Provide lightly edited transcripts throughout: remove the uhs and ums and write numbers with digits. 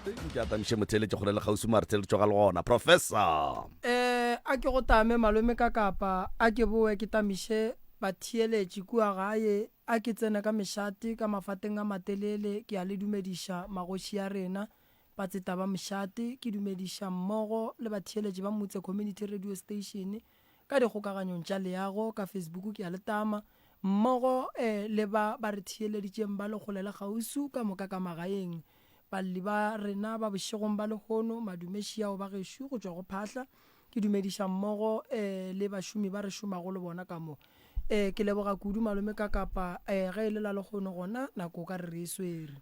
Mošate nke a tamiše motheeletši kgole le kgauswi mo a re theeletšo ga le gona. Professor. Eh, a ke go tame malome ka kapa, a ke boe ke tamiše batheeletši kua gae, a ke tsene ka mešate ka mafateng a matelele, ke a le dumediša magoši a rena, batseta ba mošate, ke dumediša mmogo le batheeletši ba Motse Community Radio Station ka dikgokaganyong tša leago, ka Facebook ke a le tama, mmogo eh le ba ba re theeleditšeng ba le kgole le kgauswi ka moka ka magaeng. Balli ba rena ba bošegong ba lehono, madume šiao ba gešo go tšwa go Phahla, ke dumediša mmogo eh le bašomi ba re šomago le bona ka mo. Eh ke leboga kudu malome ka kapa eh ge e le la lehono gona nako o ka re re e swere.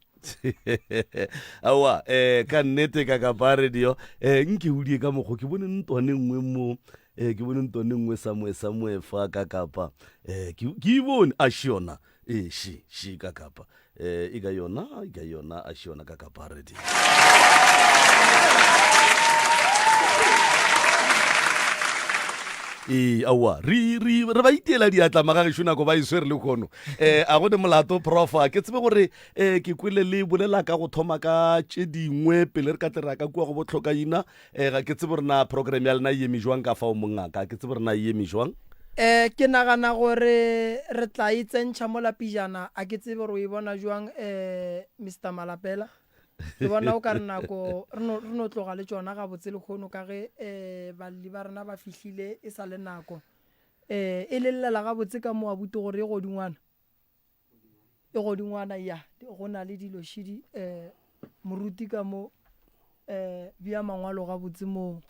Aowa eh ka nnete ka kapa radio eh nke o die ka mokgo ke bone ntwane nngwe mo eh ke bone ntwane nngwe somewhere somewhere fa ka kapa eh ke ke e bone a še yona eh še še ka kapa eh e ka yona e ka yona a še yona ka kapa radio. Ee, aowa, re, re, re ba itiela diatla magagešo nako ba e swere lehono. Um a go ne molato profa, ke tsebe gore um ke kwele le bolela ka go thoma ka tše dingwe pele re ka tle ra ka kua go botlhokaina. Um ga ke tsebe gore na program ya lena e eme jwang ka fao mongaka, ga ke tsebe gore na e eme jwang. Um ke nagana gore re tla e tsentšha mola pejana, a ke tsebe gore o e bona jwang um Mister Malapela. Ke bona o ka re nako re no, re no tloga le tšona gabotse lehono ka ge um balli ba rena ba fihlile e sa le nako. Um e le llela gabotse ka mo abuti gore e godingwana? E godingwana ya, go na le dilo šidi um moruti ka mo um bea mangwalo gabotse moo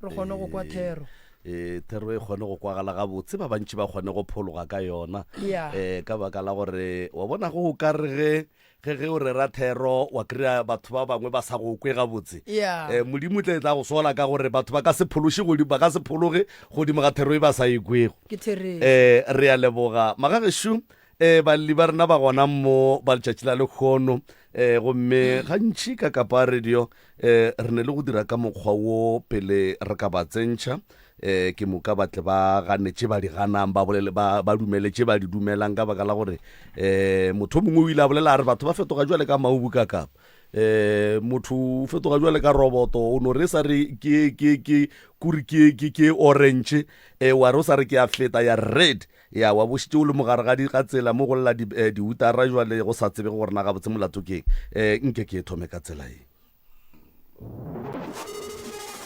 re kgone go kwa thero. E, thero e kgone go kwagala gabotse ba bantši ba kgone go phologa ka yona. Ya. E, ka baka la gore wa bona go o ka re ge Ge ge o rera thero wa kry-a batho ba bangwe ba sa go kwe gabotse. Yeah. Eh, Modimo o tla tla go sola ka gore batho ba ka se phološe godimo ba ka se phologe godimo ga thero e ba sa e kwego. Ke therešo. Eh, re a leboga magagešo eh, balli ba rena ba gona mo ba letšatši la lekgono eh, gomme gantši ka kapa radio eh, re ne le go dira ka mokgwa wo pele re ka ba tsentšha eh ke moka ba tle ba gane tše ba di ganang ba bolele ba ba dumele tše ba di dumelang ka baka la gore eh motho mongwe o ile a bolela a re batho ba fetoga jwale ka maubu ka kapa eh motho o fetoga jwale ka roboto o no re sa re ke ke ke kuri ke ke ke orange eh wa re o sa re ke ya feta ya red ya wa bošitše o le mogare ga di ga tsela mo go lla di eh, diutara jwale go sa tsebe gore na gabotse molato keng eh nke ke thome ka tsela e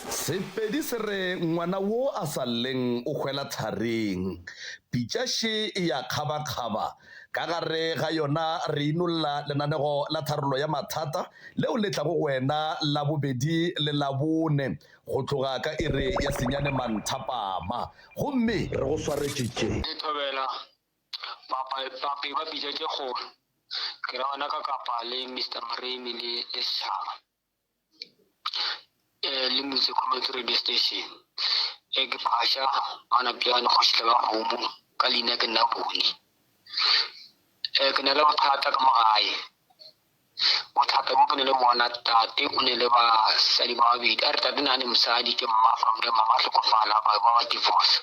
Sepedi se re ngwana wo a sa lleng o hwela thareng. Pitša še e ya kgabakgaba. Ka gare ga yona re inolla lenanego la tharollo ya mathata leo le tlago go wena Labobedi le Labone go tloga ka iri ya senyane manthapama. Gomme. Re go swaretše tše. Ke thobela bapi ba pitša tše kgolo. Ke ra wena ka kapa le Mister Moremi le le setšhaba eh le Motse Community Radio Station. Eh ke Phasha ngwana Piano kgoši ba kgomo ka leina ke nna Boni. Eh ke na le bothata ka mo gae. Bothata bo ke ne le bona tate o ne le basadi ba babedi a re tate na ne mosadi ke mma from there mama a hlokofala ba ba divorce.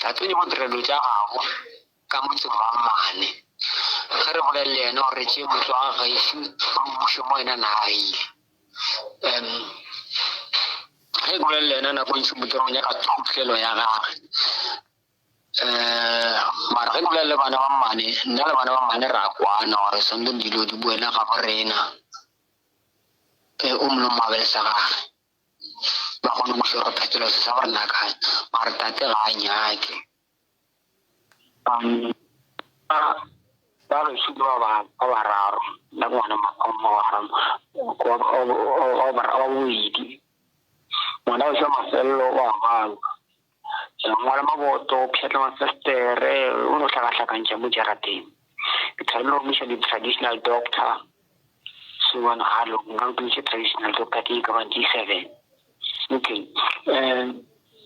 Tate o ne go dira dilo tša gabo ka motseng wa mmane. Ge re bolela le yena gore re tšee motse wa gešo re o buše mo yena na agile. Um ge ke bolela le yena nako e ntši motse re o nyaka thutlelo ya gagwe. Um mara ge ke bolela le bana ba mmane, nna le bana ba mmane re a kwana gore swanetše dilo di boele gabo rena. O mongwe le o mongwe a be le sa gagwe. Ba kgone go buša gore phetolo se sa gore na kae. Mara tate ga a nyake. Ba gešo ke ba ba bararo, nna ke ngwana wa bobedi. Ngwana wešo wa mafelelo o a balwa, ngwala maboto, o pšhatla mafestere, o no hlakahlakantšha mo jarateng. Ke thabile go mmiša di-traditional doctor, so halo nka nkiše traditional doctor ke ka bang G7. Okay um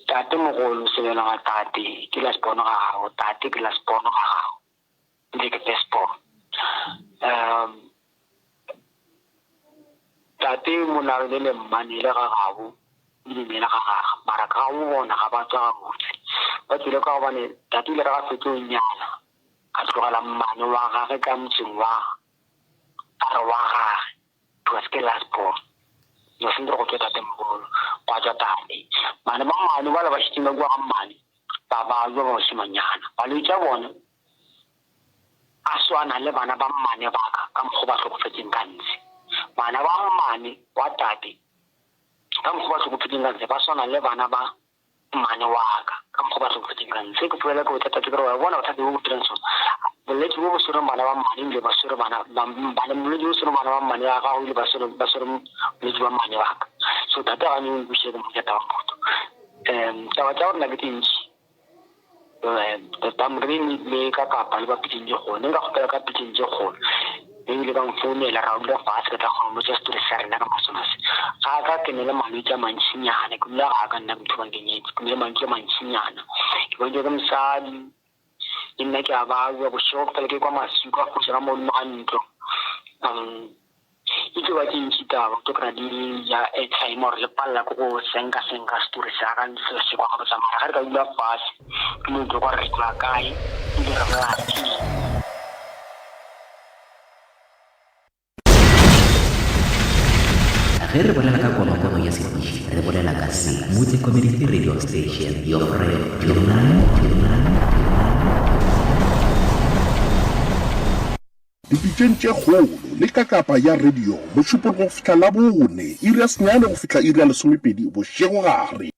tate mogolo sebela ga tate ke last born ga gago tate ke last born ga gago nke ke first born um tate molao le le mmane le ga gabo le le ga gage mara ka go bona ga ba tswa gabotse ba tswile ka gobane tate ile ga fetso nyala a tlogela mmane wa gage ka motseng wa a re wa gage because ke last born. No sentse go tswe tatemogolo, gwa tšwa tate. Bana ba mmane bala ba šetšeng ka kua ga mmane ba babja ba bašemanyana. Malwetši a bona a swana le bana ba mmane ba ka ka mokgwa ba hlokofetšeng ka ntshe. Bana ba mmane wa tate ka mokgwa ba hlokofetšeng ka ntshe ba swana le bana ba Mmane wa ka, ka mokgwa ba hlokofetšeng ka ntshe. Ke bolela ke bothata ke re wa bona bothata bo bo dirang so. Bolwetši bo bo swereng bana ba mmane ebile ba swere bana ba bana bolwetši bo swereng bana ba mmane ya gago ebile ba swere ba swere bolwetši ba mmane wa ka. So tate ga ne o nkwešiša ke mmotša taba motho. Um taba tša gore na ke tše ntši. Um tota moremi le ka kapa le ba pitšeng tše kgolo. Ne nka kgopela ka pitšeng tše kgolo. Ebile ba nfounela ra dula fase ke tla kgona go botša story sa rena ka masomase. Ga ka ke ne le malwetši a mantšinyana, ke dula ga ka nna motho ba ke nyetse, ke ne le malwetši a mantšinyana. Ke bontšha ke mosadi, le nna ke a babja, bošego ke fela ke kwa maswika a foša ka mo godimo ga ntlo. Um e tlo ba tše ntši taba, o tlo kry-a di ja airtime or le palela ke go senka senka story sa ka se se kwa gabotse mara ga re ka dula fase ke mo tlo kwa re tšwa kae ebile re bolela eng. Ge re bolela ka konokono ya setiši, re bolela ka se, Motse Community Radio Station, your friend, your man, your man, your man. Dipitšeng tše kgolo le kakapa ya radio, Mošupologo go fihla Labone, iri ya senyane go fihla iri ya lesomepedi bošegogare.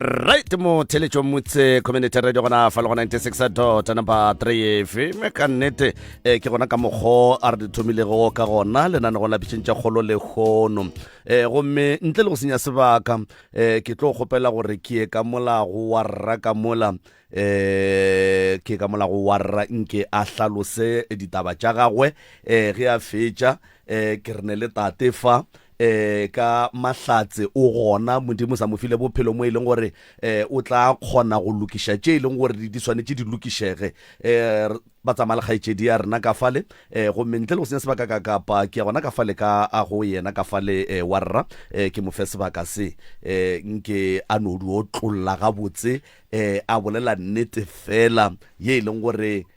Right mo theletšo motse community radio gona fa le go 96 dot number 3 fm ka nnete eh, ke gona ka mokgo a re di thomilego ka gona lenanego la pitšeng tša kgolo le kgono eh, gomme ntle le go senya sebaka eh, ke tlo kgopela gore ke ye ka molago wa rra ka mola eh ke ka molago wa rra nke a hlalose ditaba tša gagwe eh ge a fetša eh ke re ne le tate fa eh ka mahlatse o gona modimo sa mo file bophelo mo e leng gore eh o tla kgona go lokiša tše e leng gore di swanetše di lokišege eh ba tsamaya le kgaetšedi ya rena ka fale eh gomme ntle le go senya sebaka ka kapa ke ya gona ka fale ka a go yena ka fale eh, wa rra eh, ke mo fe sebaka se eh, nke a no di otlolla gabotse eh, a bolela nnete fela ye e leng gore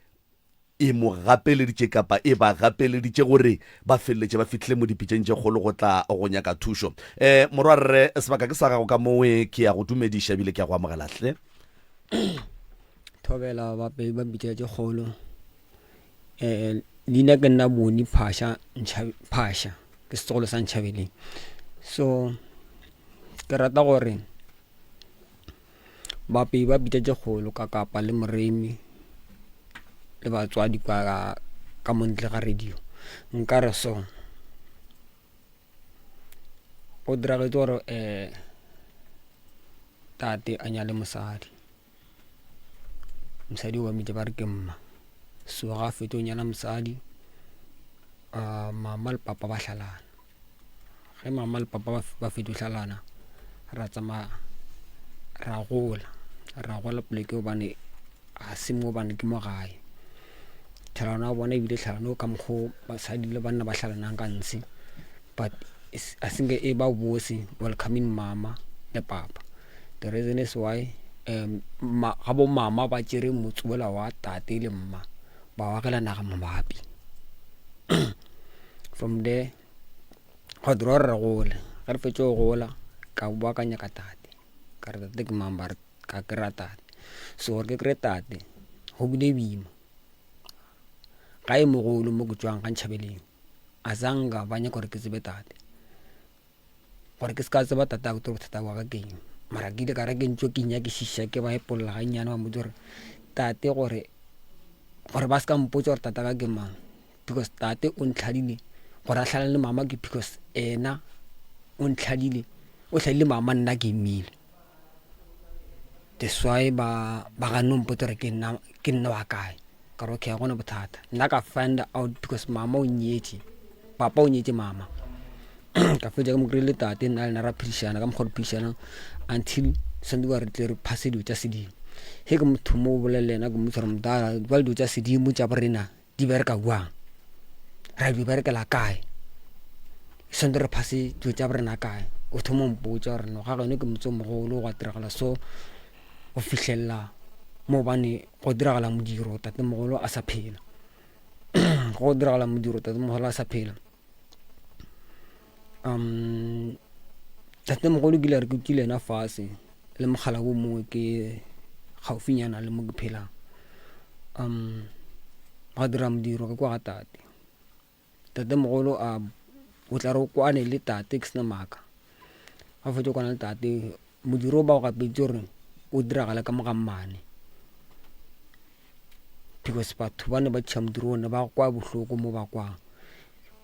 e mo gapeleditše kapa e ba gapeleditše gore ba feleletše ba fihlile mo dipitšeng tše kgolo go tla go nyaka thušo. Um morwarre, sebaka ke sa gago ka mowe, ke ya go dumediša ebile ke ya go amogela hle. Thobela bapedi ba pitša tše kgolo. Um leina ke nna Boni Phasha, Phasha ke setlogolo sa Ntšhabeleng. So ke rata gore Bapei ba bitša tše kgolo ka kapa le moremi le batswadi kwa ka mo ntle ga radio. Nka re so, go diragetše gore tate a nyale mosadi, mosadi o ba mmitša ba re ke mma. So ga a fetša go nyala mosadi mama le papa ba hlalana. Ge mama le papa ba fetša go hlalana ra tsamaya ra gola, ra gola poleke gobane ga se mo gobane ke mo gae. Tlhalano ya bona ebile tlhalano ka mokgwa o basadi le banna ba hlalanang ka ntshe but a se nke e ba bose welcoming mama le papa. The reason is why ga bo mama ba tšere motse wola wa tate le mma ba o agela naga mabapi. From there gwa dira gore re gole, ge re fetša go gola ka bowa ka nyaka tate, ka re tate ke mang ba re ka kry-a tate. So gore ke kry-e tate go bile boima, gae mogolo mo ke tšwang ga Ntšhabeleng a zanka ba nyaka gore ke tsebe tate. Gore ke se ka tseba tate wa ka bothata bja ka ke eng, mara ke ile ka re ke ntše ke nyakišiša ke ba epolla gannyane ba mpotša gore tate gore gore ba se ka mpotša gore tata ka ke mang. Because tate o ntlhadile gore a hlalane le mama ke because ena o ntlhadile o hladile mama nna ke imile. That's why ba ba ganne go mpotsa gore ke nna ke nna wa kae. Ka re okay ga gona bothata. Nna ka find out because mama o nyetše, papa o nyetše mama. Ka fetša ke mo kry-ile tate nna le ena ra phedišana ka mokgwa re phedišanang until santse ba re tle re phase dilo tša sedimo. Ge ke motho mo bolela le yena ke mmotša gore mdala jwale dilo tša sedimo tša borena di bereka bjang, ra di berekela kae, swanetše re phase dilo tša borena kae. O thoma go mpotša gore no ga geno ke motse o mogolo gwa diragala so go fihlelela. Mo gobane go diragala modiro tatemogolo a sa phela. Go diragala modiro tatemogolo a sa phela. Um tatemogolo kile a re ke kile yena fase le mogala wo mongwe ke gaufinyana le mo ke phelang. Um gwa dira modiro ka kwa ga tate. Tatemogolo a o tla re o kwane le tate ke sena maaka. Ga fetša go kwana le tate modiro o ba o gapeditše gore o diragale ka mo ga mmane. Because batho ba ne ba tšea modiro o ne ba kwa bohloko mo ba kwang.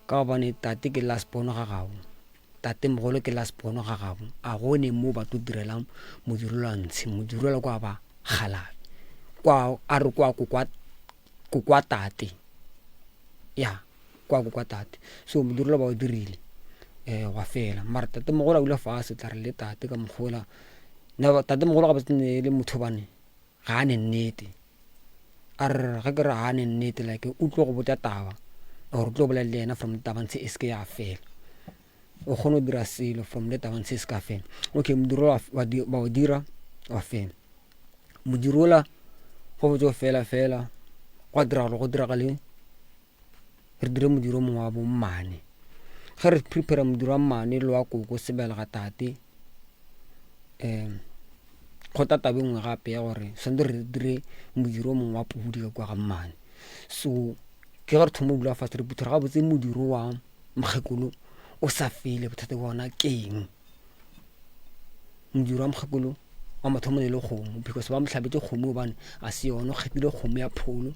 Ka gobane tate ke last born ga gabo, tatemogolo ke last born ga gabo. A go ne mo ba tlo direlang modiro la ntshe, modiro la kwa ba kgalabe. Kwa a re kwa kokwa kokwa tate. Ya kwa kokwa tate. So modiro la ba o dirile um gwa fela. Mara tatemogolo a dula fase tla re le tate ka mokgola. Tatemogolo gabotse ne e le motho gobane ga a ne nnete. A re ge ke re ga a ne nnete like o tlo go botša taba or o tlo bolela le yena from taba ntshe e se ke ya fela. O kgone go dira selo from le taba ntshe e se ka fela. Okay modiro ba o dira wa fela. Modiro ola go botse o fela fela gwa dira gore go diragale re dire modiro o mongwe wa bo mmane. Ge re prepare-ra modiro wa mmane le wa koko sebelega tate um go tla taba e nngwe gape ya gore tshwanetse re dire modiro o mongwe wa pudi ka kwa ga mmane. So ke ge re thoma go dula fatshe re phutha gabotse modiro wa mokgekolo o sa fele bothata bja ona ke eng. Modiro wa mokgekolo wa mathomo ne e le kgomo because ba mo hlabetše kgomo gobane a se yona o kgethile kgomo ya pholo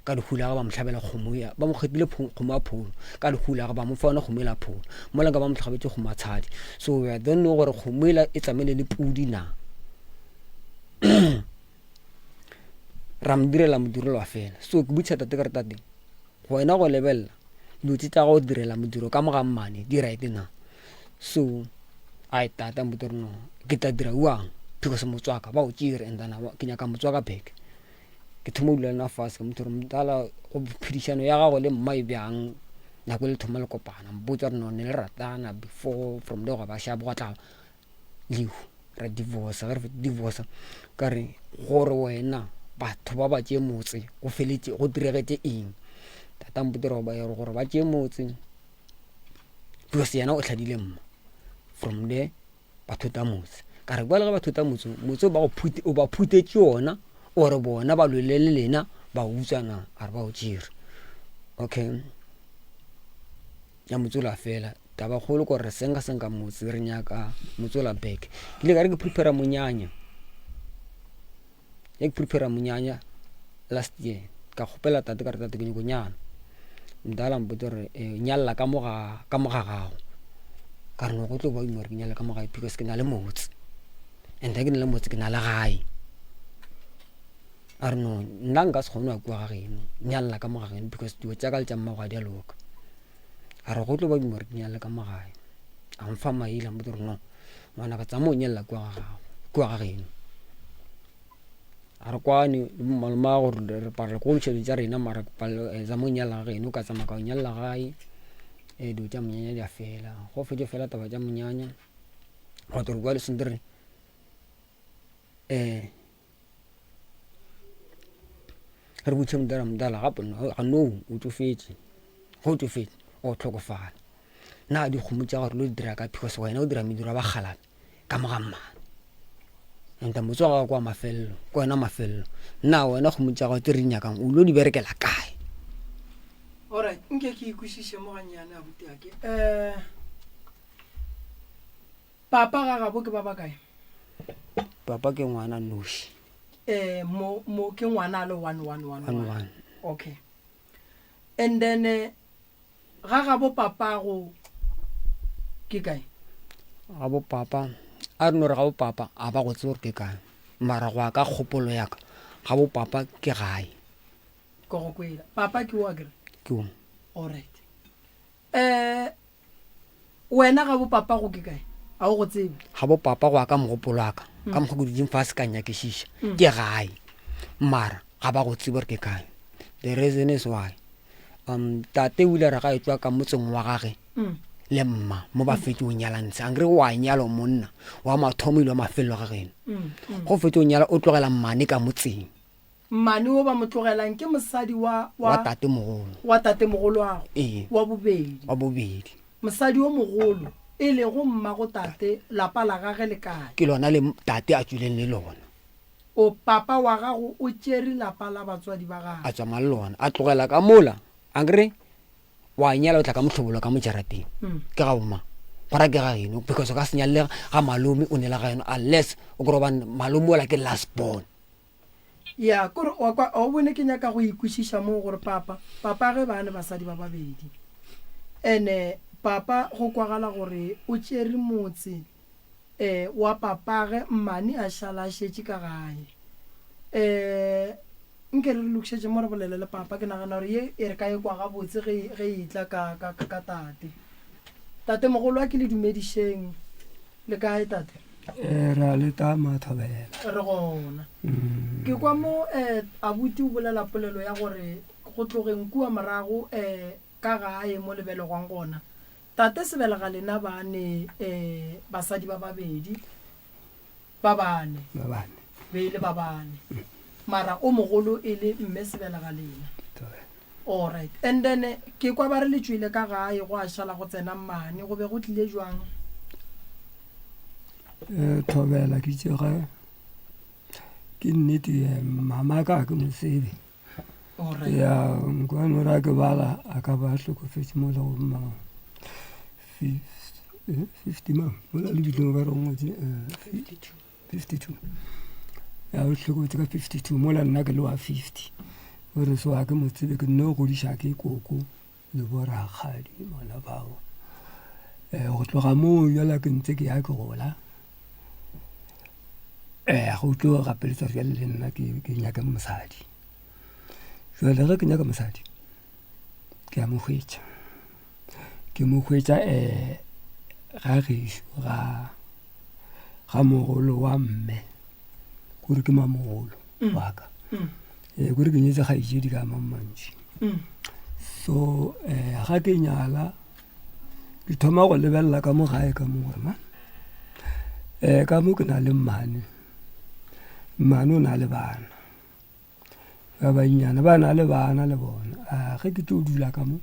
ka lehu la gagwe ba mo hlabela kgomo ya ba mo kgethile kgomo ya pholo ka lehu la gagwe ba mo fa yona kgomo ela pholo mola nka ba mo hlabetše kgomo ya tshadi. So I don't know gore kgomo ela e tsamaile le pudi na. Ra mo direla modiro wa fela. So ke botšiša tate ka re tate wena go lebelela dilo tše tša go direla modiro ka mo ga mmane di right na? So ai tate a mpotša gore no ke tla dira bjang because motswaka ba o tšere and then ke nyaka motswaka back. Ke thoma go dula le nna fase ka mo gore mdala go phedišano ya gago le mma e bjang nako e le thoma le kopana mpotša gore no ne le ratana before from there gwa ba sharp gwa tla lehu ra divorce ge re fetša divorce ka re gore wena batho ba ba tšee motse go feletše go diregetše eng tata mpotša gore gore ba tšee motse because yena o hladile mma from there ba thota motse ka re bjale ge ba thota motse motse ba o ba phutetše ona ore bona ba lwele le lena ba utswa na a re ba o tšere okay ya motse ola fela taba kgolo kore re senka senka motse re nyaka motse ola back ke ile ka re ke prepare monyanya Ge ke prepare-ra monyanya last year ka kgopela tate ka re tate ke nyako nyala. Mdala a mpotša gore nyalla ka mo ga ka mo ga gago. Ka re no go tlo ba boima gore ke nyalle ka mo gae because ke na le motse and ge ke na le motse ke na le gae. A re no nna nka se kgone go ya kua ga geno nyalla ka mo ga geno because dilo tša ka le tša mmago ga di a loka. A re go tlo ba boima gore ke nyalle ka mo gae. A mfa maele a mpotša gore no ngwanaka tsamaya o nyalla kua ga gago kua ga geno. A re kwane le malome gore re palelwa ke go ntšha dilo tša rena mara tsamaya o nyalla ga geno ka tsamaya ka o nyalla gae dilo tša monyanya di a fela. Go fetša fela taba tša monyanya gwa tlo re bua le re re botšiše mdala mdala gape ga nou o tšofetše ge o tšofetše o hlokofala na dikgomo tša gago re lo di dira kae because wena o dira mediro ya bakgalabje ka mo ga mmane and motse wa gago ke wa mafelelo ke wena mafelelo na wena kgomo tša gago tse re di nyakang o lo di berekela kae. Alright, nke ke ikwešiše mo gannyane abuti ake. Um papa ga gabo ke ba bakae? Papa ke ngwana noši. Eh mo mo ke ngwana a le one one one one one. Okay. And then eh, Ga gabo papago ke kae? Gabo papa, a re no re gabo papa a ba go tsebe gore ke kae, mara go ya ka kgopolo ya ka gabo papa ke gae. Ke go kwela. Papa ke o akere? Ke o. Alright. Eh wena gabo papago ke kae? A o go tsebe? Gabo papa go ya ka mogopolo wa ka, ka mokgwa ke dutseng fase ka nyakišiša, ke gae. Mara ga ba go tsebe gore ke kae. The reason is why um tate o ile a re ga e tswa ka motseng wa gage mm. le mma mo ba fetse o nyalantshe ankere wa nyalo monna wa mathomo ile wa mafelelo ga geno go fetse o nyala o tlogela mmane ka motseng Mmane wo ba mo tlogelang ke mosadi wa, wa, wa tatemogolo. Wa tatemogoloago. Ee. Wa bobedi. Wa bobedi. Mosadi yo mogolo, e lego mmago tate, lapa la gage le kae? Ke lona le tate a tšwileng le lona. O, papa wa gago o tšere lapa la batswadi ba gagwe. A tsamaya le lona. A tlogela ka mola, akere wa nyala o tla ka mohlobolo ka mo jarateng. Ke ga bomang? Go ra ke ga geno because o ka se nyalele ga malome o nela ga eno unless o kry-e gobane malome ola ke last born. Ya, kore wa kwa, o bone ke nyaka go ikwešiša moo gore papa, papa ge ba ne basadi ba babedi. Ene papa go kwagala gore o tšere motse eh wa papage mmane a šala a šetše ka gae. Eh nke re re lokišetše mo re bolele le papa, ke nagana gore ye e re ka e kwa gabotse ge ge e tla ka ka ka tate. Tate mogolo a ke le dumedišeng. Le kae tate? Eh, re a le tama thobela. Re gona. Ke kwa mo eh abuti o bolela polelo ya gore go tlogeng kua morago eh ka gae mo le belegwang gona. Tate sebelega lena ba ne eh basadi ba babedi ba bane. Ba bane. Be e le ba bane. Mara o mogolo e le mme sebelega lena. Thobela. Alright. And then ke kwa ba re le tšwele ka gae gwa šala go tsena mmane, go be go tlile jwang? Eh, thobela ke itse ge ke nnete eh, mama ka ke mo tsebe Alright. ya nkwane ra ke bala a ka ba hlokofetše mo le go ma 50 mang mola le bitleng ba re ngwetse 52 ya o hlokofetše ka 52 mola nna ke le wa 50 gore so ga ke mo tsebe ke nno godiša ke koko le bo rakgadi bona bao um go tloga moo jala ke ntse ke ya ke gola um go tlo gapeletsa jale le nna ke nyake mosadi jale ge ke nyaka mosadi ke a mo hwetša Ke mo hwetša um ga gešo ga ga mogolo wa mme kore ke mamogolo wa ka ee kore ke nyetse kgaetšedi ka mang mantši so um ga ke nyala ke thoma go lebelela ka mo gae ka mo gore man um ka mo ke na le mmane mmane o na le bana Ba bannyane ba na le bana le bona. A ge ke tlo dula ka mo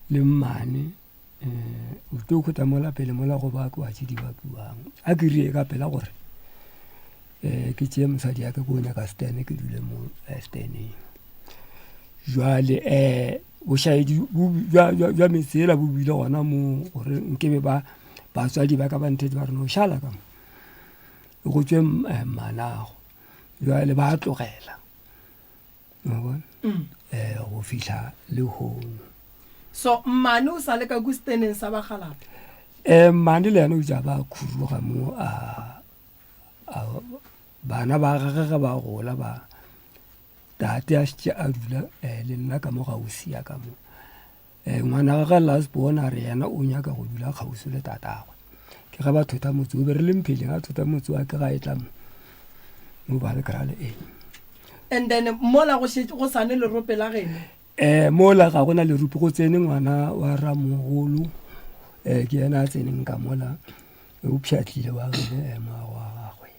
le mmane um o tlo khutla mola pele mola go ba kwa tše di bakiwang. A ke rie ka pela gore um ke tšee mosadi ya ka ko nyaka stene ke dule mo eh, steneng. Jwale um bošaedi bja metse yela bo bile gona mo gore nkebe ba batswadi ba ka ba nthetse ba re no šala ka mo go tšwe eh, mmanago. Bjale ba tlogela wa bona um go fihla lehono. So mmane o sa le ka ku steneng sa bakgalabje? Um mmane le yena o itse a ba khuruga mo a bana ba gage ge ba gola ba tate a šetše a dula um le nna ka mo gausi ya ka mo. Eh, ngwana gage last born a re yena o nyaka go dula kgauswi le tatagwe. Ke ge ba thotha motse o be re le mpheleng a thotha motse wa ke ga e tla mo mo ba le kry le eng. And then mola go šetše go sane lerope la geno? Eh, mola ga gona lerope go tsene ngwana wa ramogolo eh, ke yena a tseneng ka mola o pšhatlile wa gene eh, moago wa gagwe.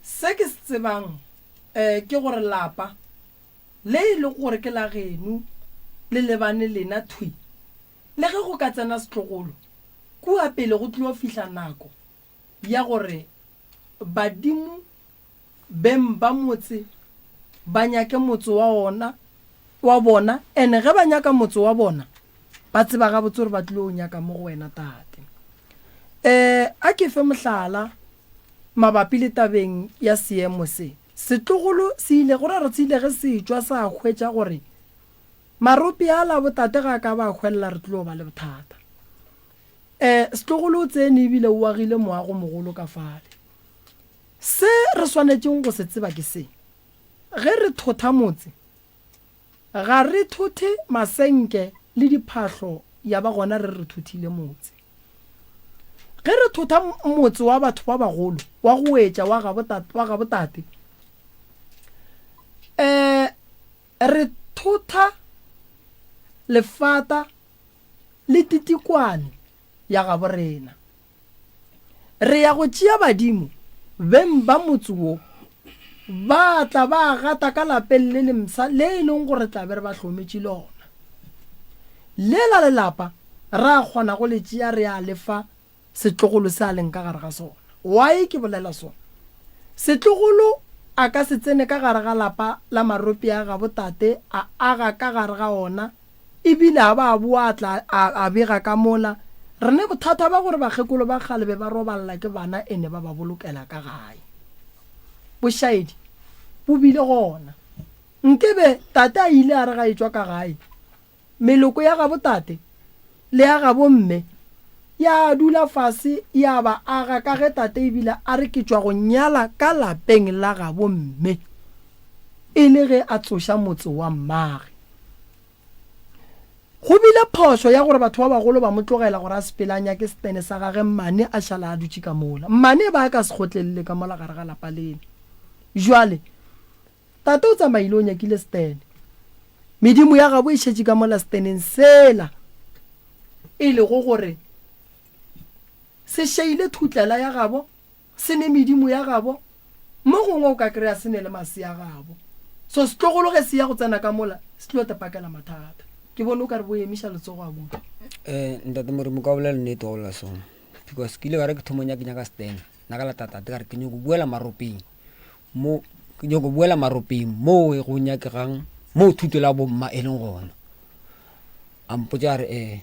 Se ke se tsebang eh, ke gore lapa Le e lego gore ke la geno le lebane lena thwi. Le ge go ka tsena setlogolo, kua pele go tlilo fihla nako ya gore badimo beng ba motse ba nyake motse wa ona, wa bona, ene ge ba nyaka motse wa bona, ba tseba gabotse gore ba tlilo o nyaka mo go wena tate. E, a ke fe mohlala mabapi le tabeng ya seemo se. Setlogolo se ile, go ra gore se ile ge se etšwa sa hwetša gore marope a la botate ga a ka ba a hwelela re tlilo ba le bothata. E, setlogolo o tsene ebile o agile moago mogolo ka fale. Se re swanetšeng go se tseba ke se, ge re thotha motse, Ga re thothe masenke le diphahlo ya ba gona re re thothile motse. Ge re thotha motse wa batho ba bagolo wa go etša wa gabo wa gabo tate, um re thotha lefata. le titikwane ya gabo rena. Re ya go tšea badimo beng ba motse wo, ba tla ba gata ka lapeng le lempsha le e leng gore tla be re ba hlometše lona. Lela lelapa ra kgona go le tšea re a le fa setlogolo se a leng ka gare ga sona. Why ke bolela so? Setlogolo a ka se tsene ka gare ga lapa la marope a gabo tate a aga ka gare ga ona ebile a ba a boa a tla a, a bega ka mola. Re ne bothata ba gore bakgekolo ba kgale be ba roballa ke bana ene ba ba bolokela ka gae. Bošaedi bo bile gona. Nkebe tate a ile a re ga etšwa ka gae, Meloko ya gabo tate le ya gabo mme ya dula fase ya ba aga ka ge tate ebile a re ke tšwa go nyala ka lapeng la gabo mme e le ge a tsoša motse wa mmage. Go bile phošo ya gore batho ba bagolo ba mo tlogela gore a sepele a nyake setene sa gage mmane a šala a dutše ka mola. Mmane e ba a ka se kgotlelele ka mola gare ga lapa lele. Jwale Tate o tsamaile o nyakile setene. Medimo ya gabo e šetše ka mola seteneng sela e lego gore se šeile thutlela ya gabo, se ne medimo ya gabo, mo gongwe o ka kry-a se ne le masea gabo. So setlogolo ge se ya go tsena ka mola se tlo te pakela mathata. Ke bone o ka re bo emiša letsogo abuti. Eh, ntate Morimo ka bolela nnete wa bolela sona because ke ile ka re ke thoma nyaka nyaka setene nna ka lata tate ka re ke nyoko boela maropeng Mo, ke nyoko boela maropeng moo go nyakegang, moo thuto la bomma e leng gona. A mpotša a re, eh,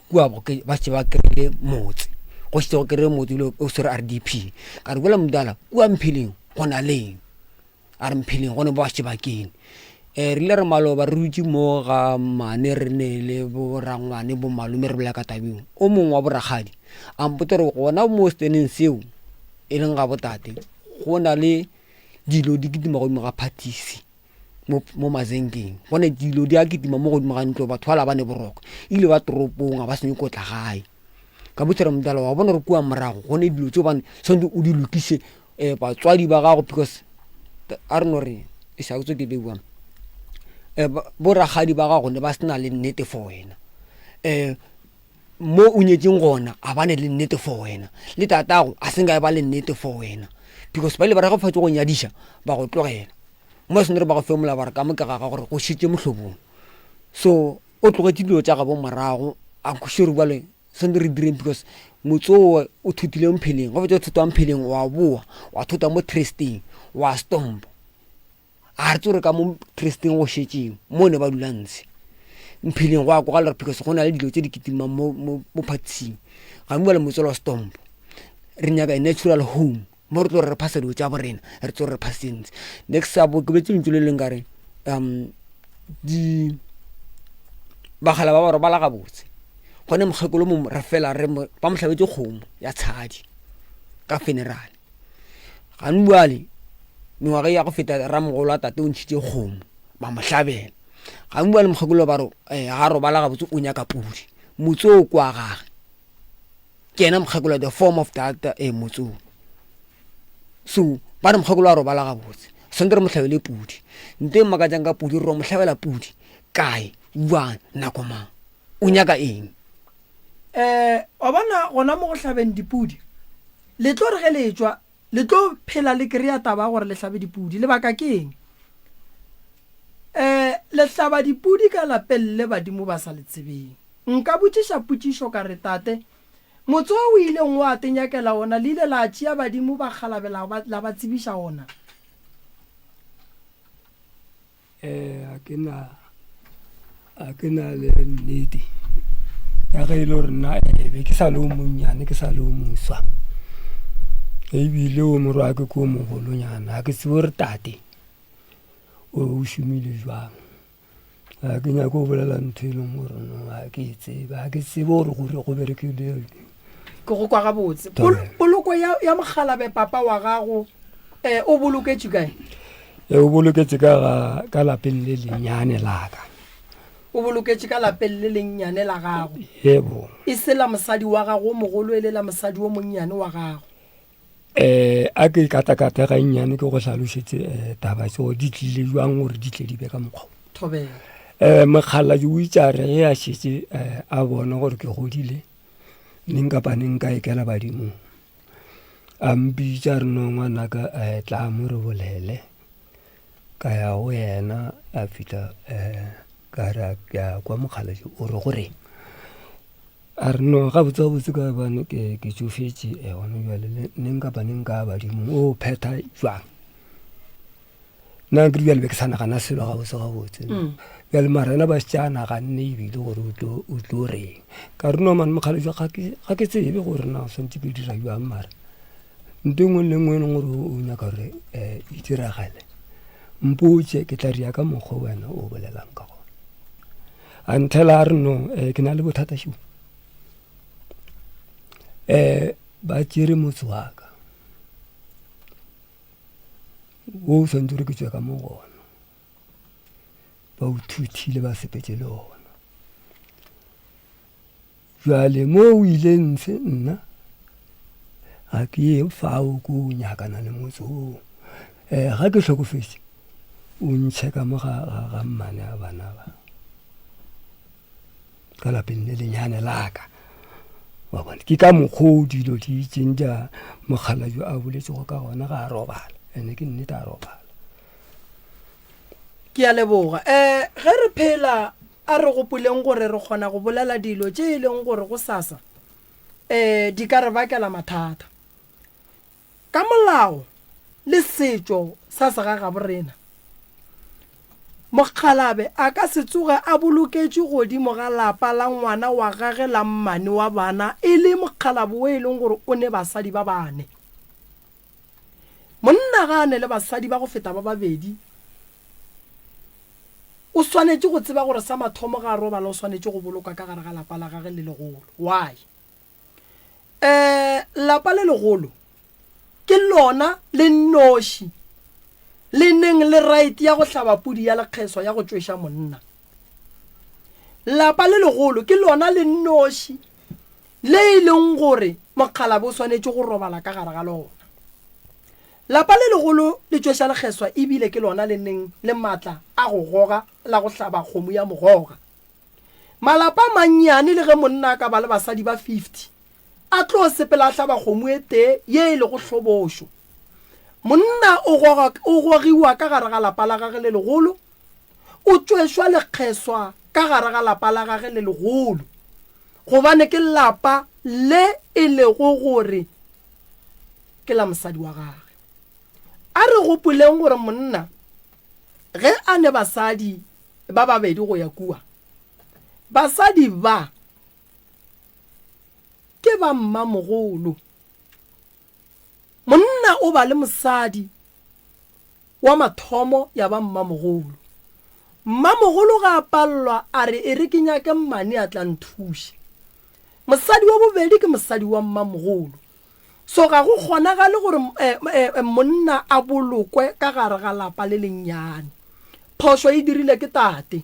kua ba šetše ba kry-ile motse, go šetše go kry-ile motse ebile o swere R_D_P. Ka re, bjale mdala, kua Mpheleng go na leng? A re, Mpheleng gone ba šetše ba kene. Um re ile re maloba re dutše mo ga mmane re ne le bo rangwane bo malome re bolela ka taba eo. O mongwe wa borakgadi a mpotša gore gona mo seteneng seo e leng ga botate, go na le dilo di kitima godimo ga phathisi mo, mo mazenkeng go ne dilo di a kitima mo godimo ga ntlo batho ba la ba ne boroko ile ba toropong ga ba senye ko tla gae ka botšhera modala wa bona gore kua morago go ne dilo tse bane tshwanetse o di lokise um batswadi ba gago because a re no re e sa tse ke beiwang um borakgadi ba gago ne ba se na le nnete for wena um Mo o nyetseng gona a ba ne le nnete for wena le tatago a se nka e ba le nnete for wena because ba ile ba re go fetsa go nyadiša ba go tlogela mo se re ba go femola ba re ka mo ke gaga gore go šetše mohlobong so o tlogetše dilo tša gabo morago a sure bjale santse re direng because motse o o thutile mpheleng go fetsa o thutwa mpheleng wa boa wa thota mo tresteng wa stomp A re tsore ka mo Kristeng go šetšeng mo ne ba dula ntshe. Mpheleng go a kwagala gore because go na le dilo tse di kitimang mo, mo, mo phatising. Ga bua le motswala wa stomp. Re nyaka a natural home mo re tlo re phasa dilo tša borena re tlo re phasitse ntse. Next sa bo ke betse lentšu le leng ka re um di bagala ba ba robala gabotse. Gone mokgekolo mo re fela re ba mo hlabetše kgomo ya tshadi ka funeral. Gane bjale mengwaga ya go feta ramogolo wa tate o ntšhitše kgomo ba mo hlabela. Gane bjale mokgekolo ba re eh, ga robala gabotse o nyaka pudi. Motse o kwa gage. Ke yena mokgekolo the form of that eh, motse o. So ba re mokgekolo a robala gabotse. Swanetše re mo hlabele pudi. Nto e mmakatšang ka pudi re mo hlabela pudi kae, bjang, nako mang. O nyaka eng? Eh, wa bona gona mo go hlabeng dipudi, le tlo re ge le etšwa, le tlo phela le kry-a taba ya gore le hlabe dipudi. Lebaka ke eng? Eh, le hlaba dipudi ka lapeng le badimo ba sa le tsebeng. Nka botšiša potšišo ka re, Tate, motse wo o ileng wa tenyakela wona, le ile la tšea badimo ba kgalabe la ba, la ba tsebiša wona? Eh, a ke na a ke na le nnete ka ge e le gore nna eh, be ke sa le o monnyane ke sa le o moswa ebile o morwake ke o mogolonyana ga ke tsebe gore tate o šomile jwang ga ke nyake go bolela ntho e leng gore no ga ke e tsebe ga ke tsebe gore gore go berekile Ke go kwa gabotse. Poloko ya, ya mogalabe papa wa gago eh, o boloketše kae? E, o boloketše ka ga, ka lapeng le lennyane la ka. O boloketše ka lapeng le lennyane la gago. Yebo. E se la mosadi wa gago o mogolo, e le la mosadi o monnyane wa gago. Eh, a ke katakate gannyane ke go hlalošetse eh, taba tšeo di tlile jwang gore di tle di be ka mokgwa o. Thobela. Um mokgalabje o itše a re ge a šetše um a bona gore ke godile neng kapa neng ka ikela badimong, a mpitša a re no ngwanaka um tla mo re bolele. Ka ya go yena a fihla um ka re ke a kwa mokgalabje o re go reng. A re no gabotse gabotse ka gobane ke ke tšofetše gona bjale neng kapa neng ka badimong o phetha jwang. Nna ke re bjale be ke sa nagana selo gabotse gabotse mm. bjale mara ena ba šetše a naganne ebile gore o tlo reng ka re no mane mokgalejwa ga ke tsebe gore na o swantse ke dira jwang mara nto e nngwe le nngwe e leng gore o nyaka gore um e diragale mpotse ke tla ria ka mokgwa wena o bolelang ka gona a nthela a re no um ke na le bothata šio um ba tšere motse wa ka wo o swanetše gore ke tšwe ka mo gona ba o thuthile ba sepetse le ona jwale mo o ile ntshe nna ga ke ye fao ko o nyakana le motse oo um ga ke hlokofetše o ntšhe ka mo ga mmane a bana ba ka lapeng le lenyane la ka wa bona ke ka mokgwa o dilo di itseng ja mokgalabje a boletsego ka gona ga a robala ene ke nnete a robala. Ke a leboga. Um ge re phela a re gopoleng gore re kgona go bolela dilo tše e leng gore gosasa um di ka re bakela mathata. Ka molao le setšo sa segagaborena, mokgalabe a ka se tsoge a boloketšwe godimo ga lapa la ngwana wa gage la mmane wa bana e le mokgalabe wo e leng gore o ne basadi ba bane. Monna ga a ne le basadi ba go feta ba babedi, o swanetše go tseba gore sa mathomo ga a robala o swanetše go bolokwa ka gare ga lapa la gage le legolo. Why? Um lapa le legolo ke lona le nnoši le neng le right ya go hlaba pudi ya lekgeswa ya go tšweša monna. Lapa le legolo ke lona le nnoši le e leng gore mokgalabje o swanetše go robala ka gare ga lona. Lapa le legolo le tšweša lekgeswa ebile ke lona le neng le matla a go goga la go hlaba kgomo ya mogoga. Malapa a mannyane le ge monna a ka ba le basadi ba 50, a tlo sepela a hlaba kgomo e tee ye e lego hlobošo. Monna o goga, o gogiwa ka gare ga lapa la gage le legolo, o tšwešwa lekgeswa ka gare ga lapa la gage le legolo, gobane ke lapa le e lego gore ke la mosadi wa gage. A re gopoleng gore monna ge a ne basadi ba babedi go ya kua. Basadi ba ke ba mmamogolo. Monna o ba le mosadi wa mathomo ya ba mmamogolo. Mmamogolo ga a pallwa a re e re ke nyake mmane a tla nthuše. Mosadi wa bobedi ke mosadi wa mmamogolo. So ga go kgonagale gore monna a bolokwe ka gare ga lapa le lennyane. Phošo e dirile ke tate.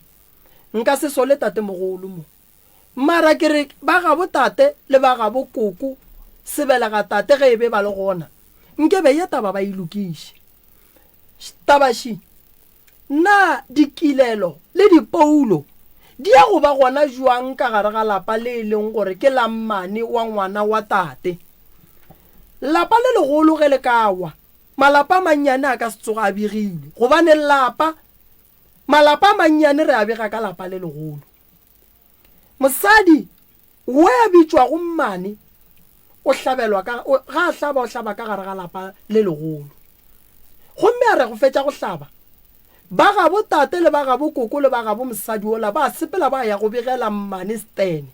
Nka se sole tatemogolo mo. Mara ke re ba gabo tate le ba gabo koko sebelega tate ge e be ba le gona, nke be ye taba ba e lokiše. Taba še, Na dikilelo le dipoulo di ya go ba gona bjang ka gare ga lapa le e leng gore ke la mmane wa ngwana wa tate? Lapa le legolo ge le ka wa, malapa a mannyane a ka se tsoge a begilwe, gobane lapa, malapa a mannyane re a bega ka lapa le legolo. Mosadi we a bitšwago mmane o hlabelwa ka, o, ga a hlaba o hlaba ka gare ga lapa le legolo. Gomme a re go fetša go hlaba, ba gabo tate le ba gabo koko le ba gabo mosadi wola ba sepela ba ya go begela mmane Stene.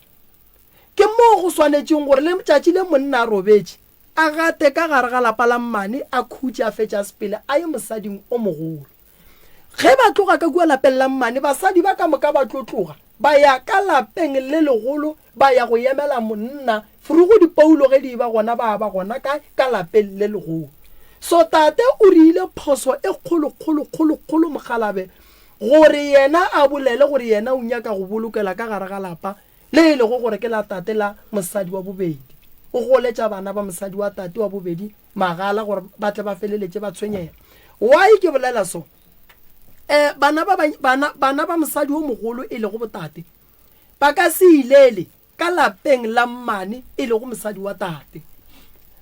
Ke moo go swanetšeng gore le tšatši le monna a robetše, a gate ka gare ga lapa la mmane a khutše a fetše a sepele a ye mosading o mogolo. Ge ba tloga ka kua lapeng la mmane, basadi ba ka moka ba tlo tloga ba ya ka lapeng le legolo ba ya go emela monna. Frugu dipoulo ge di eba gona ba ba gona kae? Ka lapeng le legolo. So tate o riile phoso e kgolo kgolo kgolo kgolo mokgalabe gore yena a bolele gore yena o nyaka go bolokela ka gare ga lapa le e lego gore ke la tate la mosadi wa bobedi. O goletša bana ba mosadi wa tate wa bobedi magala gore ba tle ba feleletše ba tshwenyega. Why ke bolela so? Um bana ba bana, bana ba mosadi o mogolo e lego botate ba ka se ilele ka lapeng la mmane e lego mosadi wa tate.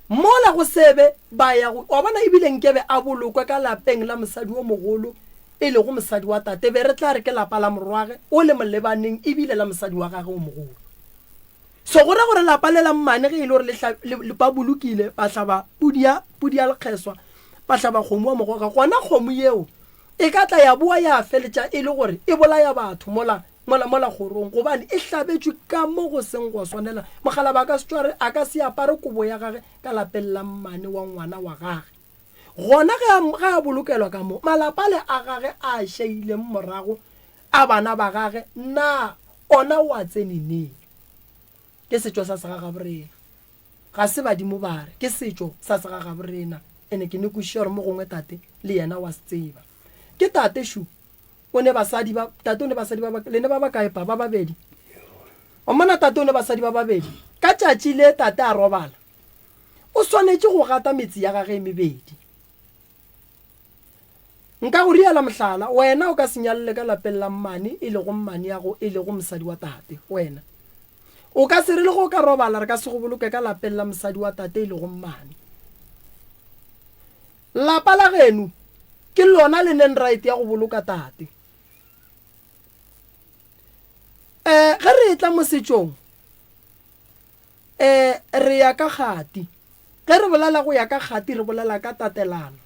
Mola go sebe ba ya go, wa bona, ebile nkebe a bolokwe ka lapeng la mosadi o mogolo e lego mosadi wa tate, be re tla re ke lapa la morwage o le molebaneng ebile la mosadi wa gage o mogolo. So go ra gore lapa le la mmane ge e le gore le, le, le, ba bolokile, ba hlaba pudi ya, pudi ya lekgeswa, ba hlaba kgomo wa mogoga, gona kgomo yeo e ka tla ya boa ya feletša e le gore e bolaya batho mola mola mola kgorong, gobane e hlabetšwe ka mo go seng gwa swanela. Mokgalaba a ka se tšware, a ka se apare kobo ya gage ka lapeng la mmane wa ngwana wa gage. Gona ge a, ge a bolokelwa ka mo, malapa ale a gage a a šaileng morago a bana ba gage, na ona o a tsene neng? Ke setšo sa segagaborena. Ga se badimo ba re, ke setšo sa segagaborena. Ene ke ne kwešiša gore mo gongwe tate le yena wa se tseba. Ke tate šu. O ne basadi ba, tate o ne basadi ba ba, le ne ba bakae pa? Ba babedi. Wa mmona tate o ne basadi ba babedi. Ka tšatši le tate a robala, o swanetše go gata metse ya gage e mebedi. Nka go riela mohlala, wena o ka se nyalele ka lapeng la mmane e lego mmaneago e lego mosadi wa tate, wena. O ka se re le ge o ka robala re ka se go boloke ka lapeng la mosadi wa tate e lego mmane. Lapa la geno ke lona le neng right ya go boloka tate. Eh, ge re etla mo setšong, eh, re ya ka kgati. Ge re bolela go ya ka kgati re bolela ka tatelano.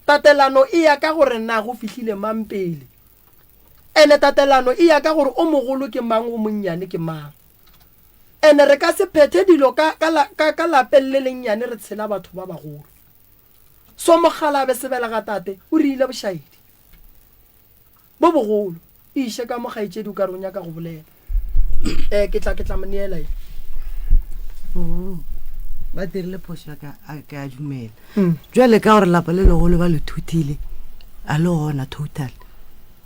Tatelano e ya ka gore na go fihlile mang pele. Ene tatelano e ya ka gore o mogolo ke mang o monnyane ke mang. Ene re ka se phethe dilo ka, ka, ka, ka lapeng le lennyane re tshela batho ba bagolo. So mokgalabe sebelega tate o rile bošaedi bo bogolo. E iše ka mo kgaetšedi o ka re o nyaka go bolela. Eh, ke tla ke tla mo neela e. Mm. Ba dirile phošo ka a ke a dumela. Mm. Jwale ka gore lapa le legolo ba le thuthile a le gona total.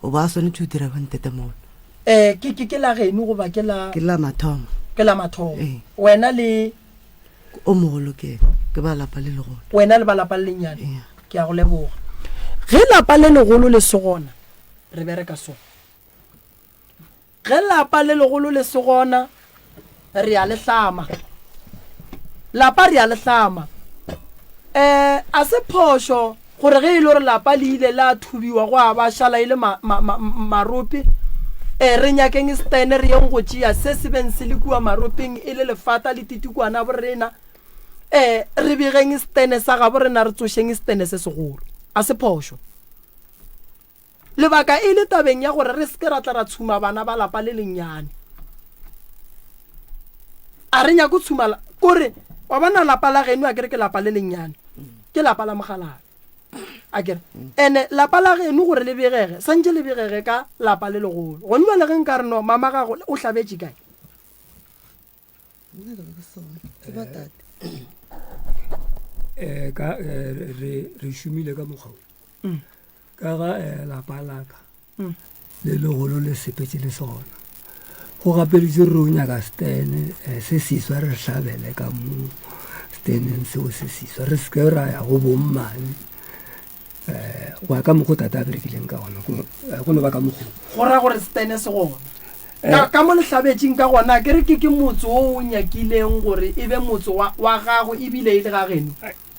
O ba swanetše go dira bontatemogolo. Eh, ke ke ke la geno goba ke la Ke la mathomo. Ke la mathomo. Eh. Wena le O mogolo ke ke ba lapa le legolo. Wena le ba lapa le lennyane. Yeah. Ke a go leboga. Ge lapa le legolo le se gona, re bereka so. Ge lapa le legolo le se gona, re a le hlama. Lapa re a le hlama. Um a se phošo gore ge e le gore lapa le ile la thubiwa gwa ba šala e le ma, ma, ma, marope, um re nyakeng stene re yeng go tšea se se beng se le kua maropeng e le lefata le titikwana borena, um re begeng stene sa gabo rena re tsošeng stene se segolo. A se phošo. Lebaka e le tabeng ya gore re se ke ra tla ra tshuma bana ba lapa le lennyane. A re nyake go tshuma la, kore wa bona lapa la geno akere ke lapa le lennyane, ke lapa la mogalabe akere. Ene lapa la geno gore le begege, santše le begege ka lapa le legolo. Gone bjale ge nka re no mama gago o hlabetše kae? Nna ke be ke sona tseba tate. Eh, ka eh, re re šomile ka mokgwa o. Ka ga eh, lapa la ka le legolo le sepetse le sona go gapeletše re o nyaka stene eh, se seswa re hlabele ka mo steneng seo se seswa re seke ra ya go bommane um go ya ka mokgwa tate a berekileng ka gona go no ba ka mokgwa go ra gore stene se gona ka, ka mo le hlabetšeng ka gona ke re ke ke motse wo o nyakileng gore e be motse wa, wa gago ebile e le ga geno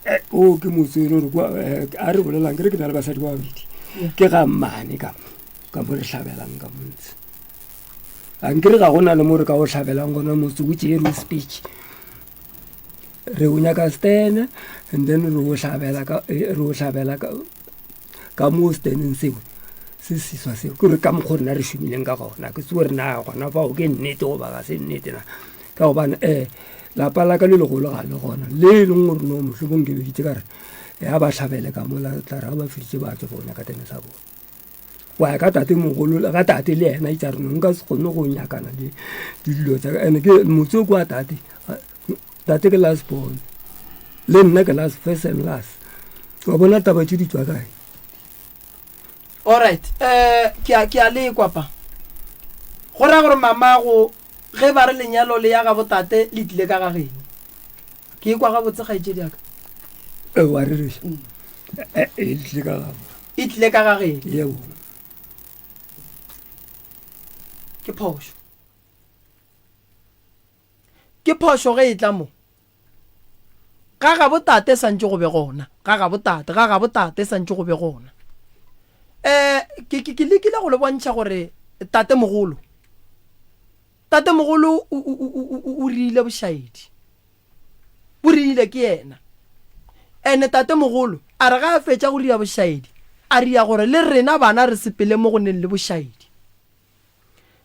Eh, o ke motse e le gore kwa eh, a re bolelang ke re ke na le basadi ba babedi ke ga mmane ka mo ka mo re hlabelang ka montse a nkere ga go na le mo re ka o hlabelang gona motse o tšere o speech re o nyaka stene and then re o hlabela ka eh, re o hlabela ka ka mo steneng seo se seswa seo ke gore ka mokgwa rena re šomileng ka gona ke tse gore na gona fao ke nnete goba ga se nnete na ka gobane um Lapa la ka le legolo ga le gona, le e leng gore no mohlomong ke beditše ka re ya ba hlabele ka mola tla re ga ba feditše ba tswe go nyaka tene sa bona. Wa ya ka tate mogolo ka tate le yena itsa re no nka se kgone go nyakana le dilo tsa ka ene ke motse o kwa tate tate ke last born le nna ke last first and last wa bona taba tše di tswa kae. Alright, eh ke a ke a lekwa pa. Go ra gore mamago Ge ba re lenyalo le ya ga botate le tlile ka ga geno. Ke ekwa gabotse kgaetšedi ya ka? Ee, wa rereša. E tlile ka gabo. E tlile ka ga geno. Yeo. Ke phošo. Ke phošo ge e tla mo. Ga gabo tate santše go be gona. Ga gabo tate, ga gabo tate santše go be gona. Eh, ke, ke, ke lekile go le bontšha gore tate mogolo, tate mogolo o, o, o, o, o rile bošaedi. Bo rile ke yena. Ene tate mogolo a re ga a fetša go ria bošaedi, a ria gore le rena bana re sepele mo go neng le bošaedi.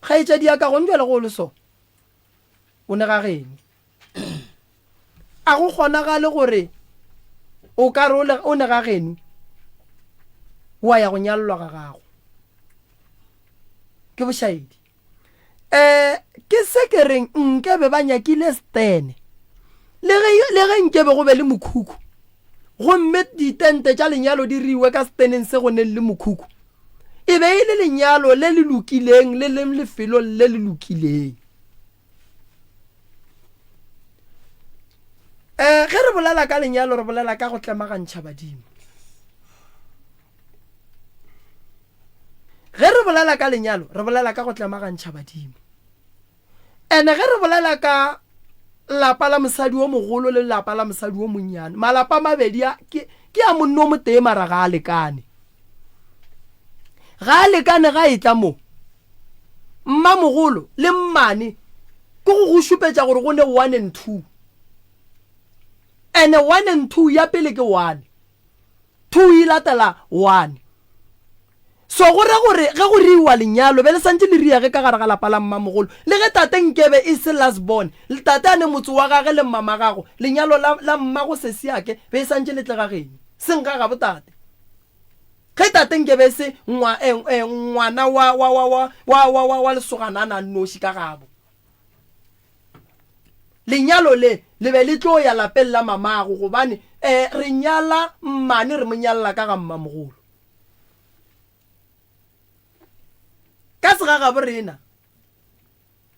Kgaetšadi ya ka gong bjale go le so, o ne ga geno. A go kgonagale gore o ka re o ne ga geno wa ya go nyalelwa ga gago. Ke bošaedi. Um ke se ke reng nke be ba nyakile stene. Le ge le ge nke be go be le mokhukhu gomme ditente tša lenyalo di riwe ka steneng se go neng le mokhukhu, e be e le lenyalo le le lokileng le leng lefelong le le lokileng. Um ge re bolela ka lenyalo re bolela ka go tlemagantšha badimo. Ge re bolela ka lenyalo re bolela ka go tlemagantšha badimo. Ene ge re bolela ka lapa la mosadi o mogolo le lapa la mosadi o monnyane, malapa a mabedi a ke ke a monno o motee mara ga a lekane. Ga a lekane ga e tla mo. Mmamogolo le mmane ke go go šupetša gore go ne one and two. Ene one and two ya pele ke one. Two e latela one. So go ra gore ge go riiwa lenyalo be le santše le riage ka gare ga lapa la mmamogolo. Le ge tate nkebe e se last born, tate a ne motse wa gage le mmamagago, lenyalo la, la mmago sesiake be e santše le tle ga geno, seng ga gabo tate. Ge tate nkebe e se ngwa, eh, eh, ngwana wa, wa, wa, wa, wa, wa, wa, wa lesogana a na nnoši ka gabo. Lenyalo le le be le tlo ya lapeng la mamago gobane eh, re nyala mmane re mo nyalla ka ga mmamogolo. Ka segagabo rena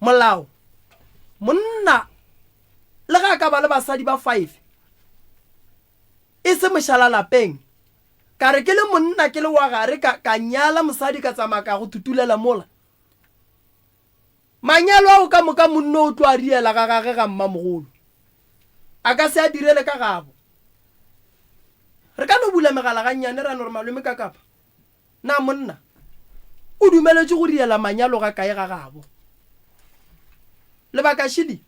molao monna le ga a ka ba le basadi ba five e se mošala lapeng ka re ke le monna ke le wa gare ka, ka nyala mosadi ka tsamaya ka go tutulela mola. Manyalo ao ka moka monno o tlo a riela ga gage ga mmamogolo. A ka se a direle ka gabo. Re ka no bula megala gannyane ra no re malome ka kapa na monna o dumeletšwe go riela manyalo ga kae ga gabo. Lebaka šili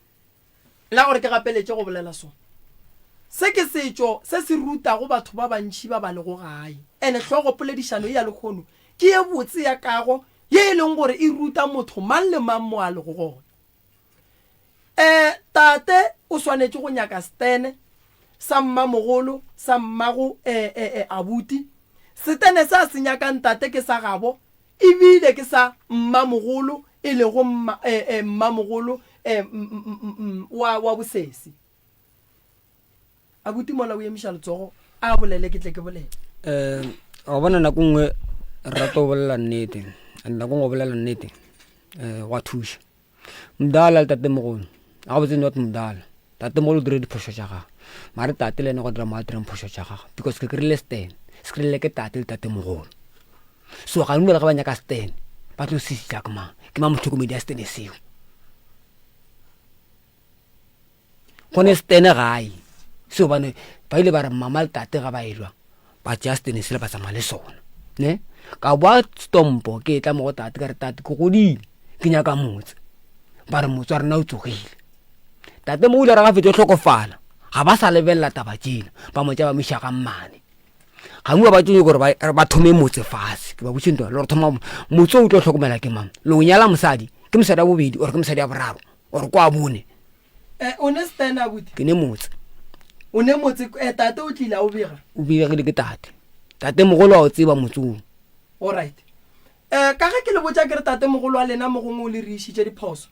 la gore ke gapeletše go bolela so. Se ke setšo se se rutago batho ba bantši ba ba lego gae. Ene hlogo poledišano ye ya lehono ke ye botse ya kago ye e leng gore e ruta motho mang le mang mo a lego gona. E, tate o swanetše go nyaka setene sa mmamogolo, sa mmago e, e, e, abuti. Setene se a se nyakang tate ke sa gabo, e bile ke sa mmamogolo, e lego mma, e, e, mmamogolo e, m, m, m, wa, wa bosesi. Abuti mola o emiša letsogo a bolele ke tle ke bolele. Um wa bona nako nngwe re rata go bolela nnete and nako nngwe go bolela nnete um gwa thuša. Mdala le tatemogolo a gabotse not mdala tatemogolo o dire diphošo tša gagwe mare tate le ene go dira mo a dirang phošo tša gagwe because ke kry-ile stand se kry-ile ke tate le tatemogolo so ga dumela ge ba nyaka stand ba tlo sesitša ke mang ke mang motlhokomedi ya stene seo Go ne setene gae seo bane ba ile ba re mama le tate ga ba elwa ba tšea setene sela ba tsamaya le sona ne ka boa stompo ke tla mo go tate ka re tate ke godile ke nyaka motse ba re motse wa rena o tsogile tate mo o ile ra ga fetso hlokofala ga ba sa lebelela taba tšena ba mo tša ba mo iša ga mmane gangwe ba tšo gore ba thome motse fase ke ba botše ntwa le gore thoma motse o tlo hlokomela ke mang le o nyala mosadi ke mosadi wa bobedi or ke mosadi wa boraro or kwa bone Eh, o ne stand abuti? Ke ne motse. O ne motse, eh, tate o tlile a o bega? O begile ke tate. Tate mogolo a o tseba motse o. All right. Eh, ka ge ke le botša ke re tate mogolo wa lena mogongwe o le re išitše diphoso.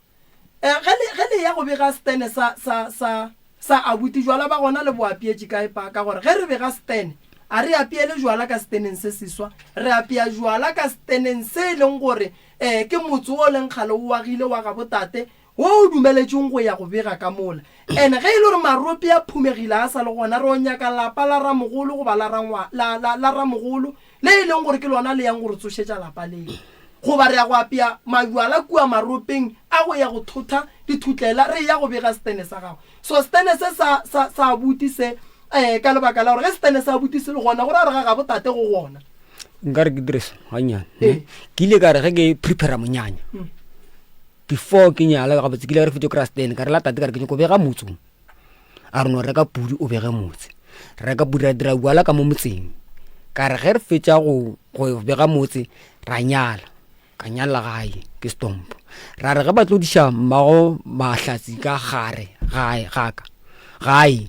Eh, ge le, ge le ya go bega stene sa, sa, sa, sa abuti jwala ba gona le bo apeetše kae pa? Ka gore ge re bega stene, a re apeele jwala ka steneng se seswa, re apea jwala ka steneng se e leng gore eh, ke motse o leng kgale o agile wa gabo tate, wo o dumeletšweng go ya go bega ka mola. Ene ge e le gore marope a phumegile a sa le gona, re o nyaka lapa la ramogolo goba la rangwa, la, la, la ramogolo, le e leng gore ke lona le yang go re tsošetša lapa leo. Goba re ya go apea majwala kua maropeng a go ya go thotha dithutlela re eya go bega setene sa gago. So setene se sa, sa, sa abuti se, eh, ka lebaka la gore ge setene sa abuti se le gona, go ra gore ga gabo tate go gona. Nka re ke dire so gannyane. Ne? Ke ile ka re ge ke prepara monyanya, before ke nyala gabotse, ke ile ka re fetše kry-a setene, ka re la tate ka re ke nyako bega motse o. A re no reka pudi o bege motse. Reka pudi ra dira buala ka mo motseng. Ka re ge re fetša go go bega motse ra nyala. Ka nyala gae ke stompo. Ra re ge ba tlo diša mmago mahlatsi ka gare gae gaka gae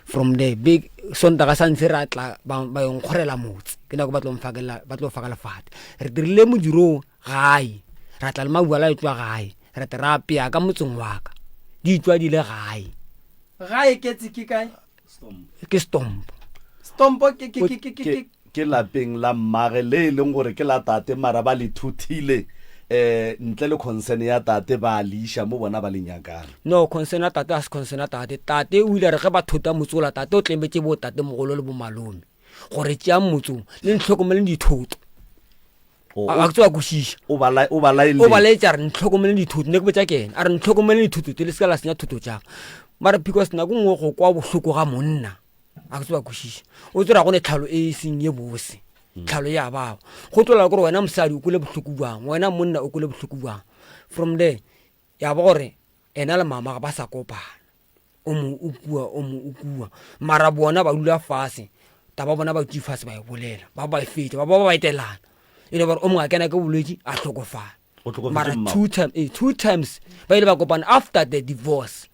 from there big sontaga sa ntshe ra tla ba ba yo nkgorela motse ke nako ba tlo mfakela ba tlo faka lefate re dirile modiro gae ra tla le mabuala e tšwa gae re te ra apea ka motseng wa ka di tšwa di le gae gae ke tse ke kae ke stompo stompo ke ke ke ke ke ke lapeng la mmage le e leng gore ke la tate mara ba le thuthile um ntle le concern ya tate ba le iša mo bona ba le nyakang no concern ya tate a se concern ya tate tate o ile re ge ba thota motsola tate o tlemetse bo tate mogolo le bo malome gore tšeang motsong le ntlhokomeleng dithoto a ke tsewa kwešiša o ba la- o ba laeletša. o ba laetša a re ntlhokomeleng dithoto ne ke botša ke ena a re ntlhokomeleng dithoto tse le se ka la senya thoto tšaka mara because nako nngwe go kwa bohloko ga monna a ke tsewa kwešiša o tsera go ne tlhalo e e seng ye bose tlhalo ya baba go tlola kore wena mosadi o kwele bohloko bjang wena monna o kwele bohloko bjang from there ya ba gore ena le mama ga ba sa kopana o mo o kua o mo o kua mara bona ba dula fase taba bona ba tšee fase ba e bolela ba ba e fetša ba ba ba etelana e le gore o mongwe a kena ke bolwetši a hlokofala O hlokofetše mara mmago. two times eh, two times ba ile ba kopana after the divorce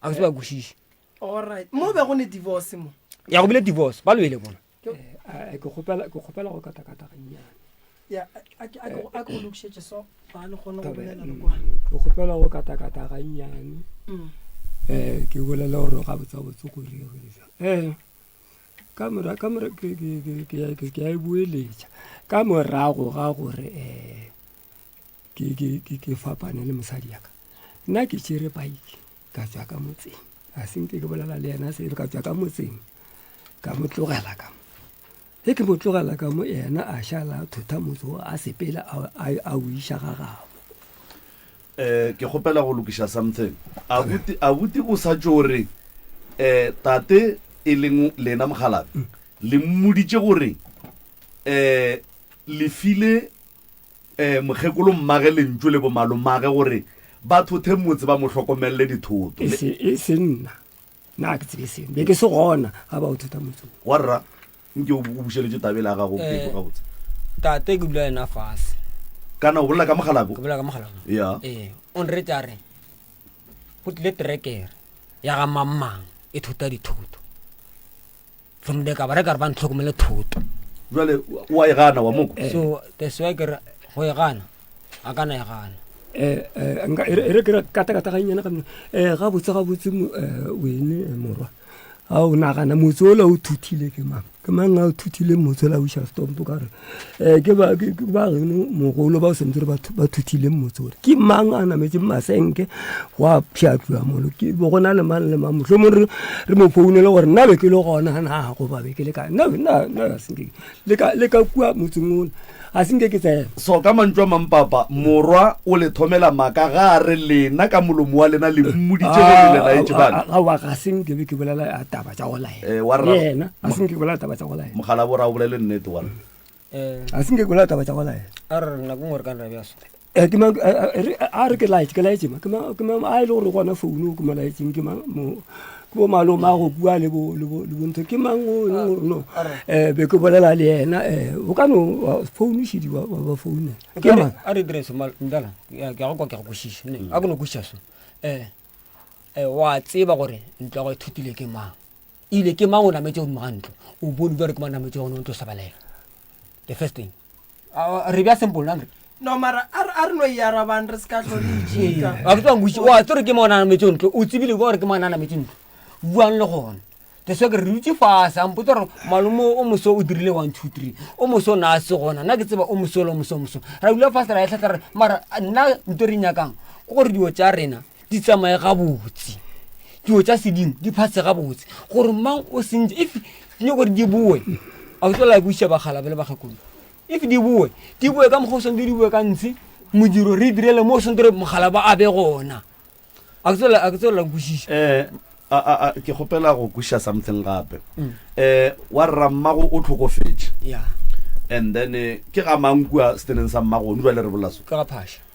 a ke se ba kwešiše Alright. Mo be go ne divorce mo. Ya go bile divorce ba lwele bona. Eh, ke kgopela ke kgopela go katakata gannyane. Ya a ke a ke a ke go lokišetše so ba le kgone go bolela le mm, kwana. Ke kgopela go katakata gannyane. Mm. Eh ke bolela gore ga botsa botse go diregile jang. Eh ka mora ka mora ke ke ke ke ke ke a e boeletša ka morago ga gore eh ke ke ke ke fapane le mosadi ya ka. Nna ke tšere bike ka tšwa ka motseng a senke ke bolela le yena selo ka tšwa ka motseng ka mo tlogela ka mo ge ke mo tlogela ka mo yena a šala a thotha motse o a sepela a o iša ga gabo um ke kgopela go lokiša something abuti abuti o sa tšo re um tate e leng lena mogalabe mm. le mmoditše gore um le file um mokgekolo mmage lentšu le bomalomage gore ba thothe motse ba mo hlokomelele dithoto. E se, e se nna. Nna ga ke tsebe selo. Be ke se gona ga ba o thota motse o. Wa rra, nke o o bušeletše taba ele ya gago Eh, Peko gabotse. Tate ke dula yena fase. Kana o bolela ka mogalabe? Ke bolela ka mogalabe. Ya. Ee, o nretša a re go tlile terekere ya ga mang mang e thota dithoto. From there ka ba re ka re ba ntlhokomele thoto. Jwale o a e gana wa moko? So that's why ke re go e gana a ka na e gana. Eh, eh, nka e re e re ke re kata kata gannyane ga eh gabotse gabotse mo- eh, wene eh, morwa a o nagana motse ola o thuthile ke mang ke mang a o thuthile motse ola o iša stompo ka re um ke ba ke- ke ba geno mogolo ba o sentse re ba thu- ba thuthile motse ole ke mang a nametseng masenke go a pšhatliwa molo ke bo go na le mang le mang mohlomong re re mo founele gore nna be ke le gona na goba be ke le kae nna nna nna ga se nke le ka le ka kua motseng ona ga se nke ke tsena So ka mantšu a mang papa, morwa o le thomela maaka ga a re lena ka molomo wa lena le mmoditše gore le laetše bana. Aowa ga se nke be ke bolela a taba tša go laela Eh, wa rra- le yena ga se nke ke bolela taba tša go laela Mokgalabo ra o bolele nnete wa rra. Eh, ga se nke ke bolela taba tša go laela a re re nako nngwe re ka nna bja so. Eh, ke mang eh, eh, re- a re ke laetše ke laetše mang ke mang ke mang a e le gore gona founu ke mo laetšeng ke mang mo ke bo malome a go bua le bo le bo le bo ntho ke mang o e leng gore no eh be ke bolela le yena eh o ka no wa- founu šedi wa wa ba founela ke mang a re dire so mal- mdala ke a ke a go kwa ke a go kwešiša ne a ke no kwešiša so eh eh wa tseba gore ntlo ya go e thutile ke mang ile ke mang o nametše godimo ga ntlo o bone jwale ke mang nametše gone o ntlo sa balela the first thing re bja simple na no mara a re- a re no e arabang re se ka tlo re ijika a ke tswang buše wa tsere ke mang o nametše ntlo o tsebile ka gore ke mang a nametše ntlo buang le gona that's why ke re dutse fase a mpotsa gore malome o moso o dirile one two three o moso o ne a se gona nna ke tseba o moso le o moso o moso ra dula fase ra e tlhatlha re mara nna nto re nyakang ke gore dilo tša rena di tsamaye gabotse dilo tša sedimo di phase gabotse gore mang o sentse if di nyako gore di boe a ke tlo la buša bagala ba le bakgekolo. If di boe, di boe ka mokgwa o swanetše di boe ka ntshe, modiro re direle mo o swanetše re mogala ba a be gona. A ke tswela a ke tswela nkwešiša. Eh, a a a ke kgopela go kwešiša something gape. Eh, wa rra mmago o tlhokofetše. Yeah. And then eh, ke ga mang kua seteneng sa mmago gone jwale re bolela so? Ke ga Phasha.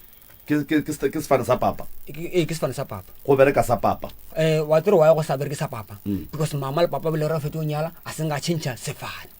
Ke ke ke ke sefane sa papa. Ee, ke sefane sa papa. Go bereka sa papa. Eh, wa tsere wa go sa bereke sa papa. Because mama le papa bile re fetše go nyala, a se nka change sefane.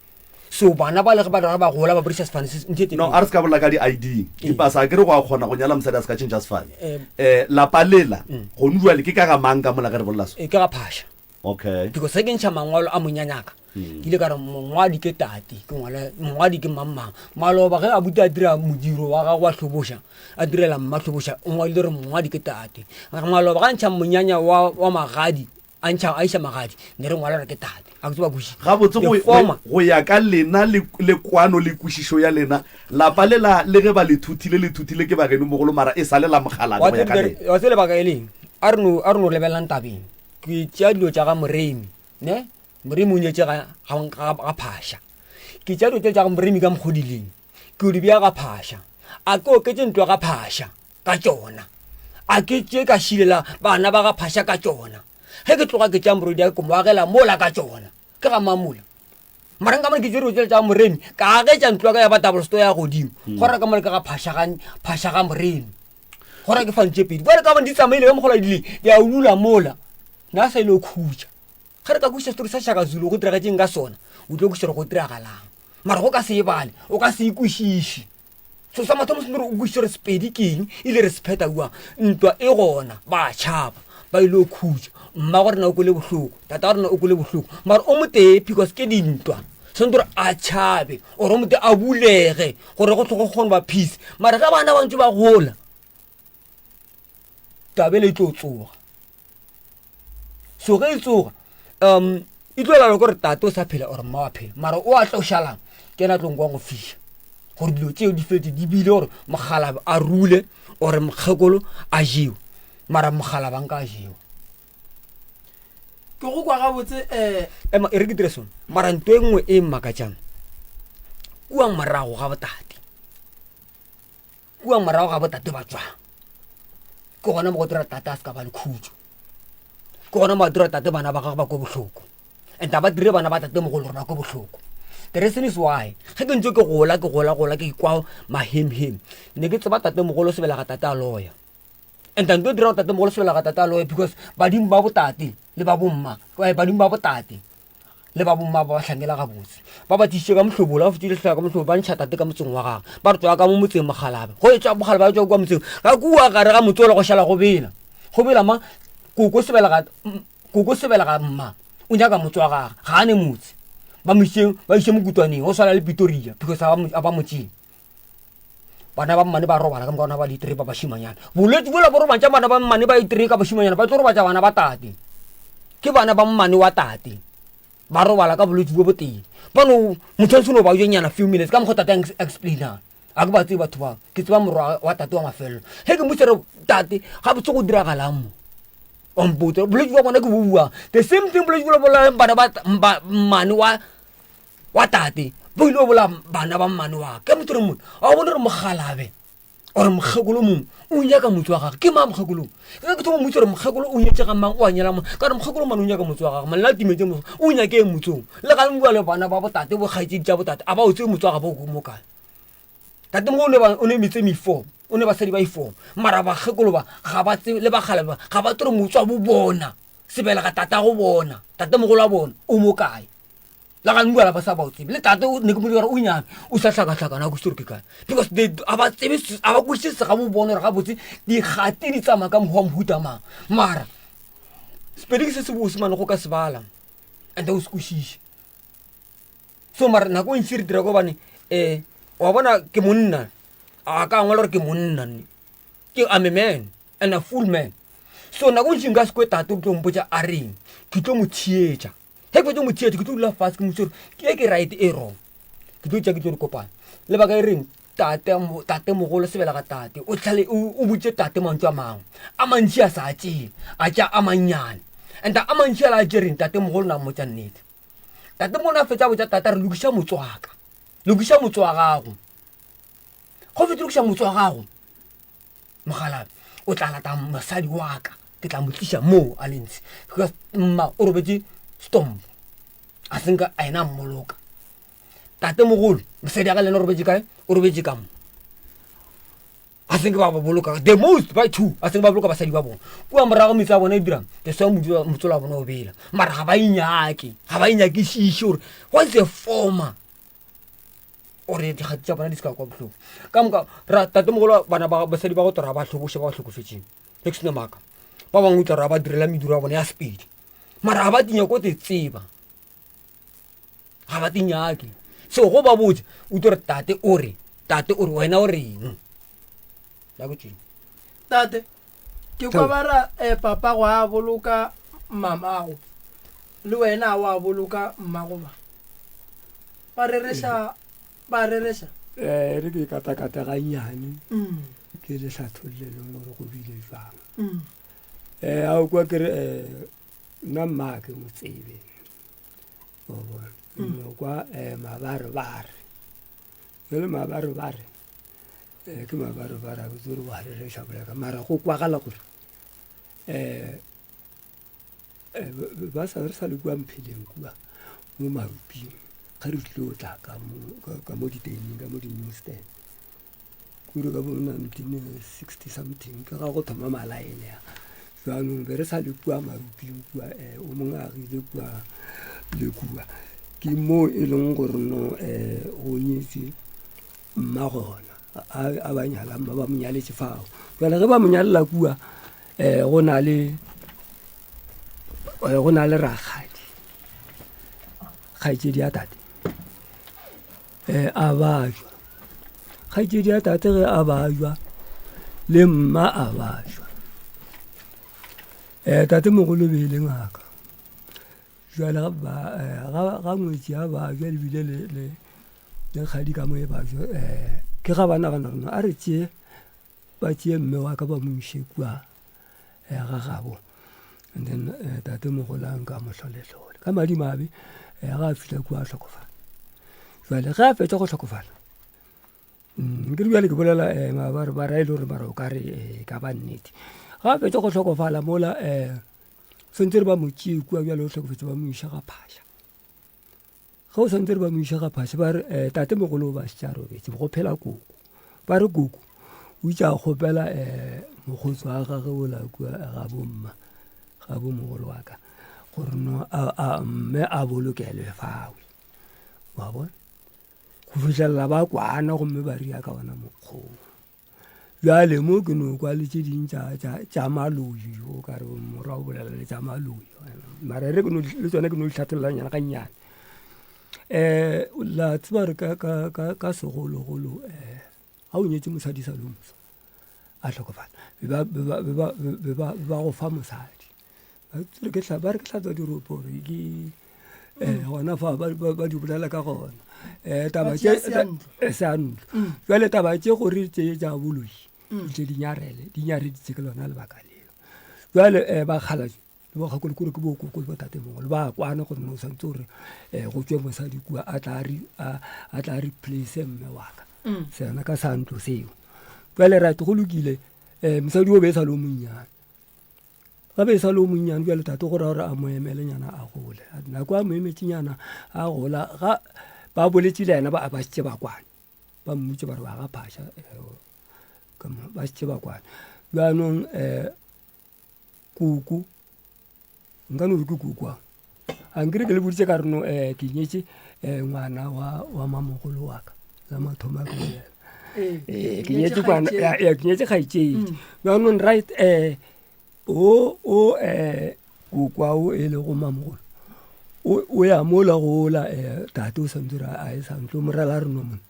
So bana ba le ge ba re ba gola ba bodiša sefane se ntho e No, a re se ka bolela ka di-ID. Dipasa a ke re go a kgona go nyala mosadi a se ka change sefane. Eh, lapa lela gone jwale ke ka ga mang ka mola ge re bolela so? Ee, ke ga Phasha. Okay. Because ge ke ntšha mangwalo a monyanyaka, ke ile ka re mongwadi ke tate, ke ngwala mongwadi ke mang mang. Maloba ge abuti a dira modiro wa gagwe wa hloboša, a direla mma hloboša, o ngwadile gore mongwadi ke tate. Maloba ga ntšha monyanya wa, wa magadi, a ntšha a iša magadi, ne re ngwala gore ke tate. A ke tseba kwešiša. Gabotse go, The former. go ya ka lena le, le kwano le kwešišo ya lena, lapa lela le ge ba le thuthile, le thuthile ke bageno mogolo mara e sa le la mokgalabje Wa go ya ka tseba lena. wa tseba lebaka e leng? A re no, a re no lebelelang tabeng. Ke tšea dilo tša ga Moremi, ne? Moremi o nyetše ga, ga, ga, ga Phasha. Ke tšea dilo tše tša ga Moremi ka mokgo di leng, ke di bea ga Phasha. A ke oketše ntlo ya ga Phasha ka tšona. A ke tše ka šilela bana ba ga Phasha ka tšona. Ge ke tloga ke tšea morwediake ke mo agela mola ka tšona. Ke ga mang mola? Mara nka mone ke tšere dilo tšela tša ga Moremi, ka agetša ntlo ya ka ya ba double store ya godimo. Go ra ka mone ke ga Phasha ga, Phasha ga Moremi. Go ra ke fang tše pedi. Bjale ka gobane di tsamaile ka mokgwa di di a dula mola. Na sa ile go khutša. Ge re ka kwešiša setori sa Shaka Zulu go diragetšeng ka sona, o tlo kwešiša gore go diragalang. Mara go ka se e bale, o ka se e kwešiše. So sa mathomo se gore o kwešiše gore Sepedi ke eng, ile re se phetha jwang. Ntwa e gona, ba tšhaba, ba ile go khutša. Mmago rena o kwele bohloko, tata rena o kwele bohloko. Mara o motee because ke dintwa. Swanetše gore a tšhabe or o motee a bulege gore go tlogo kgone ba peace. Mara ge bana ba ntse ba gola, taba ele e tlo tsoga. So ge e tsoga, um e tlo laelwa ke gore tate o sa phela or mma wa phela, mara o a tlo šalang ke yena a tlo nkwang go fiša gore dilo tseo di fetse di bile gore mokgalabje a rule or mokgekolo a jewe, mara mokgalabje a nka a jewa. Ke go kwa gabotse um. Ema e re ke dire sone, mara nto e nngwe e mmakatšang kua morago ga botate, kua morago ga botate ba tswang, ke gona mo go dira tate a se ka ba le khutšo, ke gona mo a dira tate bana ba gagwe ba kwe bohloko, and a ba dire bana ba tate mogolo gore ba kwe bohloko. The reason is why ge ke ntse ke gola ke gola gola ke kwa mahemhem, ne ke tseba tate mogolo sebelega tate a loya. And nto e dira gore tate mogolo sebelega tate a loya because badimo ba botate le ba bomma, badimo ba botate le ba bomma ba ba hlankela gabotse ba ba tlišitše ka mohlobolo, ba fetile hlaka ka mohlobolo, ba ntšha tate ka motseng wa gagwe, ba re tswa ka mo motseng mokgalabje, go etšwa mokgalabje a tšwa kua motseng ka kua gare ga motse ola go šala go bela, go bela ma koko sebelega, koko sebelega mma o nyaka motse wa gagwe, ga a ne motse, ba mo išeng, ba iše mokutwaneng go swana le Pretoria because a ba motseng. Bana ba mmane ba robala ka moka bona ba le three ba bašimanyana. Bolwetši bola bo robatša bana ba mmane ba e three ka bašimanyana, ba tlo robatša bana ba tate. Ke bana ba mmane wa tate. Ba robala ka bolwetši bo botee. Ba no, motho a no ba jenyana few minutes ka mokgwa tate a explainang. A ke ba tsebe batho bao. Ke tseba morwa wa tate wa mafelelo. Ge ke mmotša re tate gabotse go diragalang mo? Wa mpotsa bolwetši bja bona ke bo buang. The same thing bolwetši bola bolayang bana ba mmane wa wa tate bo ile bola bana ba mmane wa ka motho re mone a bone re mogalabe or mokgekolo mongwe o nyaka motse wa gage ke mang mokgekolo ke ke thoma motse gore mokgekolo o nyetse ga mang o a nyela mang ka re mokgekolo mane o nyaka motse wa gage mane la timetse mo o nyake eng motsong le ga bua le bana ba botate bo kgaitsedi tša botate a ba o tsebe motse wa gabo o mo kae tate mo o ne metse mefo o ne basadi ba ifo mara bakgekolo ba ga ba tsebe le bagalabe ba ga ba tsere motse wa bo bona sebelega tata go bona tate mogolo wa bona o mo kae La ga nua la ba sa ba o tsebe. Le tate o ne ke mo gore o nyame o sa hlakahlakana go sore ke kae. Because they a ba tsebe a ba kwešiše se ga bo bona gore gabotse dikgati di tsamaya ka mokgwa wa mohuta mang. Mara Sepedi ke se se bose mane go ka se bala and o se kwešiše. So mara nako e ntši re dira ka gobane um wa bona ke monna a ka ngwala gore ke monna nne. Ke I'm a man and a full man. So nako e ntši nka se kwe tate o tlo mpotša a reng ke tlo mo theetša. Ge ke fetša go mo theetša ke tlo dula fase ke mo botša gore ke e ke right e wrong. Ke tlo tšea ke tlo di kopanya. Lebaka e reng tate tatemogolo sebelega tate o tlhale o botše tate mantšu a mangwe a mantši a sa a tšee a tšea a mannyane and a mantši a la a tšereng tatemogolo na mmotša nnete. Tatemogolo a fetša a botša tate a re lokiša motse wa ka, lokiša motse wa gago. Go fetše lokiša motse wa gago mogalabe, o tla lata mosadi wa ka, ke tla mo tliša moo a le ntshe. Because mma o robetše stomp, a senka a ena a mmoloka. Tate mogolo, mosadi ya ka le ena o robetše kae? O robetše ka mo. A senke ba ba boloka, the most by two, a senke ba boloka basadi ba bona. Kua morago metse ya bona e dirang, the swa motswalo wa bona o bela. Mara ga ba inyake, ga ba inyakišiše gore what's the former. Gore dikgati tša bona di se ka kwa bohloko. Ka moka, ra tate mogolo bana ba basadi ba go tora ba hloboše ba ba hlokofetšeng. Ge ke sena maaka. Ba bangwe o tla ra ba direla mediro ya bona ya sepedi. Mara ga ba tinyako te tseba. Ga ba tinyake. So go ba botse, o tlo re tate o re, tate o re wena o reng? Ya go tšweng. Tate, ke kwa ba ra eh, papa go a boloka mamago le wena wa boloka mmago ba. Ba rereša, ba rereša. Eh, re ke katakata gannyane ke le hlatholleleng gore go bile jwang. Eh, a o kwa ke re eh, nna mma ke mo tsebe. O bona. No kwa eh, mabarebare. Jwale mabarebare eh, ke mabarebare a botse gore wa rereša boleka mara go kwagala gore eh Eh, ba sa re sa le kua mpheleng kua mo maruping ga re tlile o tla ka mo diteining ka mo di-newsstand kure ka bo 1960 something ke ga go thoma malaene a jaanong be re sa le kua maruping kua um o mongwe a agile kua le kua ke mo e leng gore no um go nyetse mma gona a ba nyala mma ba mo nyaletse fao jale ge ba mo nyalela kua um go na le eh, go na le rakgadi kgaetšedi ya tate um a bajwa kgaetšedi ya tate ge a bajwa le mma a bajwa um tate mogolo be e le ngaka jale ga ngwetši a bajwa ebile le kgadi ka mo e bajwa um ke ga ba nagana gore a re tšee ba tšee mme wa ka ba mo iše kua eh, ga gabo and then eh, tate mogolo a nka mohlolehlole ka madimabe eh, ga a fihla kua a hlokofala jale ge a fetsa go hlokofala mm, ke re bjale ke bolela um ba ra e le gore mara o ka re e ka ba nnete ga a fetsa go hlokofala mola um santse re ba mo tšee kua bjale o hlokofetse ba mo iša ga phasha Ge o santse re ba mo iša ga phase ba re um tate mogolo o ba šetše a robetse go phela koko ba re koko o itse a kgopela um mokgotsi wa gage o la kua ga bomma ga bo mogolo wa ka gore no mme a bolokelwe fawe wa bona go fitlhelela ba kwana gomme ba ria ka ona mokgoo Bjale mo ke no kwa le tše ding tša maloi o ka re morwa o bolela le tša maloi mara re le tsone ke no di hlathollanyana gannyane um la tseba re ka segologolo um ga o nyetse mosadi sa le mosa a hlokofala be ba go fa mosadi ba re ke hlatswa diropo gore ke um gona fa ba di bolela ka gona um taba tše sa ntlo jale taba tše gore tše tša boloi tle di nyarele di nyareditse ke lona lebaka leo jale um bakgalajwe le bokgakolo kore ke bokoko le botatemogolo ba kwana gore no santse gore um go tswe mosadi kua a tla replace mme waka sena ka sa ntlo seo jale right go lokile um mosadi o be e sa le o monnyane Ga be e sa le o monnyane bjale tate go ra gore a mo emele nyana a gole. Nako a mo emetše nyana a gola ga ba boletše le yena ba ba šetše ba kwane. Ba mmotše ba re ba ga phasha eh, ba šetše ba kwane. Bjanong um koko nka no re ke koko a ankere ke le boditše ka re no um ke nyetše um ngwana wa mamogolo wa ka la mathomo a ke bolela ee ke nyetše kwana ke nyetše kgaetšedi bjanong right um o o um kokwa o e lego mamogolo o ya mola go ola um tate o santse re a e santlo morela re no mone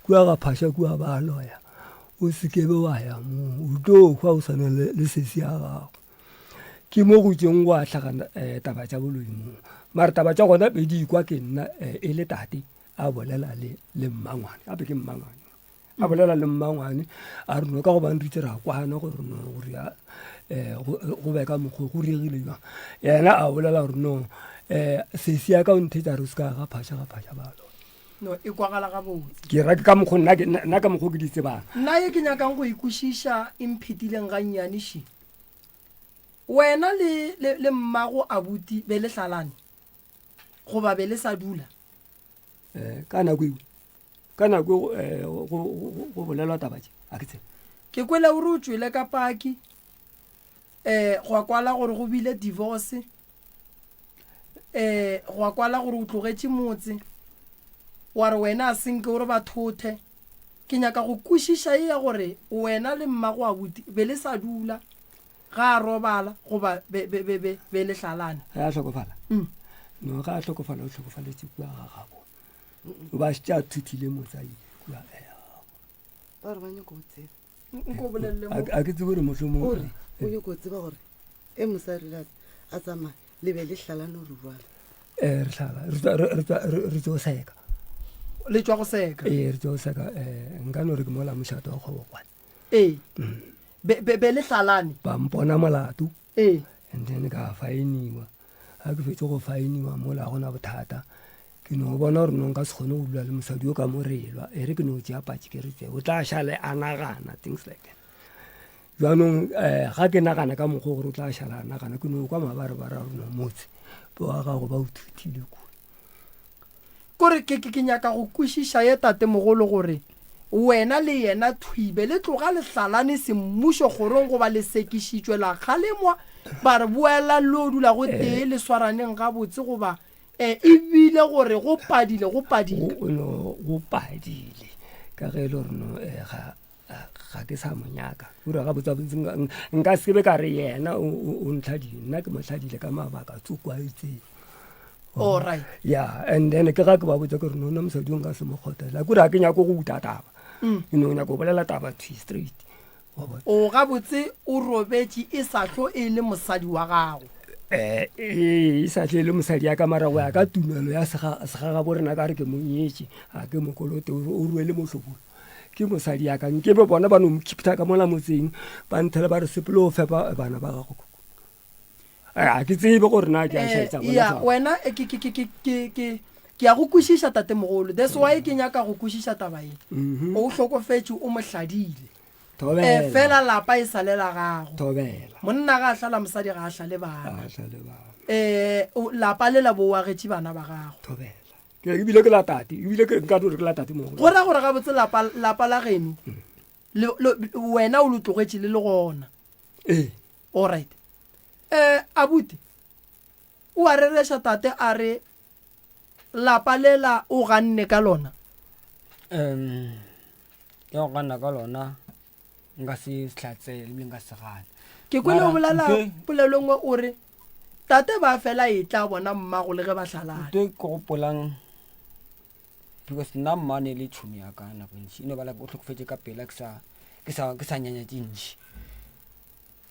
kua ga phasha kua ba loya o sekebe wa ya moo o tlo hwa o swana le sesi ya gago Ke mo go tšeng gwa hlagana um taba tša boloi moo. Mara taba tša gona be di ikwa ke nna um e le tate a bolela le le mmangwane, gape ke mmangwane. A bolela le mmangwane a re no ka gobane re itse ra kwana gore no gore um go be ka mokgwa go diregile jwang. Yena a bolela gore no um sesi ya ka o nthetša re o se ka ga phasha ga phasha ba loya. No, e kwagala gabotse. Ke ra ke ka mokgo nna ke nna ka mokgo ke di tsebang. Nna ye ke nyakang go e kwešiša e mphetileng gannyane še. Wena le, le, le mmago abuti be le hlalane? Goba be le sa dula? Eh, ka nako eo, ka nako eo eh, go, go, go, go bolelwa taba tše, a ke tsebe. Ke kwele o re o tšwele ka paki, eh, gwa kwala gore go bile divorce. um gwa kwala gore o tlogetše motse wa re wena a senke o re ba thothe ke nyaka go kwešiša e ya gore wena le mmago abuti be le sa dula ga a robala goba be, be, be, be, be le hlalane ge a hlokofala mm. no ge a hlokofala o hlokofaletše kua ga gabo o ba šetše a thuthile motse a ile kua eh, ba re ba nyako go tseba nko bolelele mo a ke tsebe gore mohlomong o re o nyako tseba gore e mosadi a a tsamaya le be le hlalane gore jwale um re hlala re tso seka le tšwa go seka ee re tso seka um nka no re ke mola mošato wa kgobokwane ee be be- be le hlalane ba mpona molato ee and then ka faeniwa ga ke fetse go faeniwa mola gona bothata ke no bona gore no nka se kgone go dula le mosadi o ka mo relwa e re ke no tšea patše ke re tse o tla šale a nagana things like that jaanong um ga ke nagana ka mokgwa gore o tla šala a nagana ke no kwa mabarebare a rona motse wa gago ba o thuthile kua kore ke ke ke nyaka go kwešiša ye tatemogolo gore wena le yena thwibe le tloga le hlalane semmušo kgorong goba le sekišitšwe la kgalemwa ba re boelang le o dula go tee le swaraneng gabotse goba um ebile gore go padile go padile go no go padile ka ge e le gore no eh, ga ga ke sa mo nyaka ura ga botsa botse nka se be ka re yena o ntlhadile nna ke mo tlhadile ka mabaka tsoko a itseng Alright. ya and then ke ga ke ba botsa ke re nona mosadi o nka se mo kgotela kore ga ke nyako go uta taba mm. ke no nyako go bolela taba three straight o gabotse o robetše e sa hlo e le mosadi wa gago eh, e sa tle le mosadi ya ka mara go ya ka tumelo ya segagabo rena ka re ke monyetše ga ke mokolote o ruele mohlobolo ke mosadi ya ka nke be bona ba no mkhiptha ka mola motseng ba nthele ba re sepele o fepa bana ba gago eh, ga ke tsebe gore na ke a eh, šaetsa bona ya jwang. wena eh, ke ke ke ke ke ke ke ya go kwešiša tatemogolo that's why ke nyaka go kwešiša taba ye Mhm. o hlokofetše o mo hladile Thobela. Eh, fela lapa e sa le la gago Thobela. monna ga a hlala mosadi ga a hlale bana A hlale bana. um lapa le la bo o agetše bana ba gago Thobela. Ke ebile ke la tate, ebile ke nka no re ke la tate mogolo. Go ra gore gabotse lapa lapa la geno le, le, wena o le tlogetše le le gona. Ee. Alright. Eh abuti o a rereša tate a re lapa lela o ganne ka lona. Um ya go gana ka lona nka se hlatsele ebile nka se gane. Ke kwele o Mara bolela ntho e- polelo nngwe o re tate ba fela e tla bona mmago le ge ba hlalane. Ntho e ke gopolang because nna mma ne le tšhomi ya ka nako e ntši e no ba like o hlokofetše ka pela ke sa ke sa ke sa nyanya tše ntši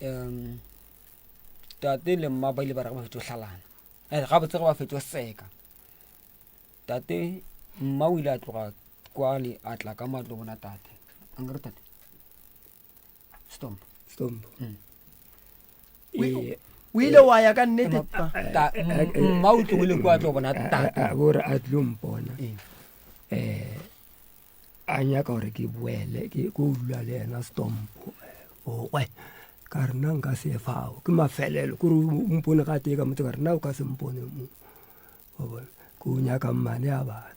um tate le mma ba ile ba re ge ba fetše go hlalana eh, gabotse ge ba fetše go seka tate mma o ile a tloga kwale a tla ka matlo bona tate ankere tate stomp stomp mm. ee o ile wa ya ka nnete pa Ta- m- mma o tlogile kwa tlo bona tate a bore a tlo mpona Ee. um a nyaka gore ke boele ke ko dula le yena stompo ogwe ka re nna nka se fao ke mafelelo kore o mpone ga tee ka motse ka re nna o ka se mpone mo wa bona ke o nyaka mmane a bana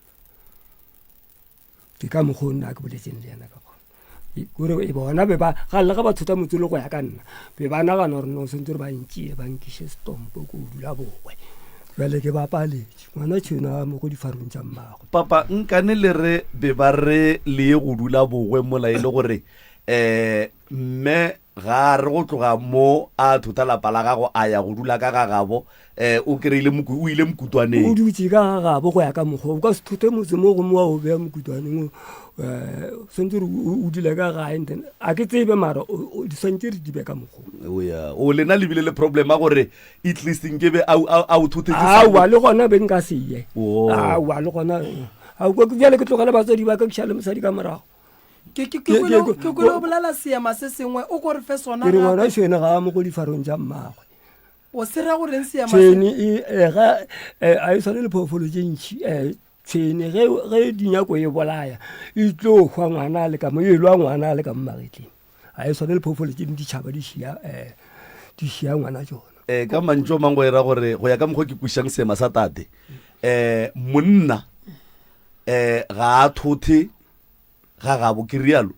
ke ka mokgwa o nna ke boletseng le yena ka gona kore e bona be ba ga le ga ba thota motse le go ya ka nna be ba nagana gore no sentse gore ba ntšee ba nkiše setompo ko dula bogwe jale ke bapaletše ngwana tšheno a mo go difarong tša mmago papa nkane le re be ba re le ye go dula bogwe mola e le gore um mme Ga a re go tloga mo a thota lapa la gago a ya go dula ka ga gabo, um o kry-ile o ile O mokutwaneng. dutše ka ga gabo go ya ka mokgwa o ka se thothe motse mo gomme wa o beya mokutwaneng um swantse re o dule ka gae and then a ke tsebe mara di swantse re di be ka mokgwa O ya o lena le bile le problem ya gore at least nkebe a a o thothetše aowa le gona be nka se ye Oh. aowa le gona aowa bjale ke tlogele batswadi ba ka ke šale mosadi ka morago Ke ke ke kwele ke kwele o bolela seema se sengwe o ko re fe sona ke re ngwana gape. tšhwene ga a mo go difarong tša mmagwe O se ra goreng seema se? tšhwene e, e, ga e, a e swane le phoofolo tše ntšhi um Tshwene ge ge di nyako e bolaya e tlo hwa ngwana a le ka mo e lwa ngwana a le ka mo magetleng. Ga e swane le phoofolo tše dingwe di tšhaba di šia um di šia ngwana tšona. Um ka mantšu a mangwe go e ra gore go ya ka mokgwa ke kwešišang seema sa tate um monna um ga a thothe ga gabo ke rialo.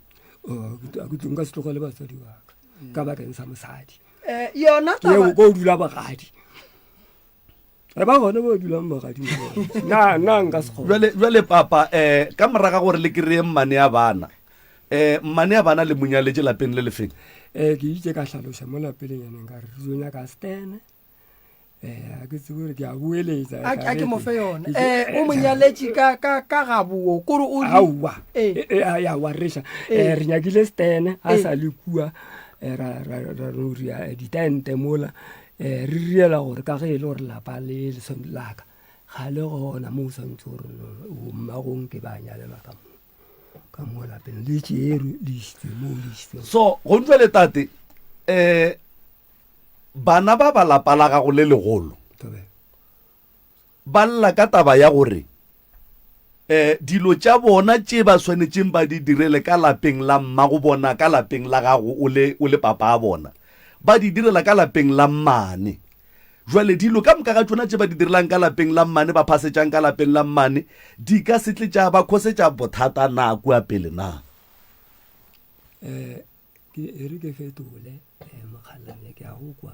Oh, ke tlo nka se tlogele batswadi ba ka ka bakeng sa mosadi. Eh, yona taba ko dula bogadi. Re ba gona ba dulang bogadi na na nka se kgone. Jwale jwale papa eh ka moraga gore le kry-e mmane ya bana eh mmane ya bana le monyaletše lapeng le lefeng? Eh ke itše ka hlaloša mo lapeleng yaneng ka re re tlo nyaka stene eh a ke tsebe gore ke a boeletsa a ke mo fe yona eh o monyaletše ka ka ka gabuo kore o aowa eh ya wa reša eh re nyakile stene a sa le kua ra ra ra no ria ditente mola um re riela gore ka ge e le gore lapa le le laka ga le gona mo o swantse gore mmagong ke ba nyalelwa ka mo ka mo lapeng le tšerwe le isitswe mo le isitswe so go ntšwa le tate um bana ba ba lapa la gago le legolo Ba lla ka taba ya gore um dilo tša bona tše ba swanetšeng ba di direle ka lapeng la mmago bona, ka lapeng la gago o le, o le papa a bona, ba di direla ka lapeng la mmane. Jwale dilo ka moka ga tšona tše ba di direlang ka lapeng la mmane, ba phasetšang ka lapeng la mmane, di ka se tle tša ba khosetša bothata na kua pele na? Um ke e re ke fetole um mokgalabje ke a go kwa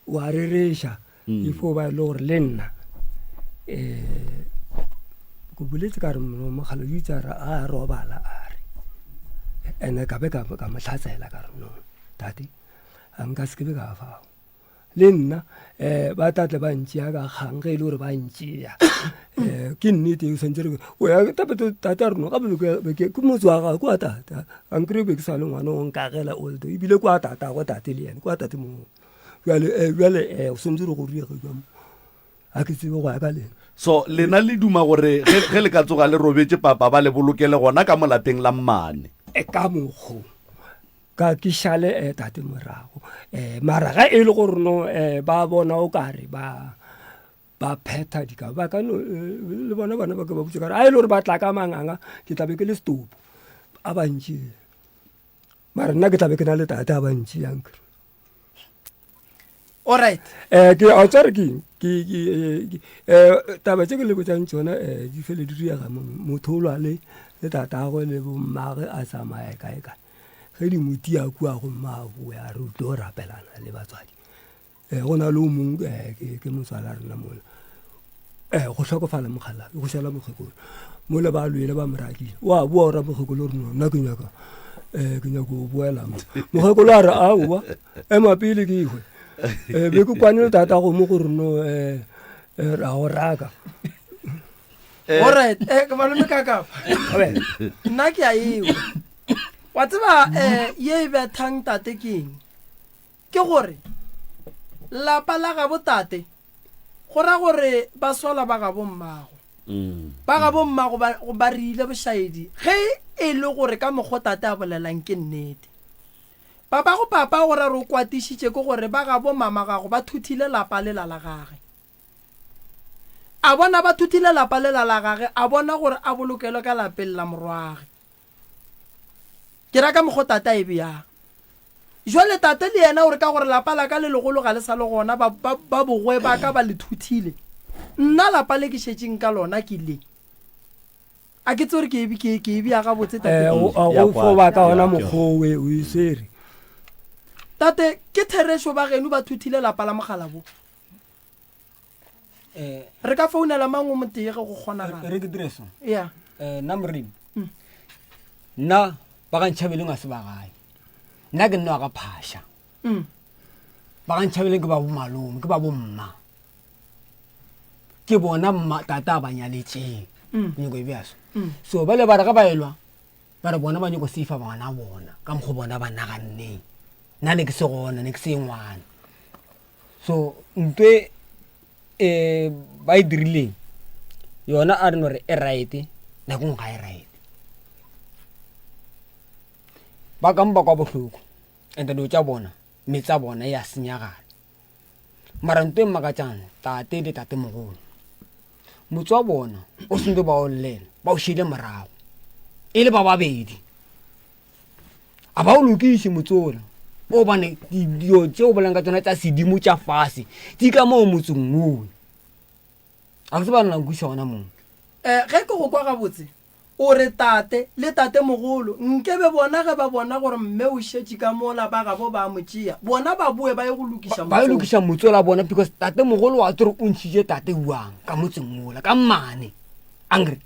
wa rereša mm. e fo ba e le gore le nna um ko boletse ka re mogalo o itse a robala a re ene ka be ka mo tlhatsela ka re no tate a nka se ke be ka fao le nna um ba tla tle ba ntšea ka kgang ge e le gore ba ntšea um ke nnete o swantse re oya tate a reno gape ke motse wa gago kwa tate a nkry be ke sa le ngwana o nkagela old ebile kwa tatago tate le yene kwa tate mongwe jale eh, jale eh, o swantse re go riege jang a ke tsebe go ya ka lena so lena le duma gore ge le ka tsoga le robetše papa ba le bolokele gona ka mo lapeng la mmane e ka mokgo ka ke šale eh, tate morago um mara ga e le gore no um ba bona o kare ba ba phetha dikabo ba ka no le bona bana ba ke ba botse kare a e le gore ba tla ka manganga ke tlabe ke le setopo a bantši mara nna ke tlabe ke na le tate a bantši yang alright eh ke a tsare ke ke eh taba tse ke le botsang tsona eh di fele di riega motho o lwa le le tatagwe le bommagwe a tsamaya kae kae ge di mo tia kua go mmago ya re o tlo rapelana le batswadi um go na le o mongwe um ke motswala rena mola um go hlokofala mokgalabje go šala mokgekolo mola ba lwele ba morakile wa boa ora mokgekolo gore no nna ke nyaka um ke nyaka go boela mo mokgekolo a re aowa ema pele ke ihwe um be ke kwane le tata go mo gore no um ra go raka alright eh ke malome ka kapa nna ke a ewa wa tseba um ye e bethang tate ke eng Ke gore, lapa la gabo tate, go ra gore ba sola ba gabo mmago. Ba gabo mmago ba, ba re ile bošaedi, ge e le gore ka mokgo tate a bolelang ke nnete. Papago papa go ra re o kwatišitše ke gore ba gabo mama gago ba thuthile lapa lela la gage. A bona ba thuthile lapa lela la gage, a bona gore a bolokelwe ka lapeng la morwage. Ke ra ka mokgo tate a e beyang. Jwale tate le yena o re ka gore lapa la ka le legolo ga le sa le gona, ba, ba, ba bogwe ba ka ba le thuthile. Nna lapa le ke šetšeng ka lona ke le. A ke tsebe gore ke, ke, ke e beya gabotse tate. Eh, o- a Ya go fo ba ka kwala. ona Ya, mokgwa owe o e swere Tate, ke therešo ba geno ba thuthile lapa la Mogalabo? Eh, Re ka founela mang o motee ge go kgonagala? re ke dire so Ya. Eh, nna moremi nna ba ga ntšhabeleng ga se ba gae nna ke nna wa ga phasha Mm. ba ga ntšhabeleng ke ba bomalome ke ba bomma ke bona mma tata a ba nyaletšeng nyako e bea so so ba le ba re ga ba elwa ba re bona ba nyako seifa bana bona ka mokgo bona ba naganneng nna ne ke se gona ne ke se ngwana so ntwe um ba e dirileng yona a re no re e right nako nngwe ga e right ba ka mpa kwa bohloko and dilo tša bona metse a bona ya senyagala mara nto e mmakatšang tate le tatemogolo Motse wa bona o sentse ba o llela ba o šele morago e le ba babedi a ba o lokiše motse ola gobane dilo tše o bolang ka tsona tsa sedimo tša fase di ka moo motseng oo a ke tseba nna nkwiša gona moo um ge ke go kwa gabotse O re, Tate, le tatemogolo, nkebe bona ge ba bona gore mme o šetše ka mola ba gabo ba a mo tšea, bona ba boe ba ye go lokiša Ba yo motse wo. lokiša motse ola bona because tatemogolo wa tsore o ntšhitše tate buang ka motseng ola ka mmane. Angre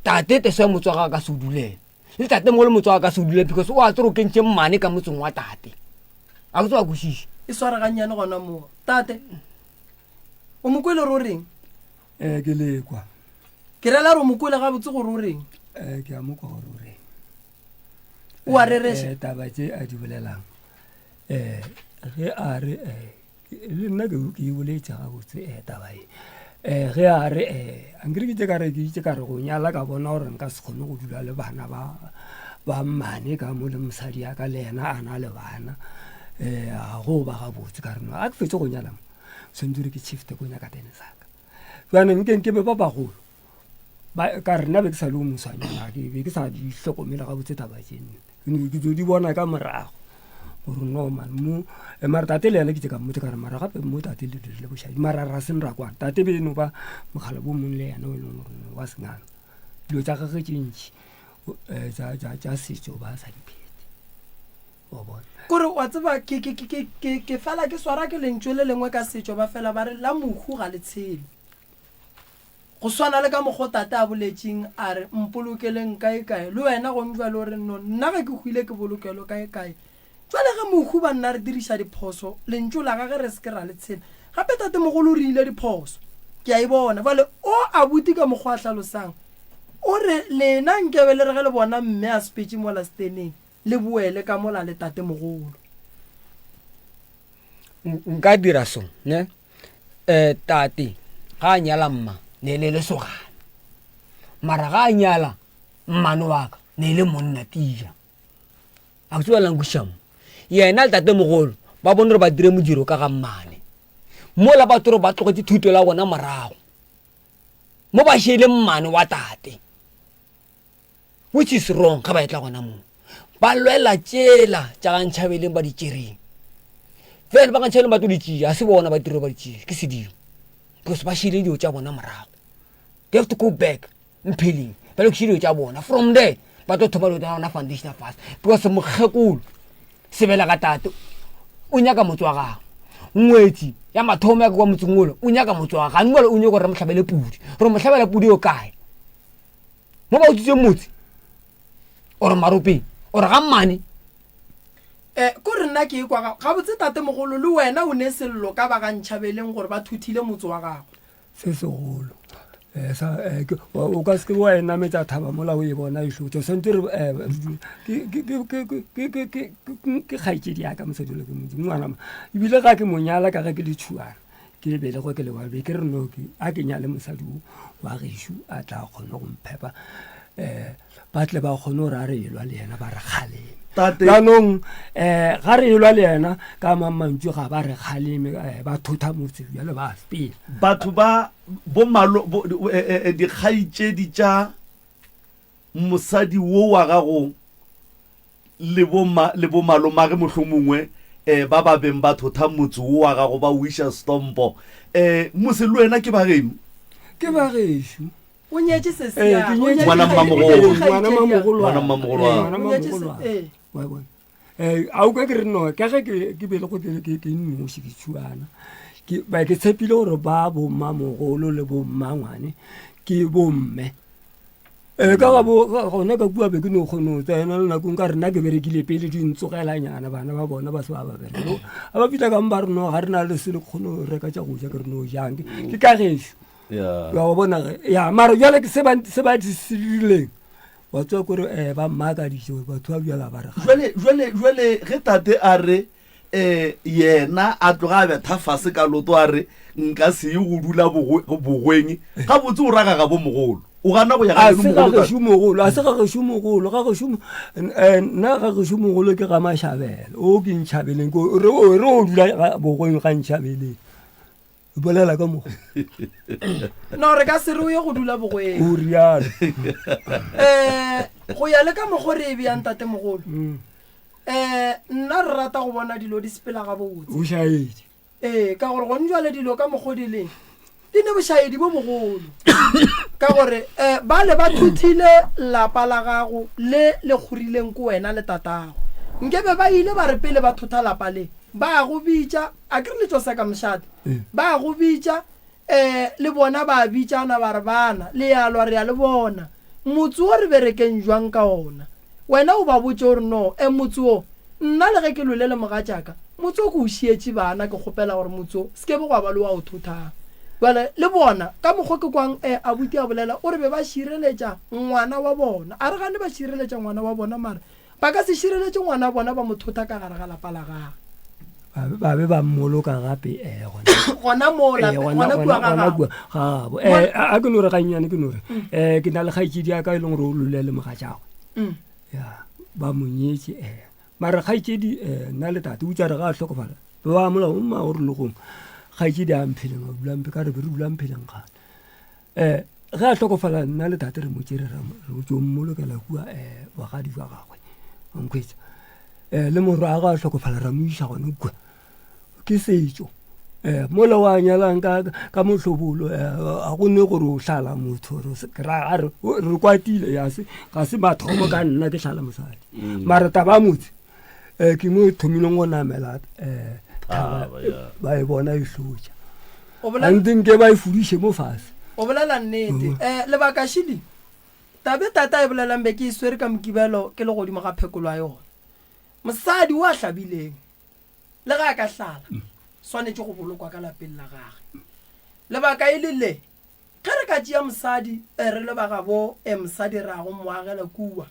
tate teso ya motse wa gagwe a ka se o dulele le tatemogolo motse wa gagwe a ka se o dulele because o a tsore o kentše mmane ka motseng wa tate. A ke tse wa kwešiša. E sware gannyane gona moo. Tate, o mo kwele gore o reng? um ke lekwa ke rela gore mo kwele gabotse gore o reng um ke a mo kwa gore o reng o a rereša Eh, taba tše a di bolelang um ge a re um le nna ke ke e boletše gabotse um taba e um ge a re um ankere ke tše ka re ke itše ka re go nyala ka bona gore nka se kgone go dula le bana ba ba mmane ka mo le mosadi ya ka le yena a na le bana um ga go ba gabotse ka re no a ke fetse go nyala mo tshwanetse gore ke shifte ko nyaka tene saka jaanong nke nke be ba bagolo ka rena be ke sa le o moswanyana ke be ke sa di hlokomele gabotse taba tsene ke tlo di bona ka morago gore no man mo eh, mara tate le yena ke tse ka mmotse ka re mara gape mo tate le dirile bošadi mara ra seng ra kwana tate be no ba mogala bo mong le yena o e leng gore wa sengana dilo tsa gage tše ntši eh, tša setso ba sa di phete wa bona kore wa tseba ke, ke, ke, ke, ke, ke fela ke swara ke lentšu le lengwe ka setšo ba fela ba re la mohu ga le tshele go swana le ka mokgo tate a boletšeng a re mpolokeleng kae-kae le wena gong jwale o re no nna ge ke hwile ke bolokelo kae-kae jwale ge mohu ba nna re diriša diphoso lentšu la gage re se ke ra le tshela gape tatemogolo o re ile diphoso ke a e bona jwale o abuti ka mokgwa a hlalosang o re lena nkebe le re ge le bona mme a sepetše mola steneng Le boele ka mola le tatemogolo. Nka dira so, ne? Eh, tate, ga a nyala mma, ne le lesogana. Mara ga a nyala mmane wa ka, ne le monna tija. A ke tseba la nkwešiša mo. Yena le tatemogolo ba bone gore ba dire modiro ka ga mmane. Mola ba toro ba tlogetše thuto la bona morago. Mo ba šele mmane wa tate. Which is wrong ga ba etla gona moo. Ba lwela tšela tša ga Ntšhabeleng ba di tšereng. Fela ba ga Ntšhabeleng ba tlo di tšea, ga se bona ba tiro ba di tšea, ke sedimo. Because ba šile dilo tša bona morago. They have to go back Mpheleng, ba lokiše dilo tša bona. From there, ba tlo thoma dilo tša bona foundation fase. Because mokgekolo, sebela ka tate, o nyaka motse wa gagwe. Ngwetsi ya mathomo ya ka kwa motseng ola, o nyaka motse wa gagwe. Gane o nyaka gore re mo hlabele pudi. Re mo hlabela pudi yo kae? Mo ba utswitseng motse or maropeng or ga mmane. Eh, ko re nna ke ekwa ga, gabotse tatemogolo le wena o ne sello ka ba ga Ntšhabeleng gore ba thuthile motse wa gagwe. Se segolo. Eh, sa, eh, ke, wa, o ka se ke wa e nametša thaba mola o e bona e hlotša. Swantse re, eh, ke, ke, ke, ke, ke, ke, ke, ke, ke, ke kgaetšedi ya ka mosadi ole ke motse, ngwana ma. Ebile ga ke mo nyala ka ge ke le tšhuana. Ke belegwe ke le wa be ke re no ke a ke nyale mosadi o wa gešo a tla kgone go mphepa um ba tle ba kgone gore a re elwa le yena ba re kgaleme jaanong um ga re elwa le yena ka mang mantšu ga ba re kgaleme eh, ba thotha motse bjale ba fela batho ba bomalo eh, eh, dikgaetšedi tša mosadi wo wa gago le bo le bomalomage mohlomongwe um ba ba beng ba thotha motse wo wa gago ba o iša stompo um mose le wena ke ba geno ke ba gešo o nyetše sesi ya ke nyetše Ngwana mmamogolo. ngwana mmamogolo Ngwana mmamogolo wa. ngwana O nyetše se- mmamogolo ee. wa bona eh a o ka ke re no ka ge ke ke bele go ke ke ke nnoši ke tšhuana ke ba ke tshepile gore ba bo mmamogolo le bo mmangwane ke bomme Ee, ka gabo gona ka kua be ke no kgone go tsena le nakong ka rena ke berekile pele di ntsogelanyana bana ba bona ba se ba ba bereka ga ba fitlha kang ba re no ga re na le selo kgone go reka tša go ja ke re no jang ke ka gešo ya wa bona ge ya mara jale ke se ba se ba di se dirileng wa tswa kore um ba mmakaditše gore batho ba bjala ba re jale jale jale ge tate a re um yena a tloga a betha fase ka loto a re, Nka se ye go dula bogweng. Gabotse o raga gabo mogolo. O gana go ya ga geno mogolo. A se ga gešo mogolo, a se ga gešo mogolo, ga gešo, eh, nna ga gešo mogolo ke ga Mashabela. O ke Ntšhabeleng, re o dula bogweng ga Ntšhabeleng. Bolela ka mokgwa. No re ka se re o ye go dula bogoeng. O rialo. Eh go ya le ka mokgwa re e beyang tatemogolo. Mm. Eh nna re rata go bona dilo di sepela gabotse. O šaedi. Ee, ka gore gone jwale dilo ka mokgo di leng di ne bošaedi bo bogolo ka gore um bale ba thuthile lapa la gago le le kgorileng ko wena le tatago. Nkebe ba ile ba re pele ba thotha lapa le ba go bitša, a ke re le tšo seka mošate, ba go bitša um le bona ba bitšana ba re bana le ya lwa re ya le bona motse wo re berekeng jwang ka ona. Wena o ba botše o re no um motse wo nna le ge ke lwele le mogatšaka motse wo ke o šietše bana ke kgopela gore motse wo se ke be gwa ba le wa o thothang. Bjale le bona ka mokgo ke kwang um abuti a bolela o re be ba šireletša ngwana wa bona. A re gane ba šireletša ngwana wa bona mara Ba ka se šireletše ngwana bona ba mo thotha ka gare ga lapa la gagwe. Ba be ba mmoloka gape eh, gona gona moo eh, gona kua ga gabo. Gabo. Eh, a ke no re gannyane ke no re mm. eh ke na le kgaetšedi ya ka e leng gore o lole le mogatšagwe. Mm. Ya ba mo nyetše eh mara kgaetšedi eh nna le tate o tšare ga a hlokofala ba mola o mma gore le gongwe kgaetšedi a mpheleng a dula mpe ka re be re dula mpheleng gane um ge a hlokofala nna le tate re mo tšere re tšo mmolokela kua um bogadi jwa gagwe nkhwetša um le morwa ga a hlokofala ra mo iša gone kua ke setšo um mola wa nyalang ka ka mohlobolo um a go ne gore o hlala motho re re kwatile ya se ga se mathomo ka nna ke hlala mosadi mm. mara taba motse um ke mo e thomileng go namela um thaba ba e bona e hlotša ante nke ba e fudiše mo fase o bolela nnete um lebaka šili tabe tata e bolelang be ke e swere ka mokibelo ke le godimo ga phekolo ya yona mosadi o a hlabileng le ge a ka hlala mm. swanetše go bolokwa ka lapeng la gage lebaka e le le ge re ka tšea mosadi eh, re le ba gabo um mosadi re ya go mo agela kua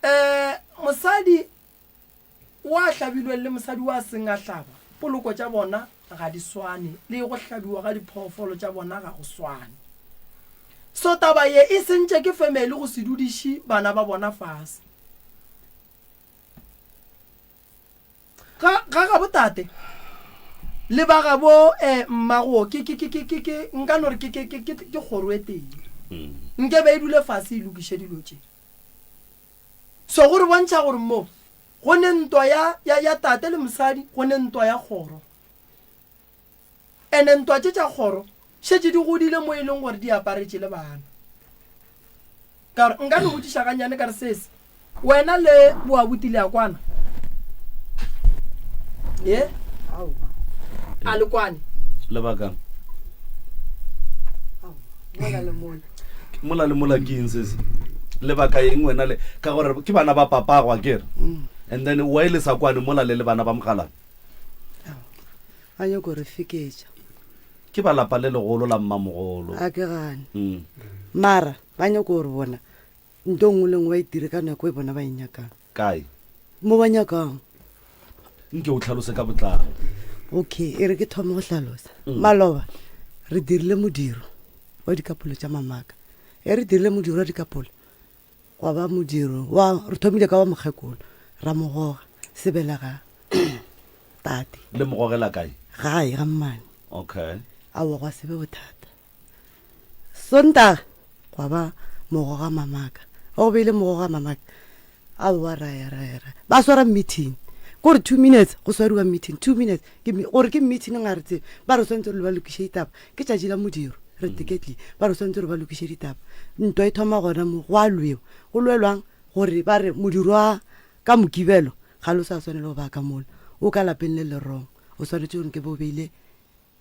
Um mosadi wa hlabilweng le mosadi wa seng a hlaba, poloko tša bona ga di swane, le go hlabiwa ga diphoofolo tša bona ga go swane. So taba ye e sentše ke family go se dudiše bana ba bona fase. Ga, ga gabo tate le ba gabo eh, mmago ke, ke, ke, ke, ke, ke, nka no re ke, ke, ke, ke, ke kgoro e tee. Nke be e dule fase e lokiše dilo tše. So go re bontšha gore mo go ne ntwa ya, ya, ya tate le mosadi, go ne ntwa ya kgoro. Ene ntwa tše tša kgoro šetše di godile mo e leng gore di aparetše le bana. Ka gore nka no botšiša gannyane ka re sese, wena le boabuti le a kwana? Ye? A le kwane? Lebakang. Mola le mola. Mola le mola ke eng sese? Lebaka eng wena le ka gore ke bana ba papagwa ke re. Mm. And then why le sa kwane mola le le bana ba mogalana? Ba nyako re feketša. Ke ba lapa le legolo la mmamogolo. A ke gane. Mm. Mara ba nyako gore bona nto nngwe le nngwe ba itire ka nako e bona ba e nyakang. Kae? Mo ba nyakang. Nke o tlhalose ka botlalo. Okay, e re ke thome go hlalosa. Mm. Maloba re dirile modiro wa dikapolo tša mamaka. E re dirile modiro wa dikapolo gwa ba modiro wa re thomile ka wa mokgekolo ra mo goga sebelega tate. Le mo gogela kae? Gae ga mmane. Okay. Aowa gwa se be bothata. Sontaga gwa ba mogoga mamaka. Ge go beile mogoga mamaka aowa ra ya ra ya ra ba swara meeting kore two minutes go swariwa meeting two minutes gore ke meeting ga re tsebe ba re swanetse gore ba lokiše ditaba ke tšatši la modiro re mm. teketli ba re swanetse gore ba lokiše ditaba ntwa e thoma gona mo go a lwewa go lwelwang gore ba re modiro wa ka mokibelo ga lo sa swanele go ba ka mola o ka lapeng le lerong o swanetse gore nke bo beile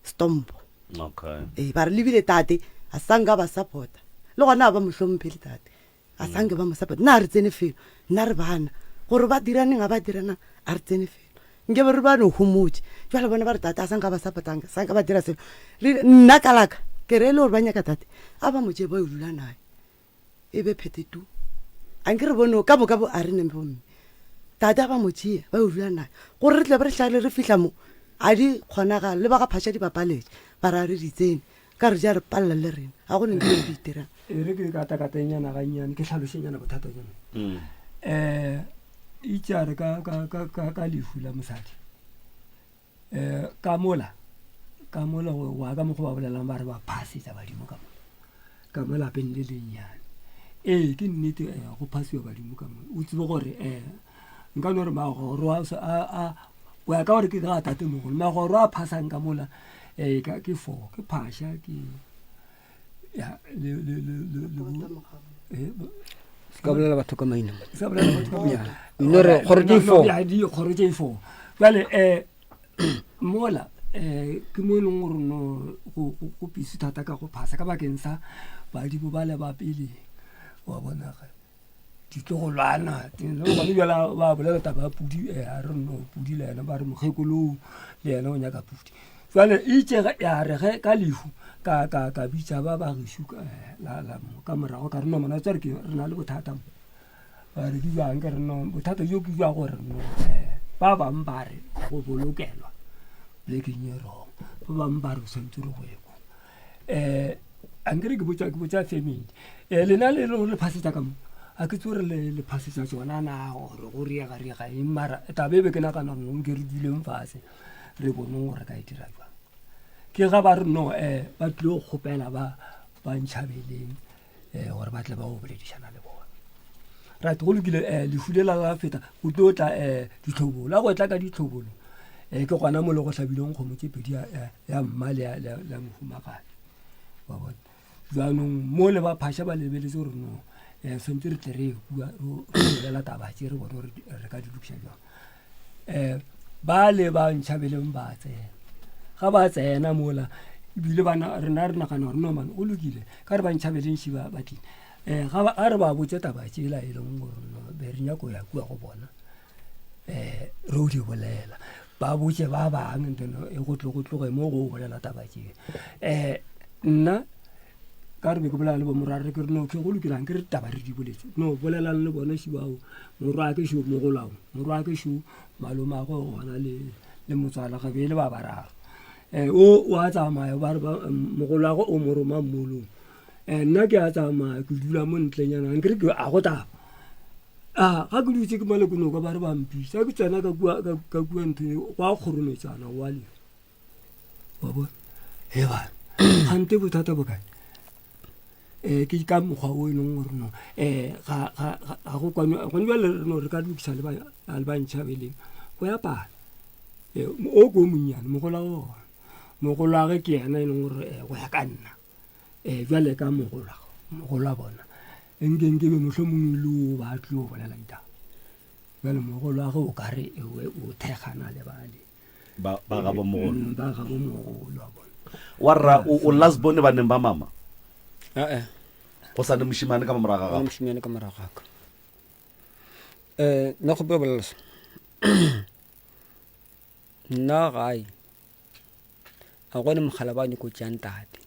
stompo okay ee ba re lebile tate a sanka ba support-a le gona ba mo hlomphele tate a sanke ba mo support nna a re tsene felo nna re bana gore ba diraneng ga ba diranang a re tsene felo nke be re ba no homotse jale bone ba re tate a sanka ba support-ang sanka ba dira selo nna ka laka ke re e le gore ba nyaka tate a ba mo tšee ba yo dula naye e be phete tu a nke re bone ka moka bo a re neng bomme tate a ba mo tšea ba yo dula naye gore re tle be re hlale re fihla mo a di kgonagala le ba ga phaša di bapaletše ba ra re di tsene ka re ja re palela le rena ga go neng ke di itirang e re ke katakatenyana gannyane ke hlalošenyana bothata jone um itše a re ka lehu la mosadi um ka mola Ka mola go ya ka mokgwa ba bolelang ba re ba phasetsa badimo ka mola ka mo lapeng le lennyane. Ee, ke nnete um go phasiwa badimo ka mola. O tsebe gore um nka no re magoro a a go ya ka gore ke ga tatemogolo magoro a phasang ka mola um ke four ke phasha ke ya le le le le le se ka bolela batho ka maina se ka bolela batho ka maina no re kgoro tše four ya di kgoro tše four jale eh mola eh ke mo e leng gore no go go pisi thata ka go phasa ka bakeng sa badimo ba le ba pele wa bona ge ditlogolwana gone bjala ba bolela taba ya pudi eh, a re no pudi le yena ba re mokgekoloo le yena o nyaka pudi jale itse ya re ge ka lehu ka ka ka bitša ba ba gešo eh, la la ka morago ka re no mona tsware ke re na le bothata mo ba re ke jang ke re no bothata jo ke jwa gore no eh, ba bangwe ba re go bolokelwa plekeng e wrong ba bangwe ba re o tshwanetse re go ye ko um ankere ke botša ke botša family um lena le le le phasetša ka mo a ke tse gore le le phasetša tsona na gore go riega riega eng mara taba e be ke nagana gore nong ke re duleng fase re boneng gore ka e dira jwang ke ga ba re no um ba tlile go kgopela ba ba ntšhabeleng um gore ba tle ba go boledišana le bona right go lokile um lehu le la la feta go tlo tla um ditlhobolo a go tla ka ditlhobolo um ke gona mo le go hlabileng kgomo tse pedi ya mma le ya mohumagadi wa bona jaanong mo le ba phasha ba lebeletse gore no um tshwanetse re tle re ye kua re bolela taba tse re bone gore re ka di lokiša jang um ba le ba ntšhabeleng ba tsena ga ba tsena mola ebile bana rena re nagana gore no man o lokile ka re ba ntšhabeleng ši ba tlile um ga re ba botse taba tsela e leng gore no be re nyako ya kua go bona um re o di bolela ba botse ba bangwe then e go tle go tloge mo go bolela taba tse um nna ka re be ke bolela le bomorwarre ke re no ke go lokilang ke re taba re di boletse no bolelang le bona šibao morwa ke šo mogolao morwa ke šo malomago gona le le motswala ga be e le ba bararo um o o a tsamaya ba re mogolwago o mo roma mmolong um nna ke a tsamaya ke dula mo ntlenyana nkere ke a go taba a ga ke dutse ke male konoka ba re ba mpitsa ke tsena ka kua ka kua ntho go a kgorometsana wa le wa bona he bana gante bothata bo kae um ke ka mokgwa o e leng gore no um ga go kwane gone jale re no re ka lokisa le bantšhabeleng go ya pala o ko monnyane mogola ona mogolwage ke yena e leng gore go ya ka nna um jale ka mogola mogolo wa bona nke nke be motlho mongwe le o ba tlile go bolela ditaba jale mogolo wa ge o ka re ewe o thekgana le bale ba ba gabo mogolo Mm, ba gabo mogolo wa bona wa rra o o last bone baneng ba mama ee go sa ne mošimane ka moraga ga gago mošimane ka morago ga ka um nna kgopela bolela se nna gae a gone mogala ba nyako tšeang tate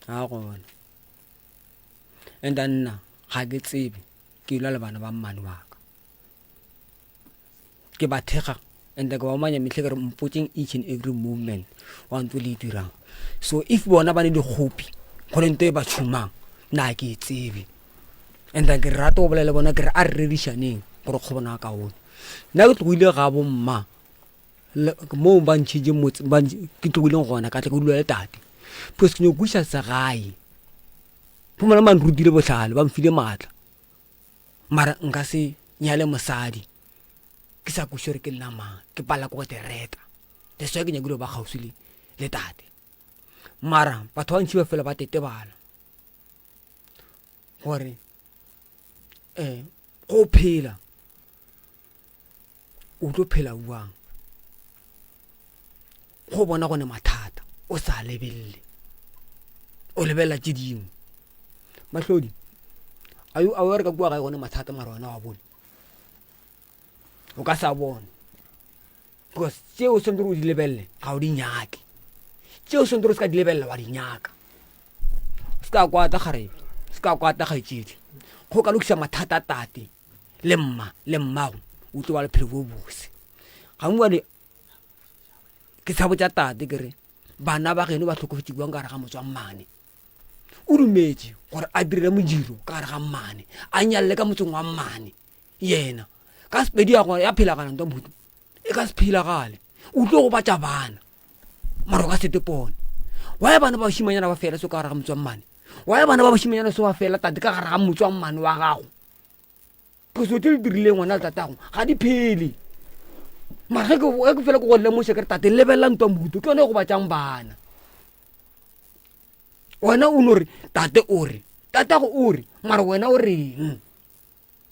ga gona and nna ga ke tsebe ke lwa le bana ba mmane wa ka ke ba thekga and ke ba omanya mehle ke re mpotseng each and every movement wa ntse le e dirang so if bona ba ne dikgopi go le nto e ba tšhomang na ke e tsebe and then ke rata go bolela le bona ke re a re rerišaneng gore kgobona kaone nna ke tlogile ga bomma moo ba ntšhitše motse ke tlogileng gona ka tla ke dula le tate because ke nyako kweša segae phomana ba nrutile bohlale ba mfile maatla mara nka se nyale mosadi ke sa kweše gore ke nna mang ke palela ke go te reta that's why ke nyakile go ba kgauswi le le tate mara batho ba ntši ba fela ba tetebala gore um go phela o tlo phela jwang go bona gone mathata o sa lebelele o lebelela tše dingwe mahlodi a o re ka kua gae gone mathata mara wena wa bone o ka sa bone because tše o tshwanetse o di lebelele ga o di nyake tše o tshwanetse o se ka di lebelela wa di nyaka se ka kwata kgarebe se ka kwata kgaetšedi go ka lokisa mathata tate le mma le mmago o tlo ba le phelo bo bose gangwane ke tshabo tša tate ke re bana ba geno ba tlhokofetse buang ka gare ga motswa mmane o dumetše gore a dire modiro ka gare ga mmane a nyalele ka motseng wa mmane yena ka sepedi ya gore ya phelagana ntwa mohutu e ka se phelagale o tlo go batša bana. Mara o ka se tepone. Why bana ba bašimanyana ba fela so ka gare ga motswammane? Why bana ba bašimanyana so ba fela tate ka gare ga motswammane wa gago? Phoso tse di dirileng ngwana le tatago ga di phele. Mara ge ke fela ke go lemoša ke re tate lebelela ntwa mohuto ke yone e go batšang bana. Wena o no re tate o re tatago o re mara wena o reng?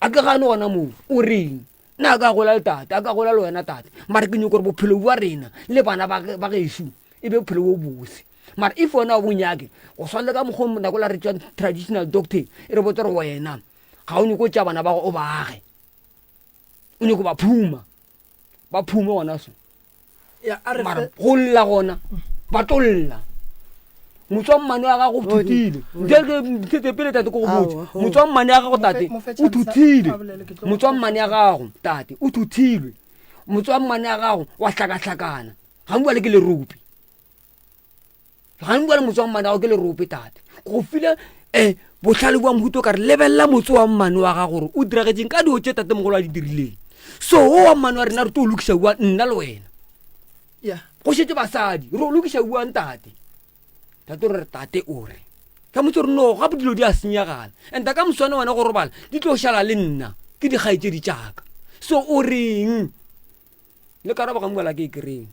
A ke gane gona moo o reng? Nna a ka gola le tate a ka gola le wena tate mara ke nyoko gore bophelo bja rena le bana ba gešo e be bophelo bo bose. Mara if wena o bo nyake go swana le ka mokgwa nako la re tšwa traditional doctor e re botsa gore wena ga o nyoko tša bana ba go o ba age o nyoko ba phuma ba phume gona so mara go lla gona ba tlo lla motswammane wa gago o thuthile ntete pele tate ko go botse motswammane wa gago tate o thuthile motswammane wa gago tate o thuthilwe motswammane wa gago wa hlakahlakana ga bua le ke lerope ga bua le motswammane wa gago ke lerope tate go file um bohlale bua mohuto ka re lebelela motse wa mmane wa gago gore o diragetseng ka dilo tse tate mogolo a di dirileng so o wa mmane wa rena re tlo o lokiša bua nna le wena go šetse basadi re o lokiša buang tate tate o re tate o re ka motse re no gape dilo di a senyagala and ka moswane wena go robala di tlo šala le nna ke dikgaetšedi tšaka so o reng le karabo ga mmuala ke e kry-eng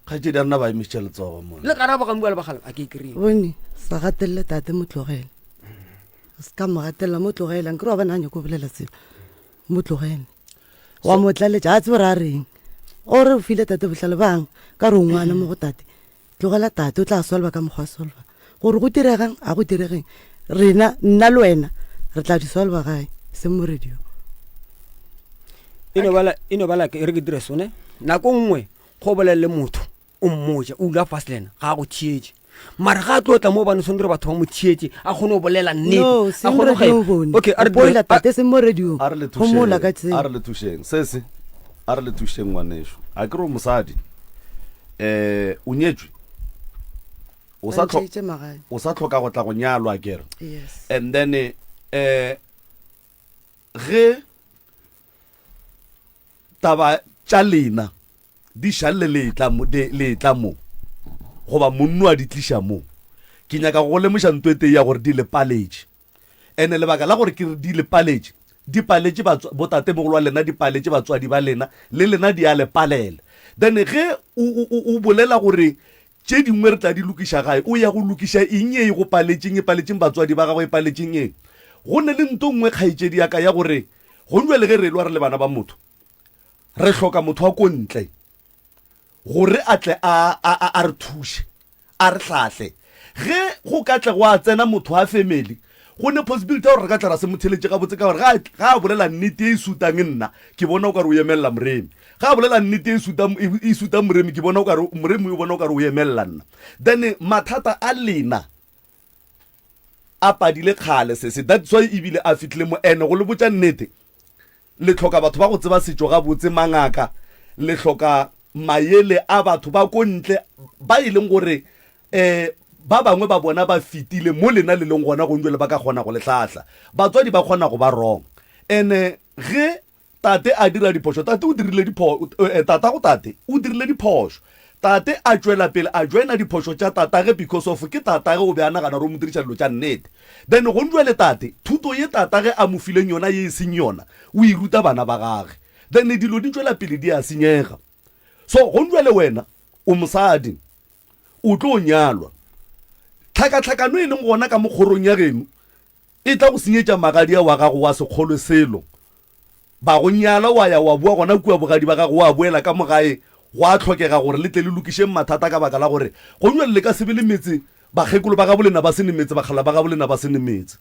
kgaetšedi a rena ba emišitše letsogo mo le karabo ga mmuala bagala a ke e kry-eng bone sa gatelele tate mo tlogele se ka mo gatelela mo tlogele nkere wa bona a nyako bolela selo mo tlogele wa mo tlaletša a tsebe gore a reng o re o file tate bohlale bang ka re o ngwana mo go tate tlogela tate o tla solva ka mokgwa solva gore go diregang a go diregeng rena nna le wena re tla di solva gae se mo radio e no bala e re ke dire sone nako nngwe go bolelele motho o mmotša o dula fase le ena ga a go theetše mara ga a tlo tla mo bane tshwanetse gore batho ba mo theetše a kgone go bolela nnete a kgone go okay a re bolela tate se mo radio a re le thušeng a re le thušeng se se a re le thušeng ngwaneso a ke re mosadi eh o nyetšwe o sa o sa tlhoka go tla go nyalwa kere yes and then eh ge taba tša lena di šalle le etla mo, le etla mo, goba monno a di tliša mo. Ke nyaka go go lemoša nto e tee ya gore di le paletše. Ene lebaka la gore ke re di le paletše, di paletše botatemogolo wa lena, di paletše batswadi ba lena, le lena di a le palela. Then ge o, o, o bolela gore tše dingwe re tla di lokiša gae, o ya go lokiša eng ye e go paletšeng, e paletšeng batswadi ba gago, e paletšeng eng? Go ne le nto nngwe kgaetšedi ya ka ya gore gong bjale ge re elwa re le bana ba motho, Re hloka motho wa ko ntle gore a tle a, a, a, a re thuše, a re hlahle. Ge go ka tle gwa tsena motho wa family, go ne possibility ya gore re ka tla ra se mo theletše gabotse ka gore ga, ga a bolela nnete e sutang nna, ke bona o ka re o emelela Moremi. Ga a bolela nnete e sutang, e, e sutang Moremi, ke bona o ka re, Moremi o bona o ka re o emelela nna. Then mathata a lena a padile kgale sese, that's why ebile a fihlile mo. Ene go le botša nnete, Le hloka batho ba go tseba setšo gabotse, mangaka. Le hloka maele a batho ba ko ntle ba e leng gore um ba bangwe ba bona ba fetile mo lena le leng gona gong jwale ba ka kgona go le hlahla. Batswadi ba kgona go ba wrong. And-e ge tate a dira diphošo, tate o dirile dipho, eh, tatago tate o dirile diphošo. Tate a tšwela pele a joina diphošo tša tatage because of ke tatage o be a nagana gore o mo diriša dilo tša nnete. Then gong jwale tate, thuto ye tatage a mo fileng yona ye e seng yona, o e ruta bana ba gage. Then dilo di tšwela pele di a senyega. So gong jwale wena o mosadi, o tlo nyalwa. Tlhakatlhakano e leng gona ka mo kgorong ya geno e tla go senyetša magadia wa gago wa se kgolwe selo. Ba go nyala wa ya wa boa gona kua bogadi ba gago wa boela ka mo gae, gwa hlokega gore le tle le lokišeng mathata ka baka la gore gong jwale le ka se be le metse, bakgekolo ba gabolena ba se ne metse, bakgala ba gabolena ba se ne metse.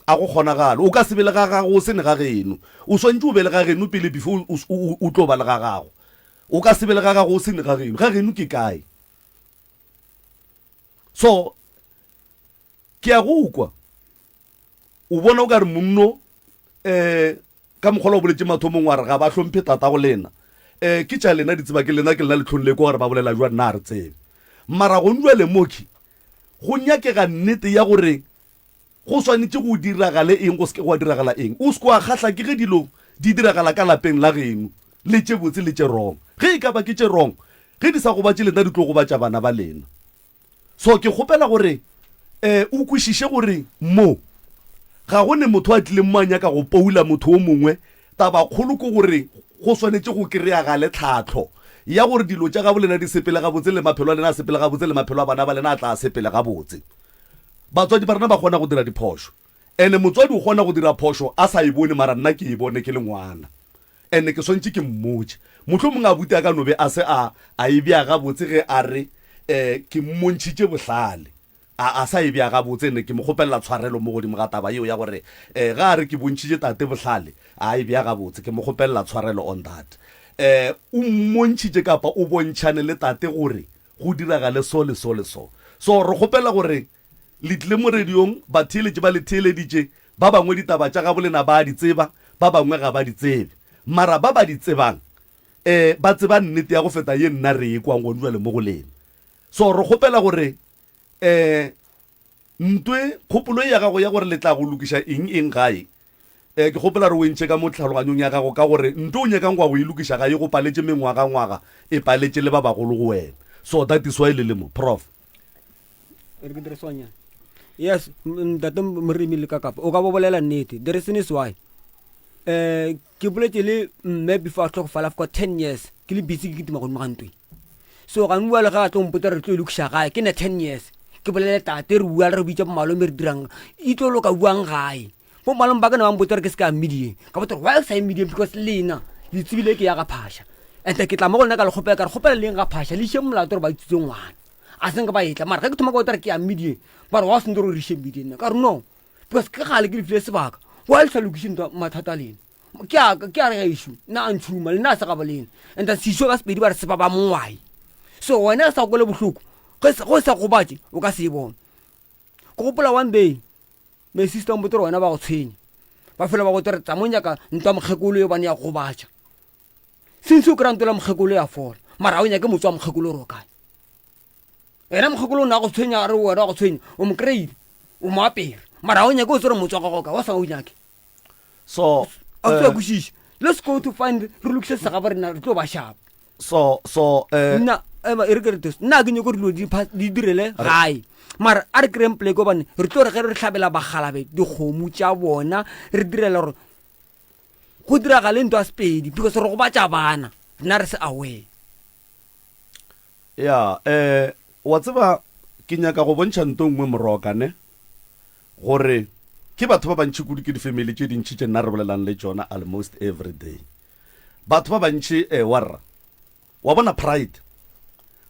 A go kgonagale. O ka se be le ga gago o se ne ga geno. O swanetše o be le ga geno pele before o, o, o tlo ba le ga gago. O ka se be le ga gago o se ne ga geno. Ga geno ke kae? So, Ke a go kwa. O bona o ka re monno um ka mokgwa la o boletše mathomong wa re ga ba hlomphe tatago lena. Um ke tša lena di tseba ke lena ke lena lehlong le kwa gore ba bolela jwang nna a re tsebe. Mara gong jwale mokhwi go nyakega nnete ya gore go swanetše go diragale eng go seke gwa diragala eng. O seke wa kgahla ke ge dilo di diragala ka lapeng la geno le tše botse le tše wrong. Ge e ka ba ke tše wrong. Ge di sa gobatše lena di tlo gobatša bana ba lena. So ke kgopela gore um o kwešiše gore mo ga go ne motho a tlileng mo a nyaka go poula motho o mongwe. Tabakgolo ke gore go swanetše go kry-agale tlhahlo ya gore dilo tša gabo lena di sepele gabotse le maphelo a lena a sepele gabotse le maphelo a bana ba lena a tla a sepele gabotse. Batswadi ba rena ba kgona go dira diphošo and motswadi o kgona go dira phošo a sa e bone mara nna ke e bone ke le ngwana. And ke swantše ke mmotše. Mohlomongwe abuti a ka no be a se a, a e bea gabotse ge a re, eh, ke mmontšhitše bohlale. A, a sa e bea gabotse, and ke mo kgopelela tshwarelo mo godimo ga taba yeo ya gore, eh, ge a re ke bontšhitše tate bohlale, a e bea gabotse. Ke mo kgopelela tshwarelo on that. Eh, o mmontšhitše kapa o bontšhane le tate gore go diragale so le so le so. So re kgopela gore Le tlile mo radiong, batheeletši ba le theeleditše, ba bangwe ditaba tša gabolena ba a di tseba, ba bangwe ga ba di tsebe. Mara ba ba di tsebang, eh, ba tseba nnete ya go feta ye nna re e kwang gone jwale mo go lena. So re kgopela gore, eh, ntwe, kgopolo e ya gago ya gore le tla go lokiša eng eng gae, eh, ke kgopela gore o e ntšhe ka mo tlhaloganyong ya gago, ka gore nto o nyakang go ya go e lokiša ga e go paletše mengwagangwaga, e paletše le ba bagolo go wena. So that is why le le mo. Prof. E re ke dire swanyana. Yes, ntate Moremi le Kakapa, o ka bo bolela nnete. The reason is why. Eh, ke boletse le mme before a tlhokofala for 10 years, ke le busy ke kitima godimo ga ntwe. So ga bua le ga a tlo mpotsa re tlo e lokiša gae, ke ne 10 years. Ke bolele tate re bua re bitsa bomalome re dirang, e tlo loka buang gae. Bo malome ba ka ne ba mpotsa gore ke se ka ya medieng. Ka botsa gore why o sa ye medieng because lena le tsebile ke ya ga Phasha. And ke tla mo go lena ka le kgopela ka re kgopela leng ga Phasha le iše molato gore ba utswitse ngwana. A se nka ba etla mara ge ke thoma ka botsa gore ke ya medieng ba re wa sentse gore o re iše medieng nna ka re no because ke gale ke le file sebaka why le sa lokiše ntwa mathata a lena. Ke a ke a re gešo nna a ntšhuma le nna a se gabo lena and sešo ka Sepedi ba re se ba ba mongwai. So wena sa kwele bohloko ge go sa gobatše o ka se e bone. Ke gopola one day My sister o mpotse gore wena ba go tshwenya ba fela ba go tsere tsa mo nyaka ntwa mokgekolo yo bane ya gobatša since o kry-a ntwa la mokgekolo ya fola mara ga o nyake motse wa mokgekolo gore o kae ena mokgekolo o ne a go tshwenya a re wena wa go tshwenya o mo kry-ile o mo apere mara ga o nyake o tsere motse wa gago kae wa sa o nyake so a tlo eh, kwešiša let's go to find re lokise segaba rena re tlo ba shapa so so eh, nna ema e re ke re this nna ke nyako dilo di pha- di direle gae mara a re kry-eng pleke gobane re tlo re ge re hlabela bagalabe dikgomo tša bona re direla gore go diragale ntwa sepedi because re gobatša bana rena re se aware ya eh wa tseba ke nyaka go bontšha nto nngwe moroka ne gore ke batho ba bantši kudu ke difamily tše dintši tše nna re bolelang le tšona almost every day batho ba bantši eh, warra wa bona pride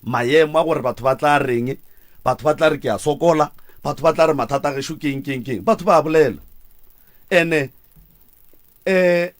maemo a gore batho ba tla reng batho ba tla re ke a sokola batho ba tla re mathata a gešo keng keng keng batho ba bolela ene eh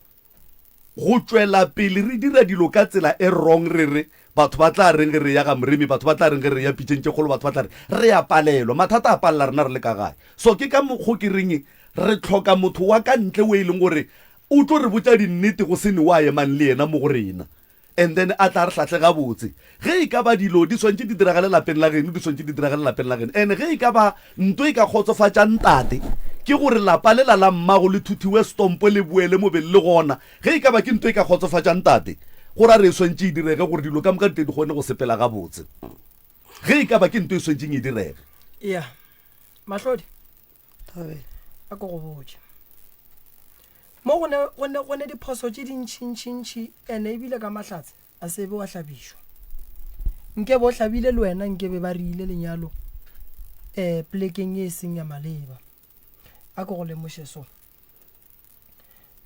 Go tšwela pele re dira dilo ka tsela e wrong re re batho ba tla reng ge re ya ga Moremi, batho ba tla reng ge re ya pitšeng tše kgolo, batho ba tla re re a palelwa. Mathata a palela rena re le ka gae. So ke ka mokgo ke reng re tlhoka motho wa ka ntle o e leng gore o tlo re botša dinnete go se ne wa emang le yena mo go rena. And then a tla re hlahle gabotse. Ge e ka ba dilo di swantše di diragale lapeng la geno, di swantše di diragale lapeng la geno. And ge e ka ba nto e ka kgotsofatša ntate, ke gore lapa lela la mmago le thuthiwe stompo le boele mo beng le gona. Ge e ka ba ke nto e ka kgotsofatša ntate, go ra re e swantše e direge gore dilo ka moka di tle di kgone go sepela gabotse. Ge e ka ba ke nto e swantšeng e direge. Ya, Mahlodi, a ko go botše. Mo go ne, go ne, go ne diphoso tše dintšintšintši, ene ebile ka mahlatse a se be wa hlabišwa. Nke bo hlabile le wena nke be ba re ile lenyalo eh plekeng ye e seng ya maleba. A ke go lemoše so.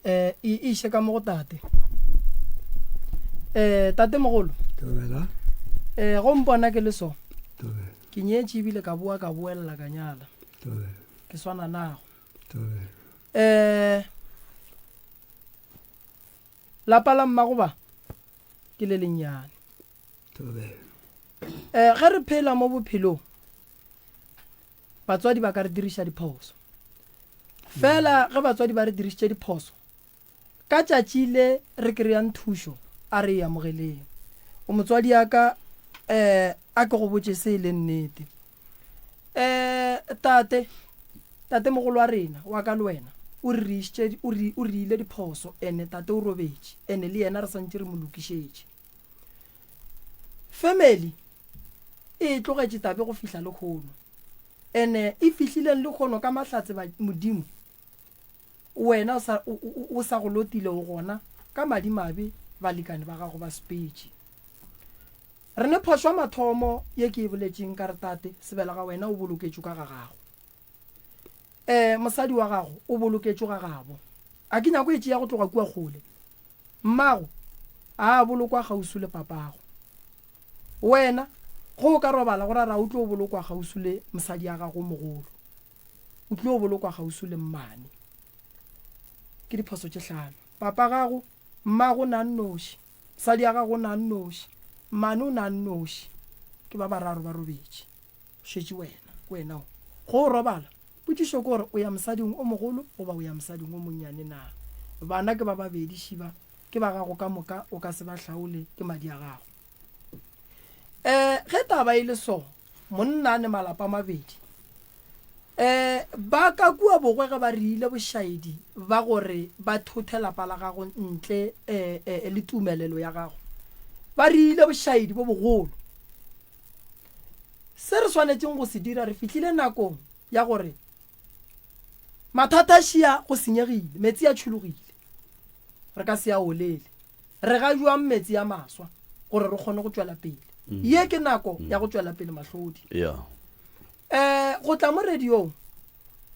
Eh e iše ka mo go tate. Eh tate mogolo. Tobela. Eh go mpona ke le so. Tobela. Ke nyetše ebile ka boa ka boelela ka nyala. Tobela. Ke swana nago. Tobela. Eh, lapa la mmago ba ke le lennyane. Eh, ge re phela mo bophelong batswadi ba ka re diriša diphoso fela ge batswadi ba re dirišitše diphoso ka tšatši le re kry-ang thušo a re e amogeleng o motswadi ya ka um a ke go botše se e le nnete Eh, tate, tatemogolo wa rena, wa ka le wena, o re rišitše, o re, o riile diphoso, ene tate o robetše, ene le yena re santše re mo lokišetše. Family e tlogetše tabe go fihla lekgono. Ene e fihlileng lekgono ka mahlatse ba Modimo wena o sa, o, o, o sa go lotile o gona ka madimabe balekane ba gago ba sepetše. Re ne phošo ya mathomo ye ke e boletšeng ka re tate sebelega wena o boloketšwe ka ga gago. E, mosadi wa gago o boloketšwe ga gabo. A ke nyako e tšea go tloga kua kgole. Mmago a a bolokwa kgauswi le papago. Wena, ge o ka robala go ra ra o tlo bolokwa kgauswi le mosadi ya gago mogolo. O tlo bolokwa kgauswi le mmane. Ke diphoso tše hlano. Papa gago, mmago o na nnoši, mosadi ya gago o na nnoši, mmane o na nnoši. Ke ba bararo ba robetše. Šetše wena, wena o. Ge o robala, potšišo ke gore o ya mosading o mogolo goba o ya mosading o monnyane na? Bana ke ba babedi, Šiba, ke ba gago ka moka, o ka se ba hlaole, ke madi a gago. E, ge taba e le so, monna a ne malapa a mabedi. E, ba ka kua bogwe ge ba riile bošaedi ba gore ba thothe lapa la gago ntle e, e, le tumelelo ya gago, ba riile bošaedi bo bogolo. Se re swanetšeng go se dira, re fihlile nakong ya gore mathata a šia go senyegile, metsi a tšhologile, re ka se a olele. Re ga jwang metsi a maswa gore re kgone go tšwela pele? Mm. Ye ke nako mm. ya go tšwela pele mahlodi. Yeah. Eh, go tla mo radiong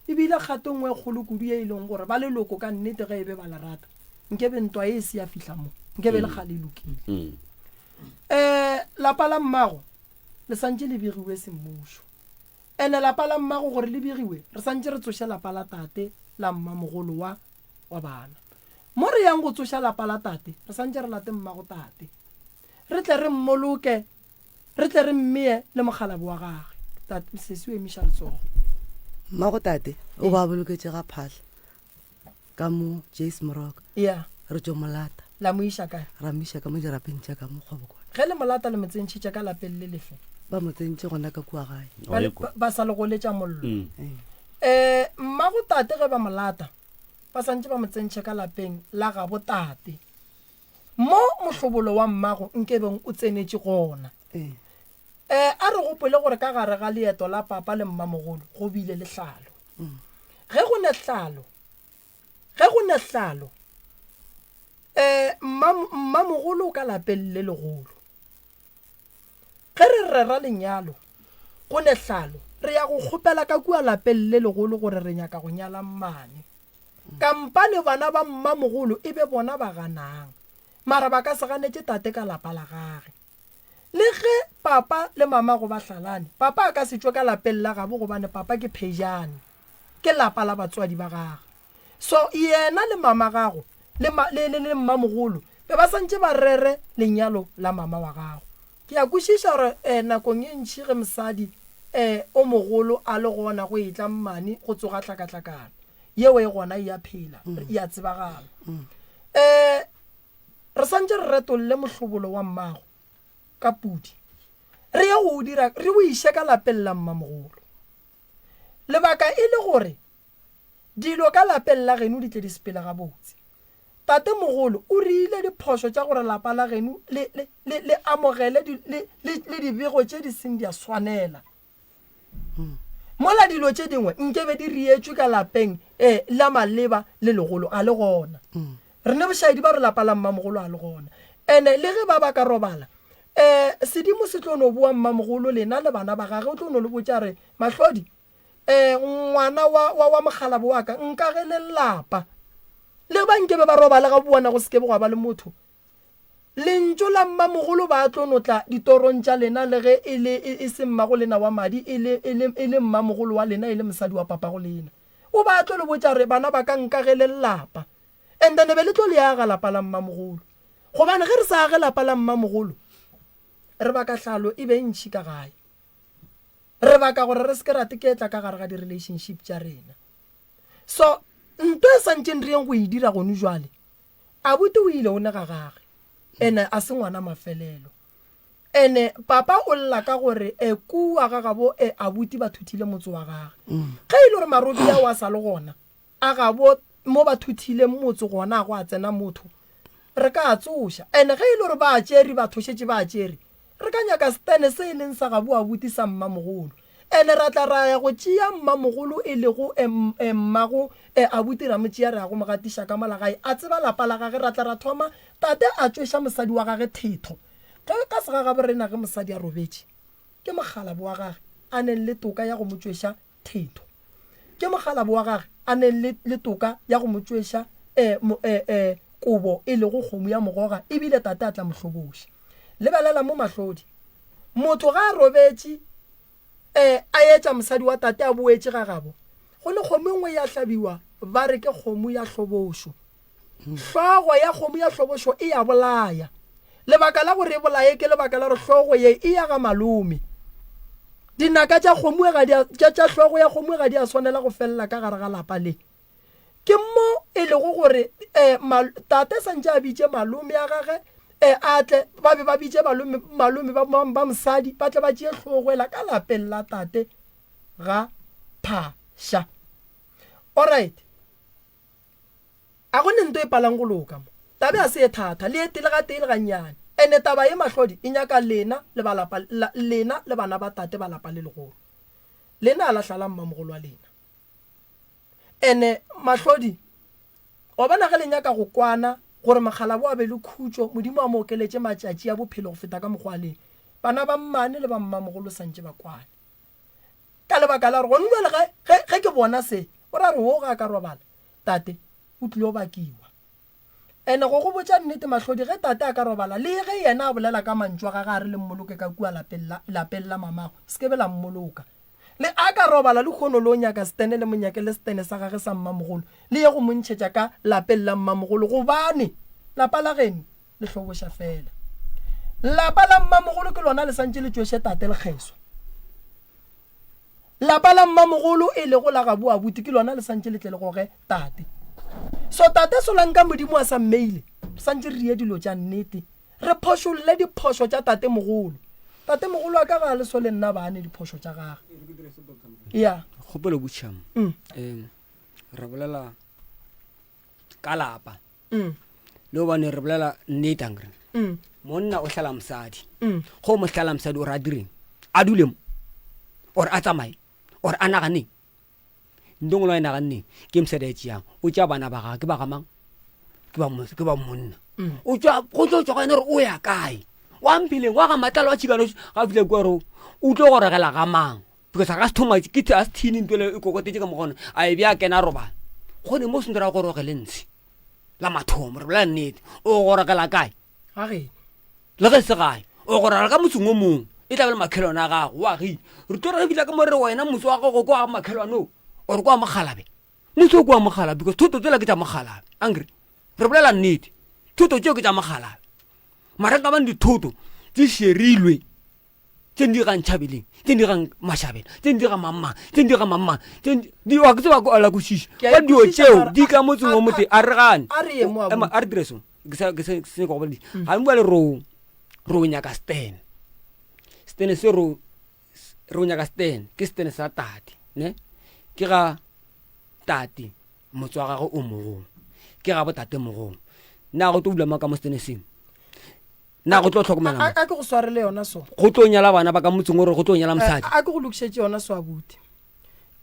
e bile kgato nngwe e kgolo kudu ye e leng gore ba leloko ka nnete ge e be ba le rata nkebe ntwa e se ya fihla mo nkebe le mm. kgale e lokile mm. Um lapa la mmago le santše le begiwe semmušo. Ene lapa la mmago gore le begiwe, re santše re tsoše lapa la tate la mmamogolo wa wa bana. Mo re yang go tsoša lapa la tate, re santše re late mmago tate. Re tle re mmoloke, re tle re mmeye le mokgalabo wa gage. Tate, sesi o emiša letsogo. Mmago tate o ba boloketše ga phahla. ka mo Jace Moroka. Yeah. Re tšo molata. La mo iša kae? Ra mo iša ka mo dirapeng tša ka mo kgobokwana. Ge le molata le mo tsentšhitše ka lapeng le lefe? Ba mo tsentše gona ka kua gae. Ba, ba, ba sa le goletša mollo. Mm. Eh, mmago tate ge ba molata, ba santše ba mo tsentšhe ka lapeng la gabo tate. Mo mohlobolo wa mmago nkebeng o tsenetše gona. Ee. Eh, a re gopole gore ka gare ga leeto la papa le mmamogolo go bile le hlalo. Ge go ne hlalo, ge go ne hlalo, eh, mma, mmamogolo o ka lapeng le legolo. Ge re rera lenyalo, go ne hlalo, re ya go kgopela ka kua lapeng le legolo gore re nyaka go nyala mmane. Kampane bana ba mmamogolo e be bona ba ganang, mara ba ka se ganetše tate ka lapa la gage. Le ge papa le mamago ba hlalane, papa a ka se tšwe ka lapeng la gabo gobane papa ke phejane, ke lapa la batswadi ba gage. So yena le mama gago le, ma, le, le, le mmamogolo be ba santše ba rere lenyalo la mama wa gago. Ke a kwešiša gore eh, nakong e ntši ge mosadi eh, o mogolo a le gona go etla mmane go tsoga tlhakatlhakano. Yeo e gona e a phela, e a tsebagala. Eh, Re santše re retolle mohlobolo wa mmago ka pudi, re ye go o dira re o iše ka lapeng la mmamogolo. Lebaka e le gore dilo ka lapeng la geno di tle di sepele gabotse. Tatemogolo o riile diphošo tša gore lapa la geno le, le, le, le amogele di, le, le, le dibego tše di seng di a swanela. Mola dilo tše dingwe nke be di rietšwe ka lapeng e la maleba le legolo a le gona. Re ne bošaedi ba re lapa la mmamogolo a le gona. Ene le ge ba ba ka robala, um sedimo se tlo no boa mmamogolo lena le bana ba gage o tlo no le botša re, Mahlodi, um ngwana wa, wa, wa mokgalabo wa ka nka ge le lapa. Le ba nke be ba robale ga bona go se ke be gwa ba le motho. Lentšu la mmamogolo ba tlo no tla ditorong tša lena le ge e le e, e se mmago lena wa madi, e le, e le, e le mmamogolo wa lena, e le mosadi wa papago lena. O ba tlo le botša re, bana ba ka nkagele lapa. And then be le tlo le aga lapa la mmamogolo. Gobane ge re sa age lapa la mmamogolo, re baka hlalo e be ntši ka gae. Re baka gore re se ke ra teketla ka gare ga di-relationship tša rena. So, nto e santšeng re yeng go e dira gonu jwale, Abuti o ile o ne ga gage ene a se ngwana mafelelo. Ene papa o lla ka gore e kua ga gabo e abuti ba thuthile motse wa gage. Ge e le gore marobi ao a sa le gona a gabo mo ba thuthileng motse gona go a tsena motho re ka a tsoša. Ene ge e le gore ba a tšere batho šetše ba a tšere. Re ka nyaka setene se e leng sa gabo abuti sa mmamogolo. Ene ra tla ra ya go tšea mmamogolo e lego e, e, mmago e, abuti ra mo tšea ra ya go mo gatiša ka mola gae a tseba lapa la gage ra tla ra thoma tate a tšweša mosadi wa gage thetho. Ge ka segagabo rena ge mosadi a robetše ke mokgalabo wa gage a neng le toka ya go mo tšweša thetho. Ke mokgalabo wa gage a neng le, le toka ya go mo tšweša e, mo, e, e, kobo e lego kgomo ya mogoga ebile tate a tla mo hloboša. Lebelela mo Mahlodi. Motho ga a robetše e, a etša mosadi wa tate a boetše ga gabo, go ne kgomo e nngwe ya hlabiwa ba re ke kgomo ya hlobošo. Hlogo ya kgomo ya hlobošo e a bolaya. Lebaka la gore e bolaye ke lebaka la gore hlogo ye e ya ga malome. Dinaka tša kgomo e ga di a, tša, tša hlogo ya kgomo e ga di a swanela go felela ka gare ga lapa le. Ke mo e lego gore um mal, tate santše a bitše malome a gage um a tle, ba be ba bitše malome, malome ba, ba, ba mosadi ba tle ba tšee hlogo ela ka lapeng la tate ga Phasha. Alright. A go ne nto e palang go loka mo. Tabe a se ye thata, le ete le gatee le gannyane. Ene taba ye Mahlodi e nyaka lena le ba lapa la, lena le bana ba tate ba lapa le legolo. Lena a la hlala mmamogolo wa lena. Ene Mahlodi, wa bona ge le nyaka go kwana gore mokgalabo a be le khutšo, Modimo a mo okeletše matšatši a bophelo go feta ka mokgwa a leng. Bana ba mmane le ba mmamogolo santše ba kwane. Ka lebaka la gore gone jwale ge, ge, ge ke bona se, o ra re wo ga a ka robala, tate o tlilo bakiwa. Ene go go botša nnete Mahlodi, ge tate a ka robala, le ge yena a bolela ka mantšu a gage a re le mmoloke ka kua lapeng la, lapeng la mamago, se ke be la mmoloka. Le a ka robala lehono le o nyaka setene le mo nyakele setene sa gage sa mmamogolo, le ye go mo ntšhetša ka lapeng la mmamogolo gobane lapa la geno le hloboša fela. Lapa la mmamogolo ke lona le santše le tšweše tate lekgeswa. Lapa la mmamogolo e lego la gabo abuti ke lona le santše le tle le goge tate. So tate Solanka Modimo a sa mmeile, re santše re rie dilo tša nnete, re phošolle diphošo tša tatemogolo. Tatemogolo wa ka ga a le so le nna ba ane diphošo tša gage. Ya. Kgopelo botšhamo. Mm. Um, re bolela ka lapa. Mm. Le gobane re bolela nnete ankere. Mm. Monna o hlala mosadi. Mm. Go mo hlala mosadi o re a direng? A dule mo. Or a tsamaye. Or a naganeng. Nto ngwe e naganneng ke mosadi a e tšeang. O tšea bana ba gagwe ke ba ga mang? Ke ba mo, ke ba monna. Mm. O tšwa go tlo tšwa go yena gore o ya kae? Wa mphileng wa ga matlalo wa tšhikano ga fihla kua gore o tlo gorogela ga mang? Because ga se thoma ke a se thini ntho e kokotetše ka mogona a e bea kena robala. Gone mo sentse ra gorogele ntshe. La mathomo re bolela nnete. O gorogela kae? Ga geno. Le ge se gae. O gorogela ka motseng o mongwe. E tla be le makhelwane a gago wa agile. Re tlo re fihla ka mo re wena motse wa gago kwa makhelwane o or kwa mogalabe. Motse o kwa mogalabe because thoto tsela ke tša mogalabe. Ankere re bolela nnete. Thoto tšeo ke tša mogalabe. Mara nka bane dithoto tse sherilwe tse di ga Ntšhabeleng, tse di ga Mašabela, tse di ga mamang, tse di ga mamang, tse di wa ke tseba la kwešiša. Ke a Ba dio ikwešiša tšeo mara di a ka motseng a o motee a a re gane. a re ye mo Ema abuti. a re dire so. Ke sa ke se se go bolediša. Ga bua le ro ro nyaka stand. Stand se ro ro nyaka stand ke stand sa tate, ne? Ke ga tate motse wa gagwe o mogolo. Ke ga bo tate mogolo. Na go tlo dula mang ka mo stand seng? Na go tlo hlokomela A a ke go swarele yona so. Go tlo nyala bana ba ka motseng gore go tlo nyala mosadi. A ke go lokišetše yona so abuti.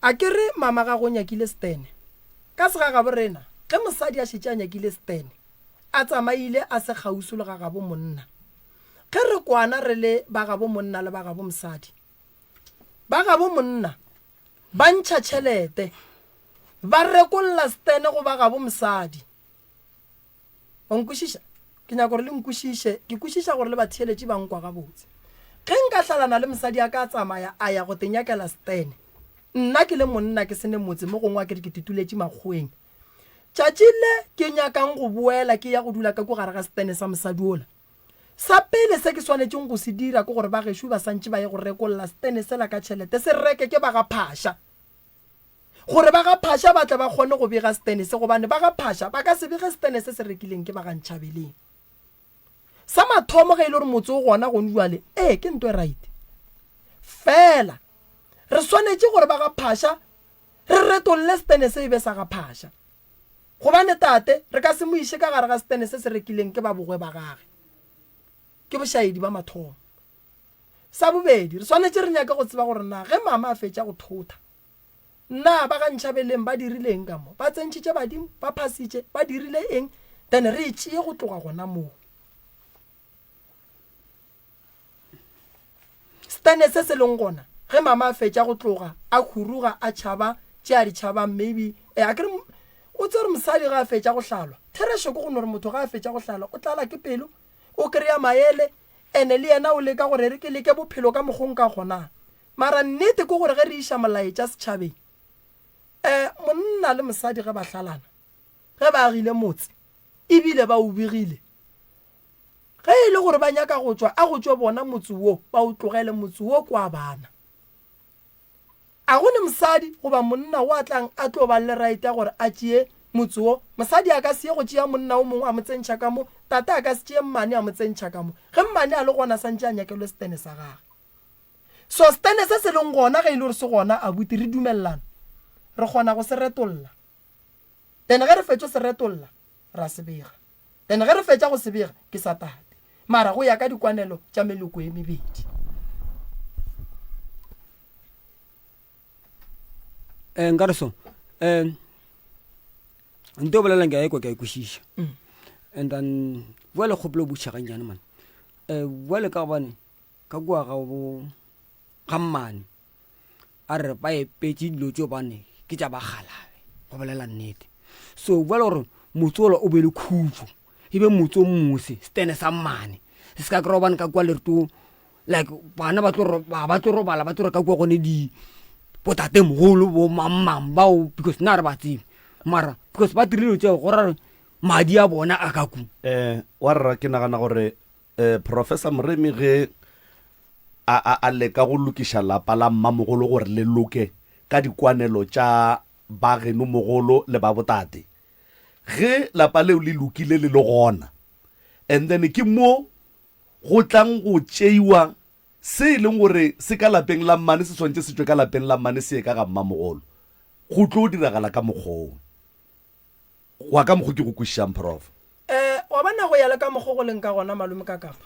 A ke re mama gago o nyakile stene. Ka segagabo rena ge mosadi a šetše a nyakile stene a tsamaile a se kgauswi le gagabo monna. Ge re kwana re le ba gabo monna le ba gabo mosadi. Ba gabo monna ba ntšha tšhelete ba rekolla stene go ba gabo mosadi. Wa nkwešiša? Ke nyaka gore le nkwešiše. Ke kwešiša gore le batheeletši ba nkwa gabotse. Ge nka hlalana le mosadi a ka a tsamaya a ya go te nyakela stene, nna ke le monna ke se ne motse mo gongwe a ke re ke tituletše makgoweng. Tšatši le ke nyakang go boela ke ya go dula ka ko gare ga stene sa mosadi ola. Sa pele se ke swanetšeng go se dira ke gore ba gešo ba santše ba ye go rekolla stene sela ka tšhelete, se reke ke ba ga Phasha. Gore ba ga Phasha ba tle ba kgone go bega setene se, gobane ba ga Phasha ba ka se bege setene se se rekileng ke ba ga Ntšhabeleng. Sa mathomo ge e le gore motse o gona gone jwale, ee ke nto e right. Fela re swanetše gore ba ga Phasha re retolle setene se e be sa ga Phasha. Gobane tate re ka se mo iše ka gare ga setene se se rekileng ke ba bogwe ba gage. Ke bošaedi ba mathomo. Sa bobedi, re swanetše re nyake go tseba gore na ge mama a fetša go thotha, na ba ga Ntšhabeleng ba dirile eng ka mo? Ba tsentšhitše badimo? Ba phasitše? Ba dirile eng? Then re e tšee go tloga gona moo. Stene se se leng gona, ge mama a fetša go tloga, a khuruga, a tšhaba tše a di tšhabang, maybe, eh, a ke re, o tsebe gore mosadi ge a fetša go hlalwa, therešo ke go no re motho ge a fetša go hlalwa, o tlala ke pelo, o kry-a maele, ene le yena o leka gore re ke leke bophelo ka mokgo nka kgonang. Mara nnete ke gore ge re iša molaetša setšhabeng, eh, monna le mosadi ge ba hlalana, ge ba agile motse, ebile ba o begile, Ge e le gore ba nyaka go tšwa, a go tšwe bona motse wo, ba o tlogele motse wo kwa bana. A go ne mosadi goba monna wo a tlang a tlo ba le right ya gore a tšee motse wo. Mosadi a ka se ye go tšea monna o mongwe a mo tsentšha ka mo, tate a ka se tšee mmane a mo tsentšha ka mo. Ge mmane a le gona santše a nyakelwe setene sa gage. So setene se se leng gona ge e le gore se gona abuti re dumelelana, re kgona go se retolla. Then ge re fetšo se retolla ra se bega. Then ge re fetša go se bega, ke sa tate. Mara go ya ka dikwanelo tša meloko e mebedi. Eh, nka re so um nto o bolelang ke a ekwa ke a e kwešiša mm. and then bua le kgopolo o botšiša gannyane mane um eh, bua le ka gobane ka kua ga bo ga mmane A re ba epetše dilo tšeo bane ke tša bakgalabe, go bolela nnete. So bjale gore motse ola o be le khutšo, e be motse o mose, setene sa mmane. Se se ka kry-a gobane ka kua le re to like bana ba tlo ba tlo robala ba tlo re ka kua gone di botatemogolo bo mang-mang bao because nna re ba tsebe mara because ba dirile dilo tseo go ra madi a bona a ka ku. Um wa rra ke nagana gore um Professor Moremi ge a, a, a leka go lokiša lapa la mmamogolo gore le loke ka dikwanelo tša ba geno mogolo le ba botate. Ge lapa leo le lokile le le gona, and then ke mo go tlang go tšeiwa se e leng gore se ka lapeng la mmane se swanetše se tšwe ka lapeng la mmane se ye ka ga mmamogolo. Go tlo diragala ka mokgwa wo. Go ya ka mokgo ke go kwešišang, Prof. Eh, wa bona go ya le ka mokgo go leng ka gona, Malome Kakapa.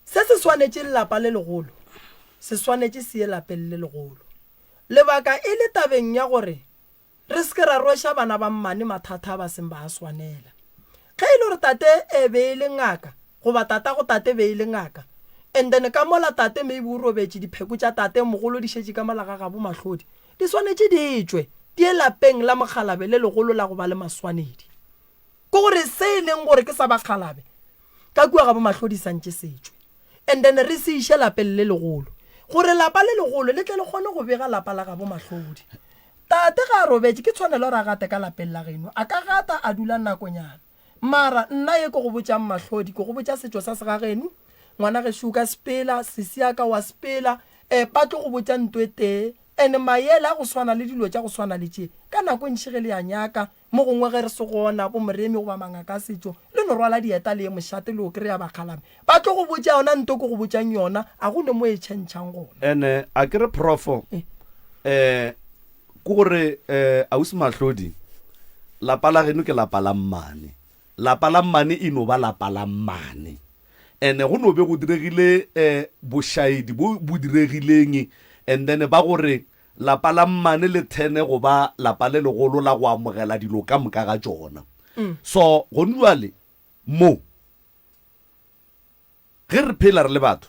Se se swanetše lapa le legolo, se swanetše se ye lapeng le legolo. Lebaka e le tabeng ya gore re se ke ra rweša bana ba mmane mathata a ba seng ba a swanela. Ge e le gore tate e be e le ngaka, goba tatago tate be e le ngaka, and then ka mola tate maybe o robetše, dipheko tša tate mogolo di šetše ka mola ga gabo Mahlodi, Di swanetše di tšwe di ye lapeng la mokgalabe le legolo la go ba le maswanedi. Ke gore se e leng gore ke sa bakgalabe ka kua ga boMahlodi sa ntše se tšwe. And then re se iše lapeng le legolo gore lapa le legolo le tle le kgone go bega lapa la gabo Mahlodi. Tate ge a robetše ke tshwanelo gore a gate ka lapeng la geno. A ka gata a dula nakonyana. Mara nna ye ke go botšang Mahlodi, ke go botša setšo sa segageno, ngwana gešo o ka sepela, sesi ya ka wa sepela, eh, ba tlo go botša nto e tee, and maele a go swana le dilo tša go swana le tše, ka nako e ntši ge le a nyaka, mo gongwe ge re se gona, bo Moremi goba mangaka a setšo, le no rwala dieta le ye mošate le yo kry-a bakgalame, ba tlo go botša yona nto ke go botšang yona, a go ne mo e tšhentšhang gona. Ene a ke re Profo, eh, Ke gore eh, ausi Mahlodi, lapa la geno ke lapa la mmane. Lapa la mmane e no ba lapa la mmane. Ene go no be go diregile eh, bošaedi bo bo diregileng and then ba gore lapa la mmane le thene go ba lapa le legolo la go amogela dilo ka moka ga tšona. So gone jwale mo Ge re phela re le batho,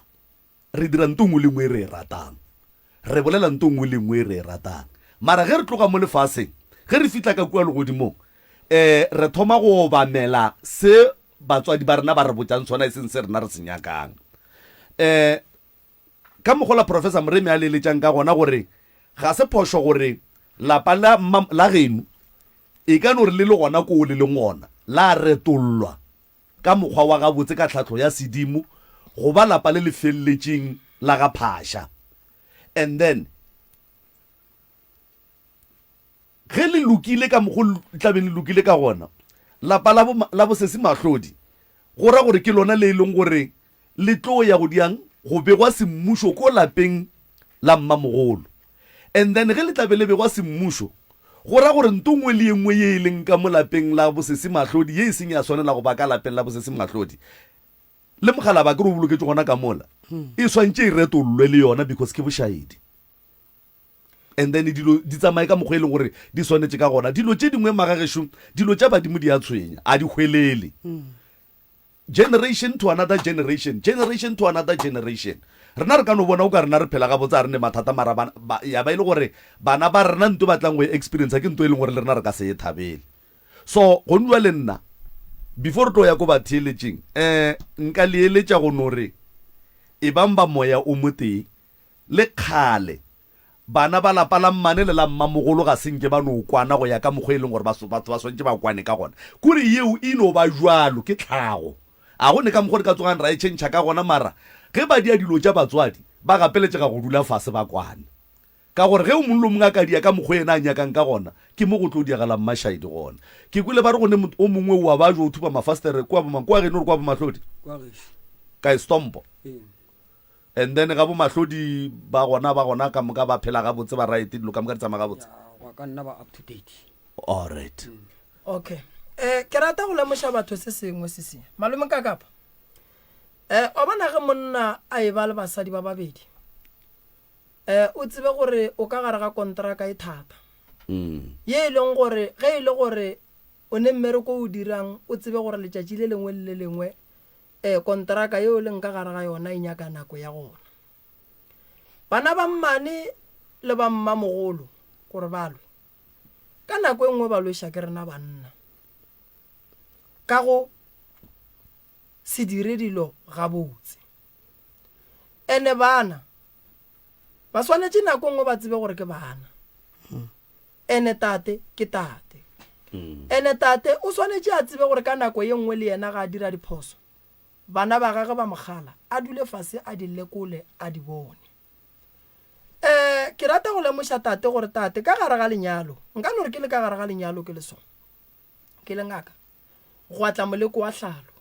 re dira nto nngwe le nngwe e re e ratang. Re bolela nto nngwe le nngwe e re e ratang. Mara ge re tloga mo lefaseng, ge re fihla ka kua legodimong, um re thoma go obamela se batswadi ba rena ba re botšang sona, e seng se rena re se nyakang. Um ka mokgwa la Professor Moremi a le eletšang ka gona gore ga se phošo gore lapa la, la geno e ka no re le le gona koo le leng gona, la retollwa ka mokgwa wa gabotse ka tlhahlo ya sedimo go ba lapa le le felletšeng la ga Phasha. And then ge le lokile ka mokgo le tla beng le lokile ka gona, lapa la bo, la bo Sesi Mahlodi, go ra gore ke lona le e leng gore le tlo ya go diang go begwa semmušo ko lapeng la mmamogolo. And then ge le tla be le begwa semmušo, go ra gore nto nngwe le ye nngwe ye e leng ka mo lapeng la bosesi Mahlodi ye e seng ya swanela go ba ka lapeng la bosesi Mahlodi, Le mogalaba ke re o boloketše gona ka mola, e swantše e retollwe le yona because ke bošaedi. And then dilo di tsamaye ka mokgwa e leng gore di swanetše ka gona. Dilo tše dingwe magagešo, dilo tša badimo di a tshwenya, a di hwelele. Generation to another generation, generation to another generation. Rena re ka no bona o ka rena re phela gabotse a re ne mathata mara ba, ba, ya ba e le gore bana ba rena nto ba tlang go e experience ke nto e leng gore le rena re ka se e thabele. So go nua le nna before re tlo ya ko batheeletšeng um nka le eletša go no re ebang ba moya o motee le kgale bana ba lapa la mmane le la mmamogolo ga se nke ba no kwana go ya ka mokgwa e leng gore batho ba swantše ba kwane ka gona. Kore yeo e no ba bjalo, ke tlhago. A go ne ka mokgwa re ka tsogang ra e tšhentšha ka gona mara ge ba dia dilo tša batswadi ba gapeletšega go dula fase ba kwane. Ka gore ge o mongwe le o mongwe a ka dia ka mokgwa yena a nyakang ka gona, ke mo go tlo diagala mmašaedi gona. Ke kwele ba re go ne o mongwe o a bajwa o thuba mafastere kua bomang, kua geno or kua boMahlodi? Kua gešo. Kae, Stompo? Ee. And then ga boMahlodi ba gona, ba gona ka moka ba phela gabotse, ba right, dilo ka moka di tsamaya gabotse? Ya, go ya ka nna ba up to date. Alright. Okay. Eh, ke rata go lemoša batho se sengwe se se. Malome Kakapa. Eh, wa bona ge monna a e ba le basadi ba babedi, um o tsebe gore o ka gare ga kontraka e thata ye e leng gore ge e le gore o ne mmereko o dirang o tsebe gore letšatši le lengwe le le lengwe um kontraka yeo o leng ka gare ga yona e nyaka nako ya gona. Bana ba mmane le ba mmamogolo gore ba lwe, ka nako e nngwe ba lweša ke rena banna ka go se dire dilo gabotse. Ene bana ba swanetše nako nngwe ba tsebe gore ke bana. Ene tate ke tate. Ene tate o swanetše a tsebe gore ka nako ye nngwe le yena ga a dira diphoso, bana ba gagwe ba mo kgala, a dule fase a di lekole a di bone. Um ke rata go lemoša tate gore tate ka gare ga lenyalo, nka no re ke le ka gare ga lenyalo ke le so, ke le ngaka, gwa tla moleko wa hlalo.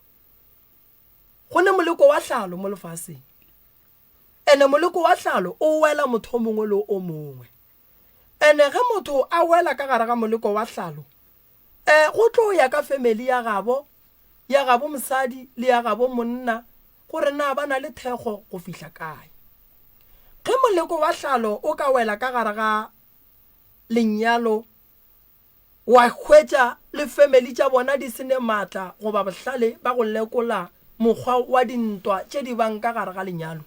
Go ne moleko wa hlalo mo lefaseng. Ene moleko wa hlalo o wela motho o mongwe le o mongwe. Ene ge motho a wela ka gare ga moleko wa hlalo, e, go tlo ya ka family ya gabo, ya gabo mosadi le ya gabo monna gore na ba na le thekgo go fihla kae. Ge moleko wa hlalo o ka wela ka gare ga lenyalo Wa hwetša le family tša bona di se ne maatla goba bohlale ba go lekola mokgwa wa dintwa tše di bang ka gare ga lenyalo,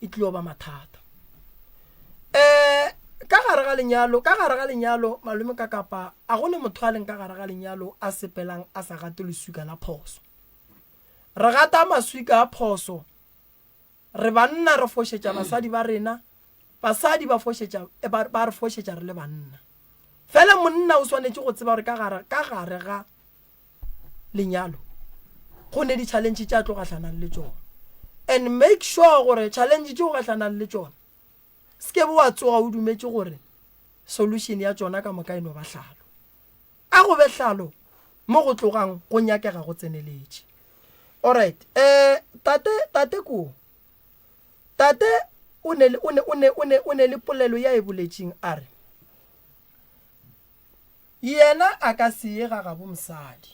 e tlio ba mathata. E, ka gare ga lenyalo, ka gare ga lenyalo, malome ka kapa, a go ne motho a leng ka gare ga lenyalo a sepelang a sa gate leswika la phoso. Re gata maswika a phoso, re banna re fošetša basadi ba rena, Basadi ba fošetša, ba, ba re fošetša re le banna. Fela monna o swanetše go tseba gore ka gare, ka gare ga lenyalo go ne di-challenge tše a tlo gahlanang le tšona. And make sure gore challenge tše o gahlanang le tšona, se ke be wa tsoga o dumetše gore solution ya tšona ka moka e no ba hlalo. A go be hlalo mo go tlogang go nyakega go tseneletše. Alright, eh, tate, tate ko. Tate o ne, o ne, o ne, o ne, o ne le polelo ya e boletšeng, a re, Yena a ka se ye ga gabo mosadi.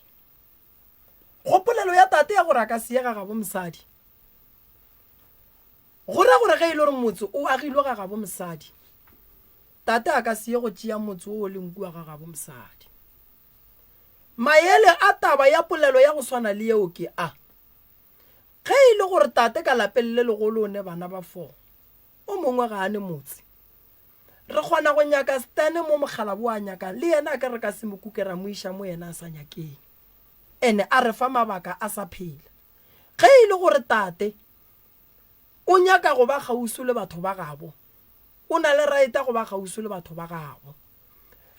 Go polelo ya tate ya gore a ka se ye ga gabo mosadi, go ra gore ge e le gore motse o agilwe ga gabo mosadi, tate a ka se ye go tšea motse wo o leng kua ga gabo mosadi. Maele a taba ya polelo ya go swana le yeo ke a. Ge e le gore tate ka lapeng le legolo o ne bana ba fo, o mongwe ga a ne motse. Re kgona go nyaka Stan mo mokgalabo a nyakang, le yena a ka re ka se mo kuke ra mo iša mo yena a sa nyakeng. Ene a re fa mabaka a sa phela. Ge e le gore tate o nyaka go ba kgauswi le batho ba gabo, o na le right ya go ba kgauswi le batho ba gabo.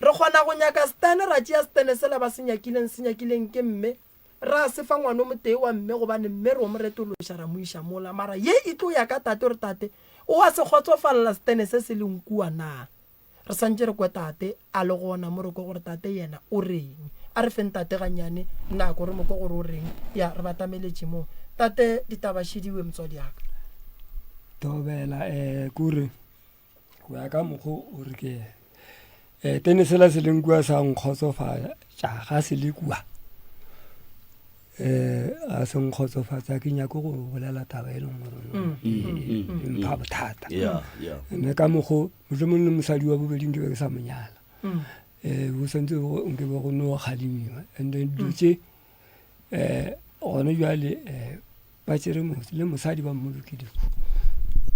Re kgona go nyaka Stan ra tšea Stan sela ba se nyakileng se nyakileng ke mme, Ra se fa ngwano motee wa mme gobane mme ro mo retološa ra mo iša mola. Mara ye e tlo ya ka tate gore tate o a se kgotsofalela setene se se leng kua na. Re santše re kwe tate a le gona mo re kwe gore tate yena o reng. A re feng tate gannyane nako re mo kwe gore o reng. Ya re batameletše mo. Tate ditaba šidiwe motswadi ya ka. Thobela um kore go ya ka mokgo o re ke um tene sela se leng kua sa nkgotsofatša ga se le kua. Um a se nkgotsofatsa ke nyake go bolela taba e leng gore mm. e, e, e mpha bothata mme ka mokgo mohlomong le mosadi wa bobedi nke be ke sa monyala um go santse nke be go no kgalemiwa and then dilo tše um gone jale um ba tsere le mosadi ba mmolokile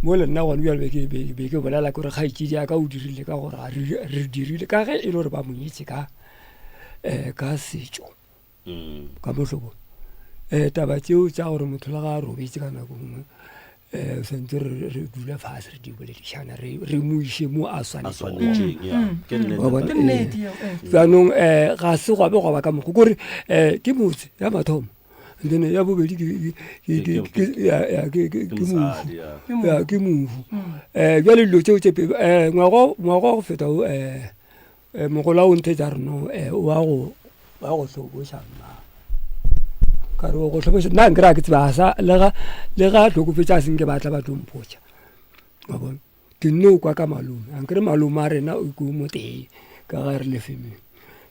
mo le nna gone jale be ke bolela kore kgaetšedi ya ka o dirile ka gore re dirile ka ge e le gore ba monyetse ka um ka setšo mm. ka mohlobo um taba tseo tša gore motho le ga a robetse ka nako nngwe um santse re dule fase re di boledišana re mo iše mo a swanetšeng jaanong um ga se gwa be gwa ba ka mokgo kore um ke motse ya mathomo and then ya bobedi ke mofu ke mofu um jale dilo tseo tse pedi um ngwaga wa go feta um Eh, mogola o nthetša re no eh, o wa go wa go hloboša mma ka re o go hloboša nna nkry a ke tseba sa le ga le ga hlokofetša a senke ba tla ba tlo mpotša wa bona ke nne o kwa ka malome a nkere malome a rena o ke o motee ka ga re le femeng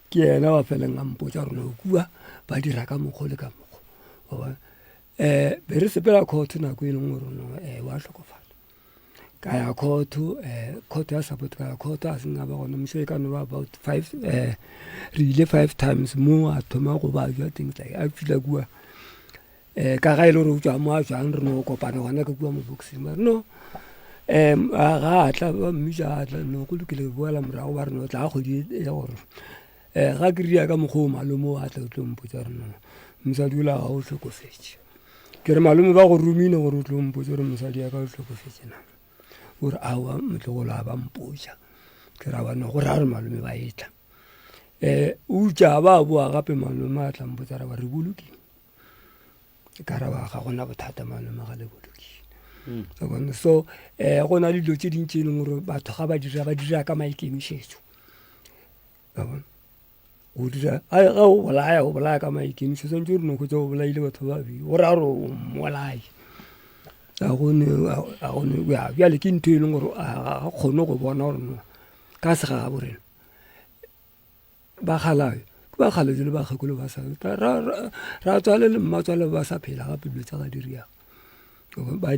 ke yena wa feleng a mpotša gore no kua ba dira ka mokgwa le ka mokgwa wa bona um be re sepela court nako e leng gore no um wa hlokofala Ka ya court court ya support ka ya court a seng a ba gona mosho e ka no ba about five re ile five times mo a thoma go ba jwa things like a fihla kua ka ga e le gore o tswa mo a tswang re no kopana gona ka kua mo boxing ba re no um ga a tla ba mmitša a tla no go lokile ke boela morago ba re no tla kgwedi e gore um ga ke ria ka mokgwa o malome o a tla o tlo mpotsa gore no mosadi ola ga o hlokofetše Ke re malome ba go romile gore o tlo mpotsa gore mosadi ya ka o hlokofetše na. O re aowa motlogolo a ba mpotša. Ke ra ba no go ra gore malome ba etla. Um eupša ba boa gape malome a tla mpotsa ra ba re bolokile. Ka ra ba ga gona bothata malome ga le bolokile. Wa bona so um go na le dilo tše dintši e leng gore batho ga ba dira ba dira ka maikemišetšo. Wa bona. Go dira ga o bolaya o bolaya ka maikemišetšo swantse o re no hwetša o bolaile batho ba babedi go raya gore o mmolai ga gone ga gone ya bjale ke ntho e leng gore ga kgone go bona gore no ka segagabo rena bakgalabje ke bakgalabje le bakgekolo ba sa ratswale le mmatswale ba sa phela gape dilo tsa ga di riago. Ba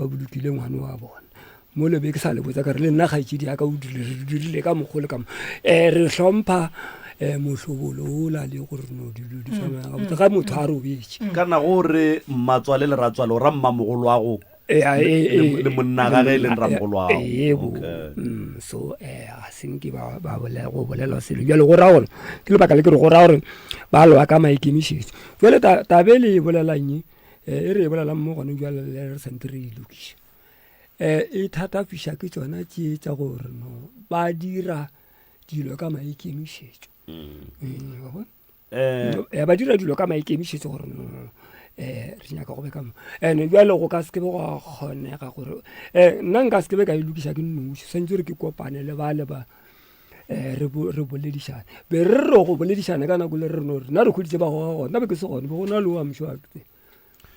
bolokile ngwana wa bona mo le be ke sa le botsa ka re le nna kgaetšedi ya ka o dirile re dirile ka mokgwa le ka mo um re hlompha um mohlobolo ola le gore no dilo di tsamaya gabotse ga motho a robetše Kana go re mmatswale le ratswale o ra mmamogolo wa go le monna gage e leng ramogolo wa gago. Okay. So um ga se nke ba ba bolela go bolela selo bjale go raya gore ke lebaka le ke re go raya gore ba lwa ka maikemišetšo jale tabe le e bolelang e E re e bolelang mo gone jwale le re santse re e lokiša um e thatafiša ke tsona tše tša gore no ba dira dilo ka maikemišetšo mm. wa bona eh. ba dira dilo ka maikemišetšo gore no um re nyaka go be ka mo and jale go ka se ke be go kgonega gore um nna nka se ke be ka e lokiša ke nnoši swantse gore ke kopane le ba le ba um re boledišane be re re go boledišana ka nako le re no rena re hweditse ba goga gona be ke se gone be go na le wa mošo wa tse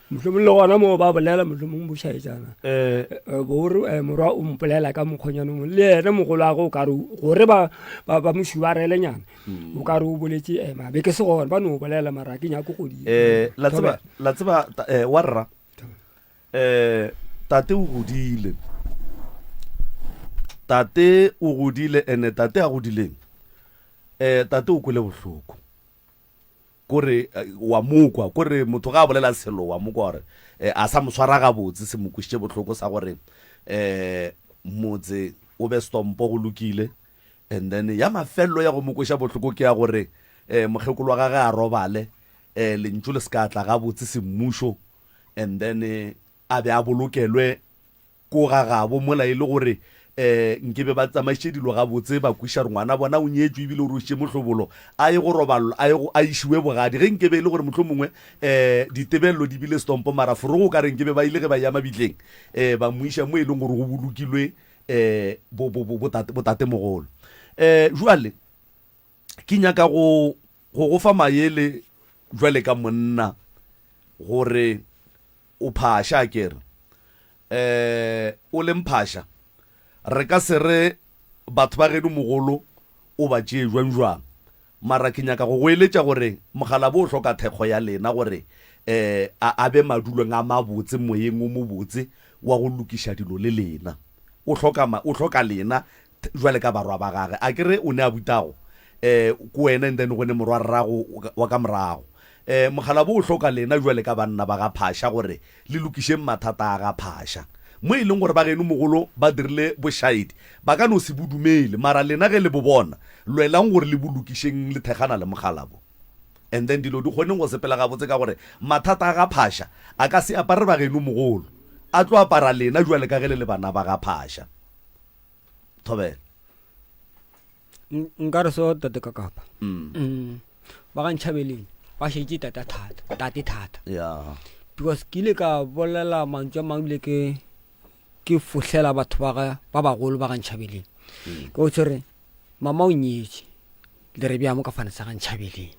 mohlomong le gona moo ba bolela mohlomong bošaetšana um eh, bore eh, morwa o mpolela ka mokgonyana mongwe le ene mogolo wa go o kare gore ba ba mo šubarelenyana mm. o kare o boletse ema be ke se gone ba no bolela mara ke nyako go di um la tseba wa rra Eh, tate o godile. Tate o godile ene tate a godileng. Eh, tate o kwele bohloko. Kore eh, wa mokwa, kore motho ga a bolela selo wa mokwa gore eh, a sa mo swara gabotse se mo kwešitše bohloko sa gore eh motse o be stompo go lokile and then ya mafello ya go mo kweša bohloko ke ya gore eh mokgekolo wa gage a robale eh lentšu le se ka tla gabotse semmušo and then a be a bolokelwe ko ga gabo mola e le gore um nke be ba tsamaišitše dilo gabotse ba kweša gore ngwana bona o nyetšwe ebile o rošitše mohlobolo a ye go roballo a ye go a išiwe bogadi ge nke be e le gore mohlomongwe um ditebelelo di bile stompo mara forogo o ka re nke be ba ile ge ba ya mabitleng um ba mo iša mo e leng gore go bolokilwe um botatemogolo um jwale ke nyaka go go go fa maele jwale ka monna gore o phasha akere eh o le mphasha re ka se re batho ba geno mogolo o ba tšee jwang jwang. Mara ke nyaka go go eletša gore mokgalabo o hloka thekgo ya lena gore um a a be madulong a mabotse moyeng o mobotse wa go lokiša dilo le lena. O hloka ma, o hloka lena jwale ka barwa ba gage. A ke re o ne a butago um ko wena and then go ne morwarrago wa ka morago. Um mokgalabo o hloka lena jwale ka banna ba ga Phasha gore le lokišeng mathata a ga Phasha. Mo e leng gore ba geno mogolo ba dirile bošaedi, ba ka no se bo dumele, mara lena ge le bo bona, lwelang gore le bo lokišeng le thekgana le mokgalabo. And then dilo di kgoneng go sepela gabotse ka gore mathata a ga Phasha a ka se apare ba geno mogolo, a tlo apara lena jwale ka ge le le bana ba ga Phasha. Thobela. Nka re so tate ka kapa. Mm. Ba ga Ntšhabeleng ba šetše tata thata, tate thata. Yeah. Because ke ile ka bolela mantšu a mangwe ebile ke ke fohlela batho ba ga ba bagolo ba ga Ntšhabeleng. Mm. Ke o tshwere mama o nyetše le re bea mo ka fane sa ga Ntšhabeleng.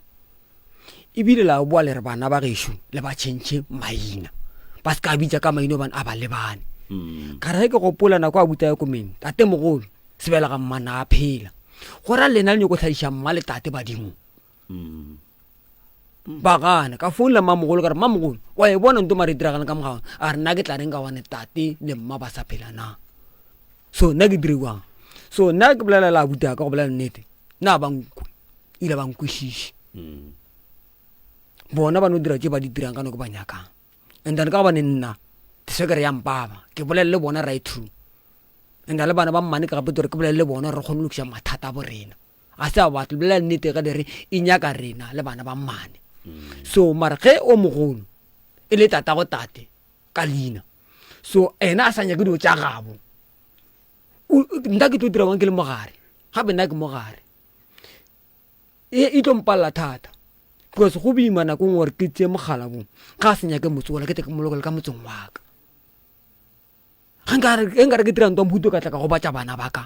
Ebile la boa le re bana ba gešo le ba tšhentšhe maina. Ba se ka bitša ka maina obane a ba lebane. Mm. Ka re ge ke gopola nako a buta ya komeng, tate mogolo Sebelega mma na a phela. Go ra lena le nyoko hladiša mma le tate badimo. Mm. Ba gana ka founela mmamogolo ka re mmamogolo wa e bona nto mare e diragalang ka mogago a re nna ke tla reng ka gobane tate le mma ba sa phela na so nna ke dire jang so nna ke bolela le abuti ka go bolela nnete nna ba nkwe ile ba nkwešiše mm. bona ba no dira tše ba di dirang ka nako ba nyakang and then ka gobane nna sekere ya mpaba ke bolele le bona right through and le bana ba mmane ke gape gore ke bolele le bona re kgone lokiša mathata a bo rena a se a batla bolela nnete ge le re e nyaka rena le bana ba mmane mm. so mara ge o mogolo e le tatago tate ka leina so ena a sa nyake dilo tša gabo nna ke tlo dira bang ke le mogare gape nna ke mogare e, e tlo mpalela thata because go boima nako nngwe gore ke tseye mogala bo ga a se nyake motse ola ke tle ke molokele ka motseng wa ka Ge nkare ge nkare ke dira ntwa mohuto ka tla ka gobatša bana ba ka.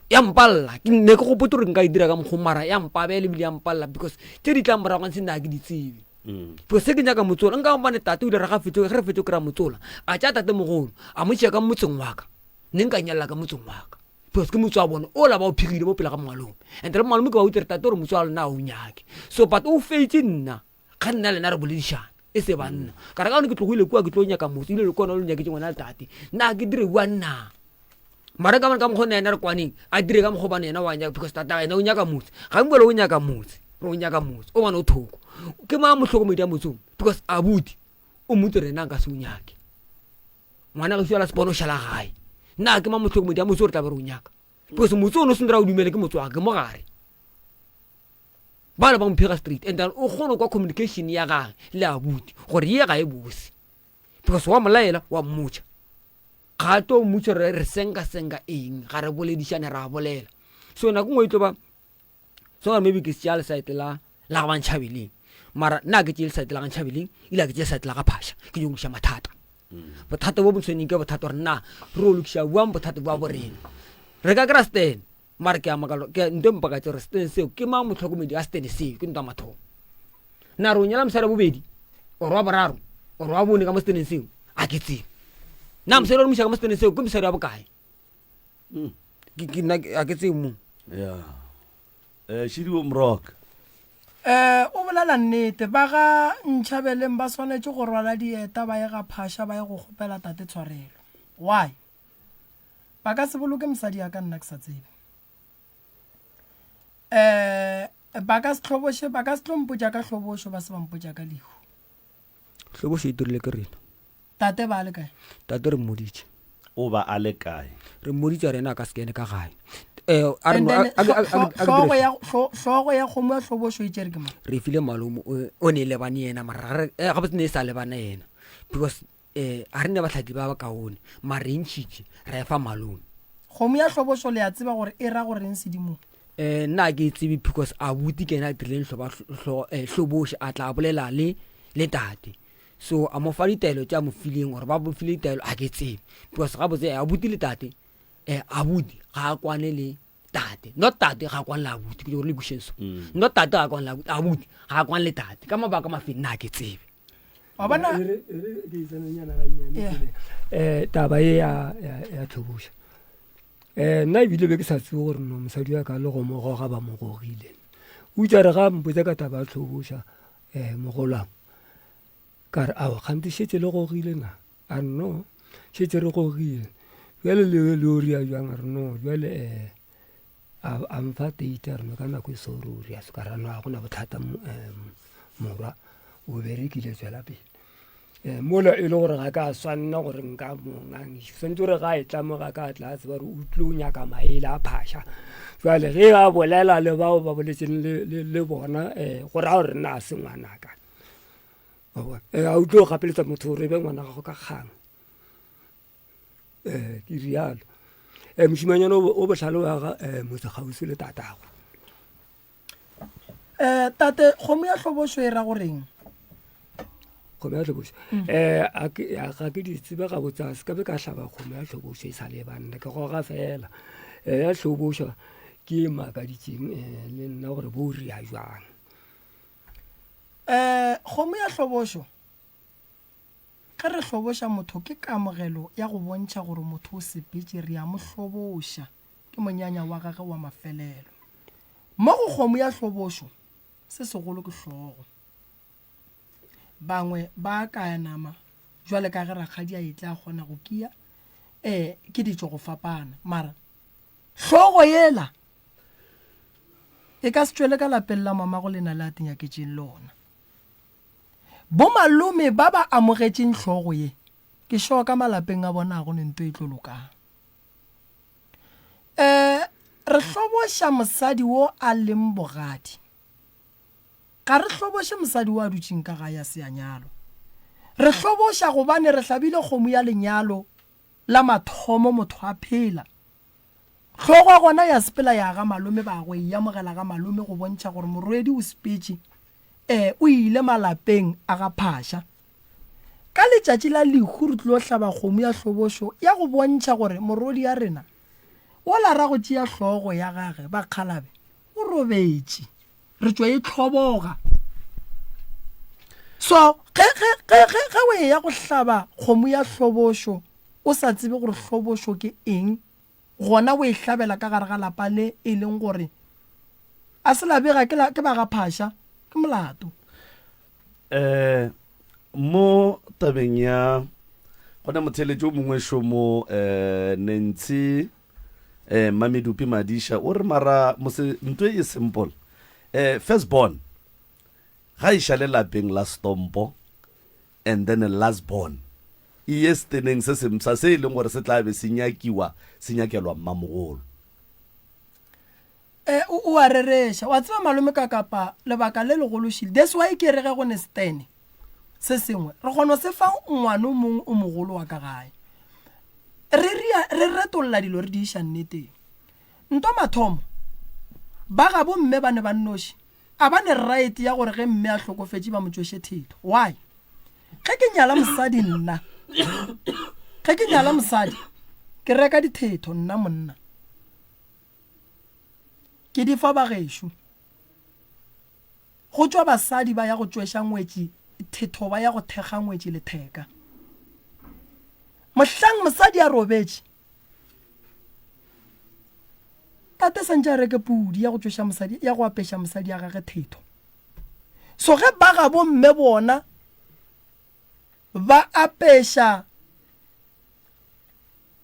Ya mpalla, ke ne ke gopotse gore nka e dira ka mokgwa mara ya mpabela ebile ya mpalla because tše di tlang morago ga nna ke di tsebe. Mm. Because se ke nyaka motsola nka gobane tate o ile ra ga fetso ge re fetso kry-a motsola a tša tate mogolo a mo tšea ka motseng wa ka ne nka nyalela ka motseng wa ka because ke motse wa bone ola ba o phigile mo pele ga mmalome and le mmalome ke ba utlwe re tate gore motse wa lona a o nyake so but o feitse nna Ga nna le na re boledišana e se banna. Ka re ka gone ke tlogile kua ke tlo nyaka motse ile le kona lo nyaketse ngwana le tate. Nna ke dire bua nna. Mara ka bana ka mokgwa yena re kwaneng a dire ka mokgwa bane yena wa nyaka because tata yena o nyaka motse. Ga mbole o nyaka motse. Re o nyaka motse. O bana o thoko. Ke mang mohlokomedi ya motse because abuti o motse rena nka se o nyake. Ngwana ge šala sepono šala gae. Nna ke mang mohlokomedi ya motse o re tla be re o nyaka. Because motse o no se ndra o dumele ke motse wa ke mogare. Ba le ba mphega straight and then o kgone kwa communication ya gage le abuti gore ye ga e bose because wa molaela wa mmotša ga a tlo mmotša re re senka senka eng ga re boledišane ra bolela so nako nngwe e tlo ba so gore maybe ke tšea lesaete la la ga bantšhabeleng mara nna ke tšee lesaete la ga ntšhabeleng ile ke tšee lesaete la ga phasha ke nyoko lokiša mathata mm. bothata bo bo tshweneng ke bothata gore nna re o lokiša buang bothata bua borena re ka kry-a stene Mara ke a makala, ke nto e mpakatša gore setene seo ke mang mohlokomedi a setene seo, ke nto ya mathomo. Na re o nyala mosadi wa bobedi or wa boraro or wa bone ka mo seteneng seo? A ke tsebe. Na mosadi wa re mo iša ka mo seteneng seo ke mosadi wa bokae? Hmm. Ke ke nna a ke tsebe mo. Yeah. Eh Shidiwo Mroka. Eh o bolela nnete ba ga Ntšhabeleng ba swanetše go rwala dieta ba ye ga Phasha ba ye go kgopela tate tshwarelo. Why? Ba ka se boloke mosadi ya ka nna ke sa tsebe. Eh ba ka se hloboše, ba ka se tlo mpotša ka hlobošo ba se ba mpotša ka lehu. Hlobošo e dirile ke rena. Tate ba le kae? Tate re mmoditše. O ba a le kae? Re mmoditše gore yena a ka se kene ka gae. Eh, a re And no- then a- a- a- a- a- a- hlogo ya hlogo ya kgomo ya hlobošo e tšere ke mang? re file malome o o ne e lebane yena mara ga re- eh, gabotse ne e sa lebana yena because um a re ne bahlaki ba bakaone mara re ntšhitše ra e fa malome. Kgomo ya hlobošo le a tseba gore e ra go reng sedimong? Um nna a ke e tsebe because abuti ke yena a dirileng hloba eh, hloboše a tla bolela le le tate so a mo fa ditaelo tše a mo fileng gore ba mo file ditaelo a ke tsebe because gabotse eh, abuti le tate um abuti ga a kwane le tate not tate ga a kwane le abuti ke gore le kwešeng so mm. not tate ga a kwane le abuti abuti ga a kwane le tate ka mabaka mafeng nna a ke tsebe wa bona e re e re ke itsenenyana gannyane Yeah. um taba e ya ya- ya tlhoboša. Um nna ebile be ke sa tsebe gore no mosadi wa ka le go mo goga ba mo gogile. O itse a re ga mpotsa ka taba ya tlhoboša um mogolwang ka re aowa kgante šetše le gogile na? A re no šetše re gogile. Bjale le le o ria bjang? A re no bjale um a mfa date a re no ka nako e so re o ria so ka ra no ga gona bothata morwa o berekile tswela pele. Um mola e le gore ga ka swanna gore nka mo ngangiša swanetše gore ga e tla mo ga ka tla tseba gore o tlile o nyaka maele a phasha jale ge a bolela le bao ba boletseng le bona um go raya gore nna a se ngwanaka a o tlo gapeletsa motho gore e be ngwana gago ka kgang um ke rialo um mošimanyana o bohlale wa ga um motse kgauswi le tatago um tate kgomo ya hlobošo e ra goreng kgomo ya tlhobošo um ga ke di tsebe gabotse a se ka be ka hlaba kgomo ya tlhobošo e sa le banna ke goga fela um ya tlhobošo ke e makaditseng um le nna gore bo ria jwang um kgomo ya hlobošo ge re hloboša motho ke kamogelo ya go bontšha gore motho o sepetše re a mo hloboša ke monyanya wa gagwe wa mafelelo. Mo go kgomo ya hlobošo, se segolo ke hlogo. Bangwe ba akaya nama jwale ka ge rakgadi a etla a kgona go kia, ee, ke ditšo go fapana, mara hlogo yela e ka se tšwele ka lapeng la mamago lena le a tenyaketšeng lona. Bomalome ba ba amogetšeng hlogo ye, ke sure ka malapeng a bona ga go ne nto e tlo lokang. Um re hloboša mosadi wo a leng bogadi. Ga re hloboše mosadi wo a dutšeng ka gae a se a nyalwa. Re hloboša gobane re hlabile kgomo ya lenyalo la mathomo motho a phela. Hlogo ya gona ya sepela ya ga malome ba go e amogela ga malome go bontšha gore morwedi o sepetše, um o ile malapeng a ga Phasha. Ka letšatši la lehu re tlilo hlaba kgomo ya hlobošo ya go bontšha gore morwedi ya rena wola ra go tšea hlogo ya gage bakgalabe o robetše re tšwa e hloboga. So ge, ge, ge, ge, ge o eya go hlaba kgomo ya hlobošo o sa tsebe gore hlobošo ke eng gona o e hlabela ka gare ga lapa le e leng gore a se la bega ke, la, ke ba ga Phasha, ke molato. Um mo tabeng ya gona motheeletši o mongwe šo mo um Nancy um Mamedupi Madisha o re mara mose nto e simple um first born ga e šale lapeng la stompo and then last born e ye seteneng se sempsha se e leng gore se tla be se nyakiwa se nyakelwa mmamogolo. E, o, o a rereša. Wa tseba malome ka kapa lebaka le legolo šile. That's why ke re ge go ne setene se sengwe re kgona se fa ngwana o mongwe o mogolo wa ka gae. Re ria, re retolla dilo re di iša nneteng. Nto mathomo, ba gabo mme ba ne ba nnoši A ba ne right ya gore ge mme a hlokofetše ba mo tšweše thetho? Why? Ge ke nyala mosadi nna, ge ke nyala mosadi, ke reka dithetho nna monna. Ke di fa bagešo. Go tšwa basadi ba ya go tšweša ngwetši thetho ba ya go thekga ngwetši letheka. Mohlang mosadi a robetše, Tate santše a reke pudi ya go tšweša mosadi ya go apeša mosadi ya gage thetho. So ge ba gabo mme bona ba apeša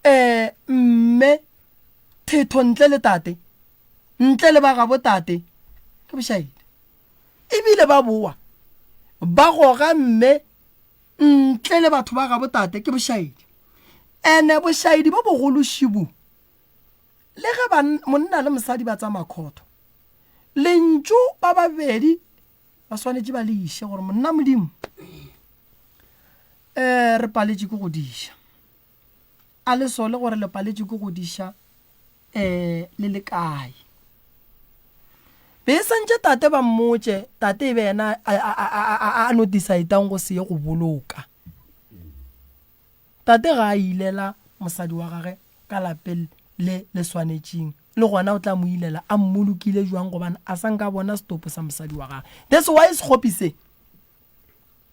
eh mme thetho ntle le tate ntle le ba gabo tate ke bošaedi. Ebile ba boa ba goga mme ntle le batho ba gabo tate ke bošaedi. Ene bošaedi bo bogolo šibu Le ge ba, monna le mosadi ba tsamaya khotho, lentšu ba babedi ba swanetše ba le iše gore monna Modimo, um re paletše ke go diša. A le sole gore le paletše ke go diša um le le kae. Be e santše tate ba mmotše, tate e be yena a, a, a, a, a no decide-ang go se ye go boloka. Tate ga a ilela mosadi wa gage ka lapeng le le swanetšeng, le gona o tla mo ilela a mmolokile jwang gobane a sa nka a bona setopo sa mosadi wa gage. That's why sekgopi se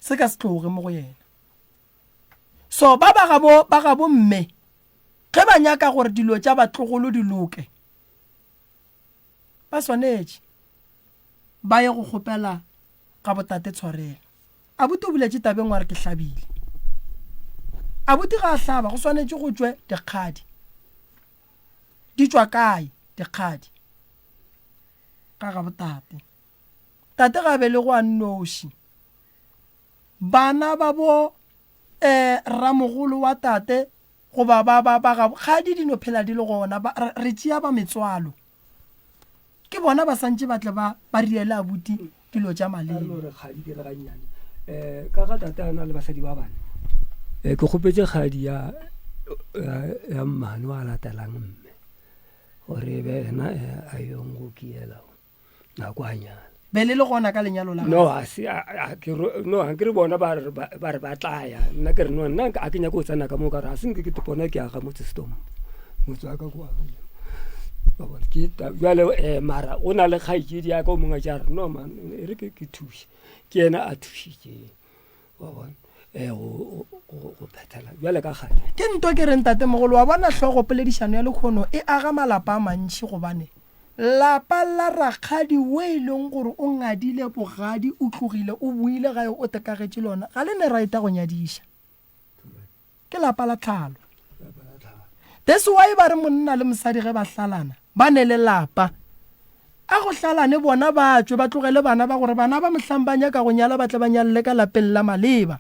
se ka se tloge mo go yena. So ba ba gabo ba gabo mme. Ge ba nyaka gore dilo tša batlogolo di loke, ba swanetše ba ye go kgopela ga botate tshwarelo. Abuti o boletše tabeng wa re ke hlabile. Abuti ga a hlaba go swanetše go tšwe dikgadi. Di tšwa kae dikgadi? Ka ga botate. Tate ga a belegwe a nnoši. Bana ba bo eh ramogolo wa tate goba ba ba ba ga kgadi di no phela di le gona ba re tšea ba metswalo. Ke bona ba santše ba tle ba ba riele abuti dilo tša maleba. Ka re kgadi ke re gannyane eh ka ga tate a na le basadi ba bane eh ke kgopetše kgadi ya ya mmane wa latelang mme gore e be ena eh, a yong go kiela nako a nyala be le le gona ka lenyalo la no a se a ke no a ke re bona ba re ba re ba tlaya nna ke re no nna a ke nyake go tsena ka mo ka re a se nke ke tepona ke aga motse stom motse wa ka ko agile ke jale eh mara o na le kgaetšedi ya ka o mongwe a re no man e re ke ke thuše ke yena a thušitšeng wa bona eh go go phethela bjale ka kgale ke nto ke reng tatemogolo wa bona hlogo poledišano ya lekgono e aga malapa a mantši gobane lapa la rakgadi o e leng gore o ngadile bogadi o tlogile o boile gae o tekagetše lona ga le ne right go nyadiša ke lapa la tlhalo that's why ba re monna le mosadi ge ba hlalana ba ne le lapa a go hlalane bona ba tšwe ba tlogele bana ba gore bana ba mohlang ba nyaka go nyala ba tle ba nyalele ka lapeng la maleba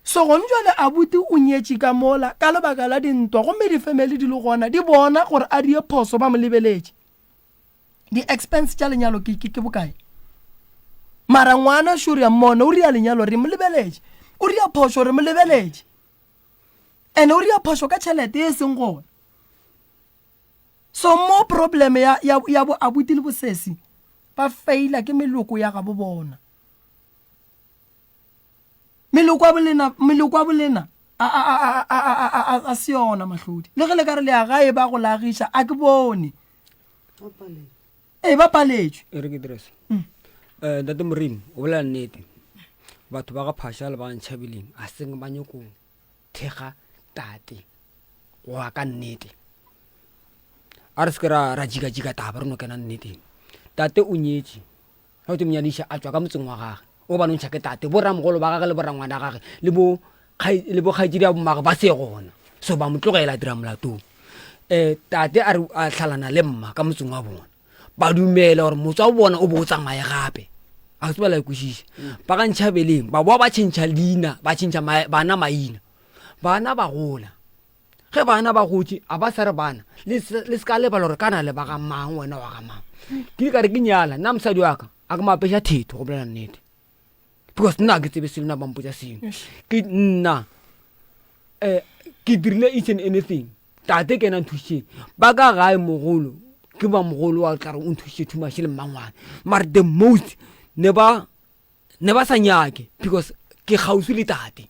so gone jwale abuti o nyetše ka mola ka lebaka la dintwa gomme difemeli di le gona di bona gore a die phoso ba mo lebeletše di-expense tša lenyalo ke, ke, ke bokae mara ngwana šo re a mmona o ria lenyalo re mo lebeletše o ria phošo re mo lebeletše and o ria phošo ka tšhelete e seng gona so mo problem ya, ya, ya bo abuti le bosesi ba faila ke meloko ya gabo bona Meloko a bolena, meloko a bolena a, a, a, a, a, a, a, a, a se yona mahlodi. Le ge le ka re le ya gae ba go lagiša, a ke bone. Ee, ba paletšwe. E re ke dire se. Um Ntate Moremi, o bolela nnete. Batho ba ga Phasha le ba ga Ntšhabeleng a seng ba nyako thekga tate go ya ka nnete. A re se ke ra ra jika-jika taba re no kena nneteng. Tate o nyetše Ge o tlo mo nyadiša a tšwa ka motseng wa gage, o ba nontšha ke tate, boramogolo ba gage le borangwana gage le bo le bo kgaetšedi ya bommagwe ba se gona. So ba mo tlogela a dira molato. Um tate a re a hlalana le mma ka motseng wa bona. Ba dumela gore motse wa bona o bo o tsamaye gape. A tseba la e kwešiša. Ba ga Ntšhabeleng ba boa ba tšhentšha leina, ba tšhentšha bana maina. Bana ba gola. Ge bana ba gotše, a ba sa re bana, le se ka lebala gore kana le ba ga mang, wena wa ga mang. Ke ile ka re ke nyala, nna mosadi wa ka, a ke mo apeša thetho, go bolela nnete. Because nna ga ke tsebe selo, nna ba mpotša sengwe. Ke nna, um ke dirile each and anything. Tate ke yena a nthušitšeng. Ba ka gae mogolo, ke ba mogolo wa tla re o nthušitše too much le mmangwane. Mara the most, ne ba, ne ba sa nyake because ke kgauswi le tate.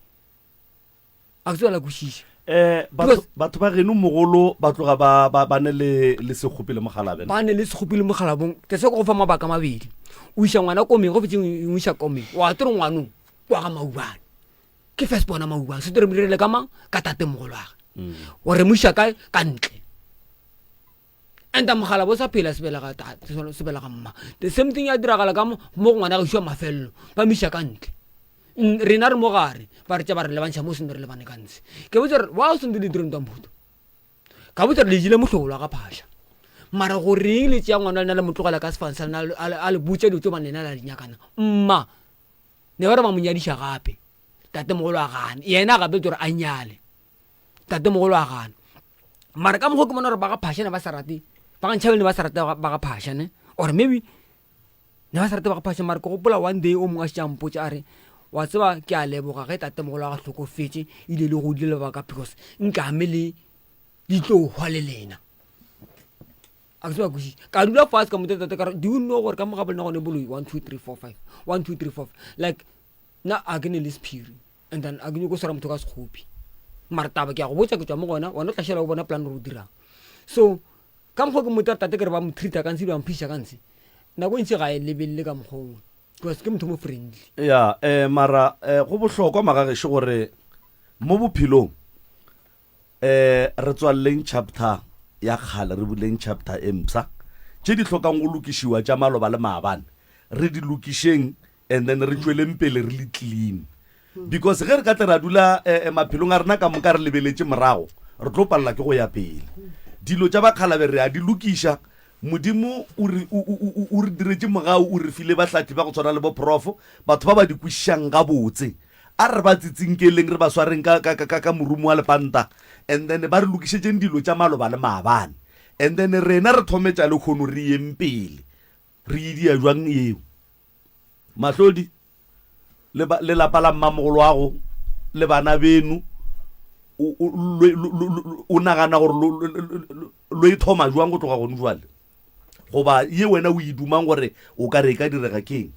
A ke tseba la kwešiša. Eh, batho, batho ba geno mogolo ba tloga ba, ba, ba ne le, le sekgopi le mogalabe. Ba ne le sekgopi le mogalabong. Ke se go fa mabaka mabedi. O iša ngwana komeng, go fetse o iša komeng. Wa tere ngwano kwa ga Maubane. Ke first bona Maubane. Se tere mo direle ka mang? Ka tate mogolo wa gage. Mm. O re mo iša kae? Ka ntle. And mogala bo sa phela sebelega tate, sebelega mma. The same thing ya diragala ka mo mo go ngwana ga išwa mafelelo. Ba mo iša ka ntle. Rena re mo gare, ba re tša ba re lebantšha mo sente re lebane ka ntshe. Ke botsa gore wa o sente le dire ntwa mhuto. Ka botsa gore le jile mohlolo wa ga Phasha. Mara goreng le tšea ngwana lena le mo tlogela ka sefane sa lena a le botša dilo tšeo ba lena la di nyakana. Mma, ne ba re ba mo nyadiša gape. Tatemogolo a gana. Yena a gapetšwa gore a nyale. Tatemogolo a gana. Mara ka mokgwa ke bona gore ba ga Phasha ne ba sa rate, ba ga Ntšhabele ne ba sa rate ba ga Phasha ne. Or maybe ne ba sa rate ba ga Phasha mara ke gopola one day o mongwe a šetše a mpotša a re wa tseba ke a leboga ge tatemogolo wa ga hlokofetše ile le godile lebaka because nkame le di tlo hwa le lena. A ke tseba kwešiša. Ka dula fatshe ka mo tate ka re do you know gore ka mo ga bolena gone boloi 1 2 3 4 5 1 2 3 4 like nna a ke ne le sephiri and then a ke nyoko swara motho ka sekgopi mara taba ke a go botša ke tšwa mo gona wena o tla šala o bona plan gore o dirang so ka mokgwa ke motho tate ke re ba mo treata ka ntshe ba mphiša ka ntshe nako e ntši ga e lebelele ka mokgwa ongwe because ke motho mo friendly ya eh mara eh, go bohlokwa magagešo gore mo bophelong Um re tswaleleng chapter ya kgale re buleng chapter e mpsha. Tše di hlokang go lokišiwa tša maloba le maabane re di lokišeng and then re tšweleng pele re le clean. Because ge re ka tle ra dula eh, eh, maphelong a rena ka moka re lebeletše morago, re tlo palela ke go ya pele. Dilo tša bakgalabe re a di lokiša. Modimo o re, o, o, o, o re diretše mogau, o re file bahlahli ba go tshwana le bo prof, batho ba ba di kwešišang gabotse. A re ba tsitsinkeleng, re ba swareng ka, ka, ka, ka morumo wa lepanta, and then ba re lokišetšeng dilo tša maloba le maabane. And then rena re thome tša lehono re yeng pele. Re e dia jwang yeo? Mahlodi, le, ba, le lapa la mmamogoloago, le bana beno, o, o, lo, lo, lo, lo, o nagana gore lo, lo, lo, lo e thoma jwang go tloga gone jwale? Goba ye wena o e dumang gore o ka re e ka direga keng?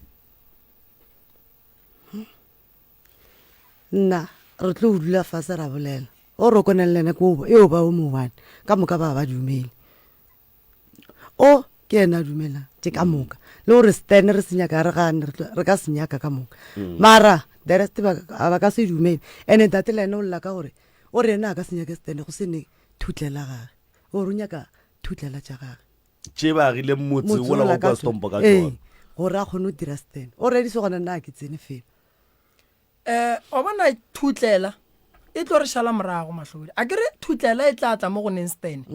Nna re tlo dula fase ra bolela. O re o kone le ena ke o eo ba o mo one. Ka moka ba ba dumele. O ke yena a dumelang tše ka moka. Le gore Stan re se nyaka re gane re ka se nyaka ka moka. Mara the rest ba ba ka se dumele. Ene ntate le ena o lla ka gore o re yena a ka se nyake Stan go se ne thutlela gage. O re o nyaka thutlela tša gage. Tše ba agileng motse wola wa kua Stompo ka tšona. Gore a kgone go dira Stan. Already se gona nna ga ke tsene felo. Um wa bona thutlela e tlo re šala morago Mahlodi. A ke re thutlela e tla tla mo go neng Stan.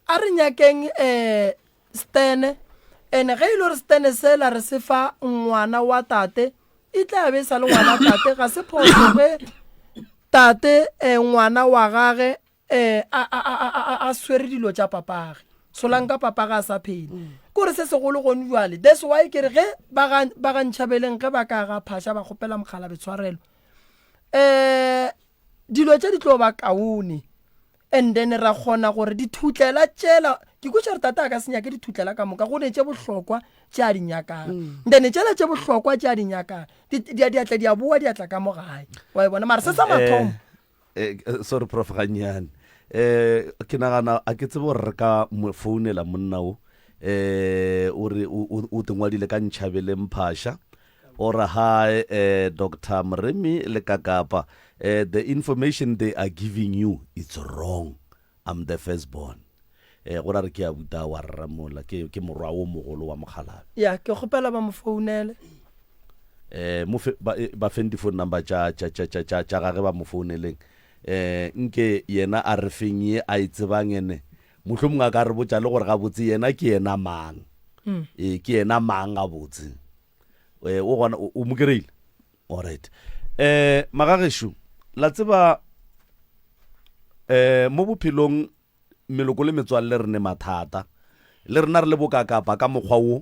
A re nyakeng um Stan ene ge e le gore Stan sela re se fa ngwana wa tate e tla be e sa le ngwana tate ga se phoso ge tate um ngwana wa gage um a, a, a, a, a, a swere dilo tša papage solanka papage a sa phele mm. kore se segolo gone jale that's why ke re ge ba ga ntšhabeleng ge ba ka ga phasha ba kgopela mogala betshwarelo um dilo tše di tlo ba kaone and then ra kgona gore dithutlela tšela ke kutša gore tate a ka se nyake dithutlela ka moka go ne tše bohlokwa tše a di nyakang mm. then tšela tše bohlokwa tše a di nyakang diatla di a boa diatla ka mo gae wa e bona mara se sa mathomo eh. Eh, eh, sorry prof gannyane eh ke nagana a ke tsebe gore re ka mo founela monna o eh o re o te ngwadile ka ntšhabeleng phasha o re hi eh Dr Moremi le Kakapa eh the information they are giving you it's wrong I'm the first born eh go ra re ke a buta wa rramola ke ke morwa o mogolo wa mokgalabe ya ke kgopela ba mo founele eh mo fe, ba, eh, ba feng di-phone number tša tša tša tša tša tša gage ba mo founeleng eh nke yena a re feng ye a e tsebang ene mohlomongwe a ka re botša le gore gabotse yena ke yena mang mm. e ke yena mang gabotse eh o gona o mo kry-ile alright eh magagešo la tseba eh mo bophelong Meloko le metswalle re ne mathata. Le rena re le bokakapa ka mokgwa wo.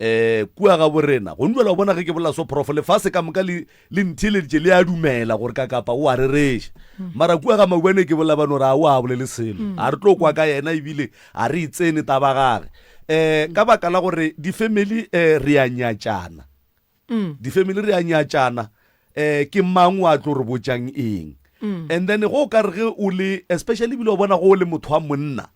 Um kua ga borena, gong jwale wa bona ge ke bolela so prof, lefase ka moka le, le ntheeleditše le a dumela gore kakapa o a rereša. Mara kua ga Maubane ke bolela ba no re a o a bolele selo. A re tlo kwa ka yena ebile a re e tsene taba gage. Um ka baka la gore di-family um re a nyatšana. mm. Di-family re a nyatšana eh ke mang wa tlo re botšang eng mm. And then go ka re ge o le especially ebile o bona go o le motho wa monna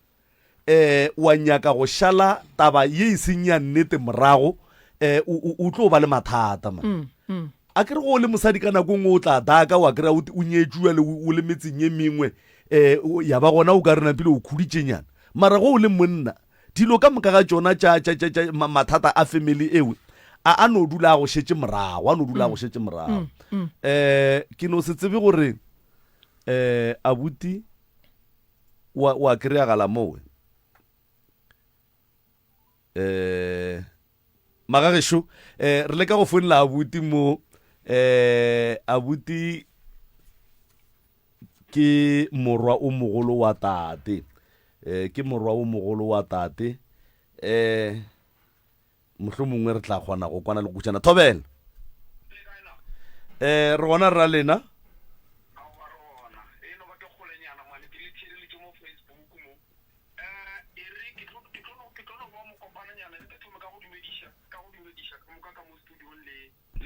eh wa nyaka go šala taba ye e seng ya nnete morago eh o tlo ba le mathata man mm, mm. A ke re go o le mosadi ka nako nngwe o tla daka wa kry-a o nyetšua le o le metseng ye mengwe eh ya ba gona o ka re napile o khuditšenyana mara go o le monna Dilo ka moka ga tšona tša, tša, tša, tša ma, mathata a family ewe, a, a no dula a go šetše morago, a no dula a go mm. šetše morago. Mm, mm. Eh, ke no se tsebe gore eh abuti wa wa kry-agala mowe. Eh magagešo eh re leka go founela abuti mo eh abuti ke morwa o mogolo wa tate Eh, ke morwa o mogolo wa tate. Eh, mohlomongwe re tla kgona go kwana le go kutšana. Thobela. Eh, re gona rra lena.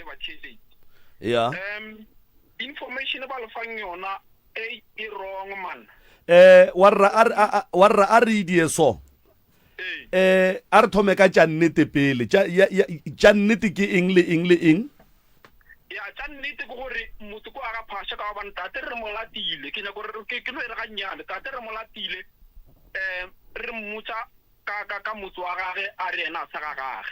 le batheeletši. Ya. Um, information ba le fang yona e e wrong man. Eh, warra a re a warra a re die so. Eh, a re thome ka tša nnete pele. Tša ya, ya, tša nnete ke eng le eng le eng? Ya, tša nnete ke gore motse ko wa ga Phasha ka gobane tate re mo latile. Ke nyaka gore ke, ke no e re gannyane. Tate re mo latile, um re mmotša ka, ka, ka motse wa gage, a re yena a se ga gage.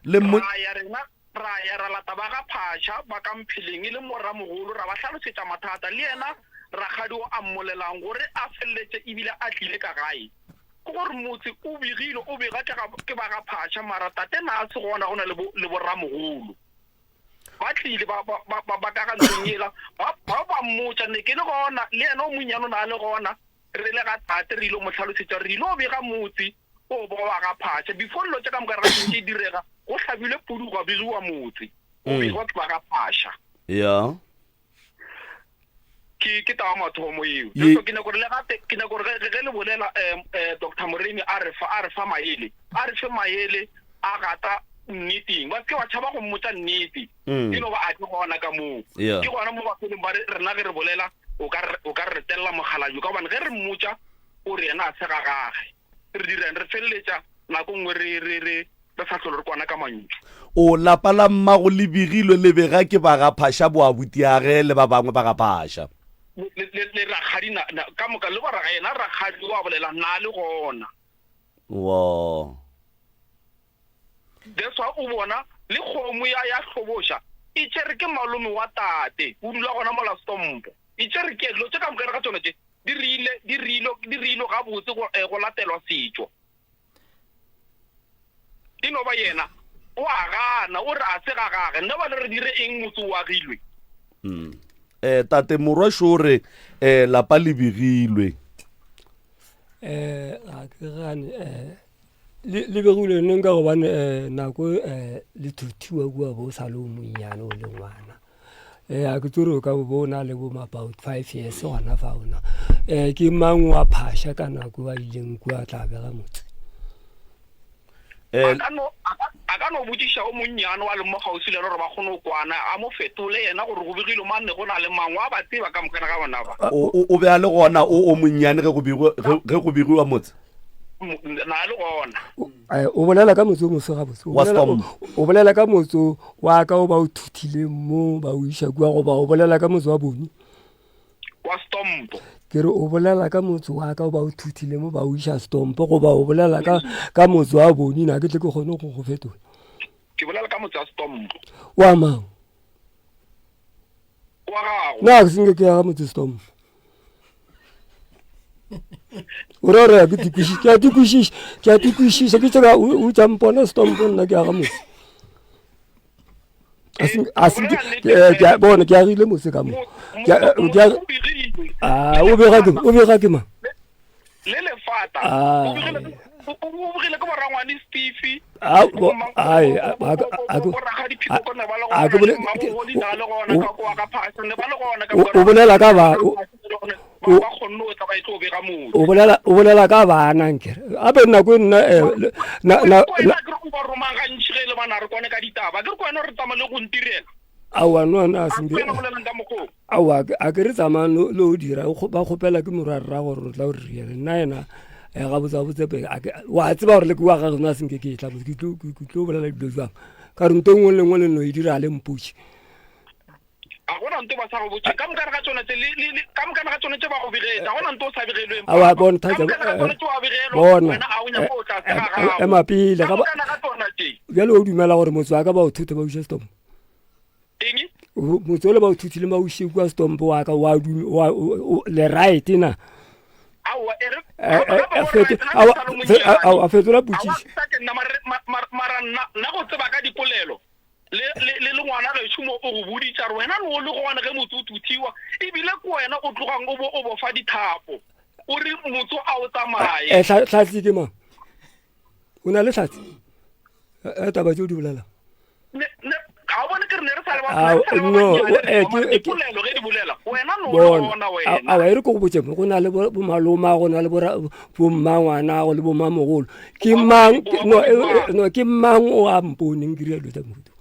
Le mmo. Ra ya rena, ra ya ra lata ba ga Phasha ba ka Mpheleng e le morramogolo, ra ba hlalosetša mathata. Le yena rakgadi o a mmolelang gore a feleletše ebile a tlile ka gae. Ke gore motse o begile, o bega ke ga, ke ba ga Phasha, mara tate na a se gona, go na le bo, le borramogolo. Ba tlile ba, ba, ba, ba, ba ka ga ntlong yela, ba, ba ba mmotša, ne ke le gona, le yena o monnyane o na le gona, re le ga tate, re ile mo hlalosetša, re ile bega motse o bo wa ga Phasha. Before dilo tše ka moka re ga tše di direga, go hlabilwe pudu gwa begiwa motse, o begwa ke ba ga Phasha. Ya. Ke, ke taba mathomo eo. Ye- So ke nyaka gore le gape, ke nyaka gore ge, ge le bolela, um, um, Doctor Moremi a re fa, a re fa maele, a re fe maele a gata nneteng. Ba se ke ba tšhaba go mmotša nnete. E no ba a ke gona ka moo. Yeah. Ke gona mo ba feleng ba re, rena ge re bolela, o ka re, o ka re retelela mokgalabje, ka gobane ge re mmotša, o re yena a se ga gage. Re dirang? Re feleletša nako nngwe re, re, re, re sa hlole re kwana ka mantšu. O lapa la mmago le begilwe le bega ke ba ga Phasha bo abutiage le ba bangwe ba ga Phasha. Le, le, le, le rakgadi na, na, ka moka, le ba ra, yena rakgadi o a bolela, na le gona. Wo. That's why o bona le kgomo ya, ya hloboša e tšere ke malome wa tate, o dula gona mola Stompo. E tšere ke, dilo tše ka moka re ga tšona tše, di rile, di rilo, di rilo gabotse go, eh, go latelwa setšo. E no ba yena o a gana, o re a se ga gage. Nna ba le re dire eng motse o agilwe? Mm. Eh, tate morwa šo re eh, lapa le begilwe. Eh, ga ke gane eh, le le begilwe neng ka gobane eh, nako eh, le thuthiwa kua bo sa le o monnyane o le ngwana um a ke tsore o ka bo o na le bo about five years gona fa ona um ke mang wa phasha ka nako a ileng kua tla bega motse A ka no, a ka, a ka no botšiša o monnyane wa leng mo kgauswi le yena gore ba kgone go kwana, a mo fetole yena gore go begilwe mang ne go na le mang, wa ba tseba ka mokana ga bona ba. O, o, o be a le gona o, o monnyane ge go begwa, ge, ge go begiwa motse? Na le gona. Eh, o bolela ka motse o mofe gabotse? O Wa bolela- Storm. o bolela ka motse wa ka o ba o thuthileng mo ba o iša kua goba o bolela ka motse wa bone? Wa Stompo. Ke re o bolela ka motse wa ka o ba o thuthileng mo ba o iša Stompo goba o bolela ka, ka motse wa bone na ke tle ke kgone go go fetola. Ke bolela ka motse wa Stompo. Wa mang? Wa gago. Na ke senke ke ya ga motse Stompo. O ra gore ke dikwešiša, ke a di kwešiša, ke a di kwešiša, ke tseba o tša mpona Stompo nna ke ya ga motse. A se a se ke a bona ke agile motse ka mo. Ke a ke a ah o bega ke o bega ke mang? Le lefata. Ah. O begile o o begile ke borangwane Steve. Ah, bo- ai, a- a- a- Bo rakgadi Phikoko ne ba le a ke gona, bole- Mmagogodi na le gona, o- ka kwa ka Phasha ne ba le gona ka o- kwa o bolela ka ba- o- Ba ba kgonne go tla ba e tlo bega motse. o bolela o bolela ka bana nkere ape nako e nna eh, le- na na Ko na wena ke re o ba romang gantši ge e le bana re kwane ka ditaba. Ke re ko wena o re tsamaya le go ntirela. aowa no na A se ke wena o bolelang ka mokgwa o. Aowa, a ke re tsamayang lo lo dira, o ba kgopela ke morwa rra gore o tla o re riele. Nna yena eh, gabotse gabotse pele a ke- wa tseba gore le ke wa gage nna senke ke tla ke tlo ke ke tlo bolela dilo jwang ka re nto nngwe le nngwe le no e dira le mpotše A gona nto ba sa go botše. Ka mokana ga tsona tse le le le ka mokana ga tsona tse ba go begetse. A gona nto o sa begelweng. Aowa, bona, Ka thatha, mokana ga eh, tsona tse wa begelwa. bona, Wena a o nyaka go tla se ga eh, gago. ema pele, Ka ga ba- mokana ga tsona tse. bjale o dumela gore motse wa ka ba o thuthe ba o iše setompo Eng? Motse ole ba o thuthile ba o iše kua setompo wa ka wa wa le right na? Aowa, e re Eh, eh, gape eh, go feto- right, nna ke aowa, sa le fe- monnyane. aowa, fetola Aowa, potšišo. sa ke nna, mara mara mara nna nna go tseba ka dipolelo le le le le ngwana gešo mo o go boditša gore wena ne o le gona ge motse o thuthiwa ebile ke wena o tlogang o bo o bofa dithapo o re motse a o tsamaye. Eh, hlatse ke mang? O na le hlatse? Eh, taba tse o di bolelang. Ne ne ga o bone ke re ne re sa le ba Ah, ne re sa le ba no, bannyane, o- eh, mara ke- ke- dipolelo ge di bolela wena ne o le bona gona wena. awa e re ko go botse go na le bo maloma go na le bommangwana go le bommamogolo ke mang ke- no, eh, eh, no ke mang o a mponeng ke dira dilo tsa mohuta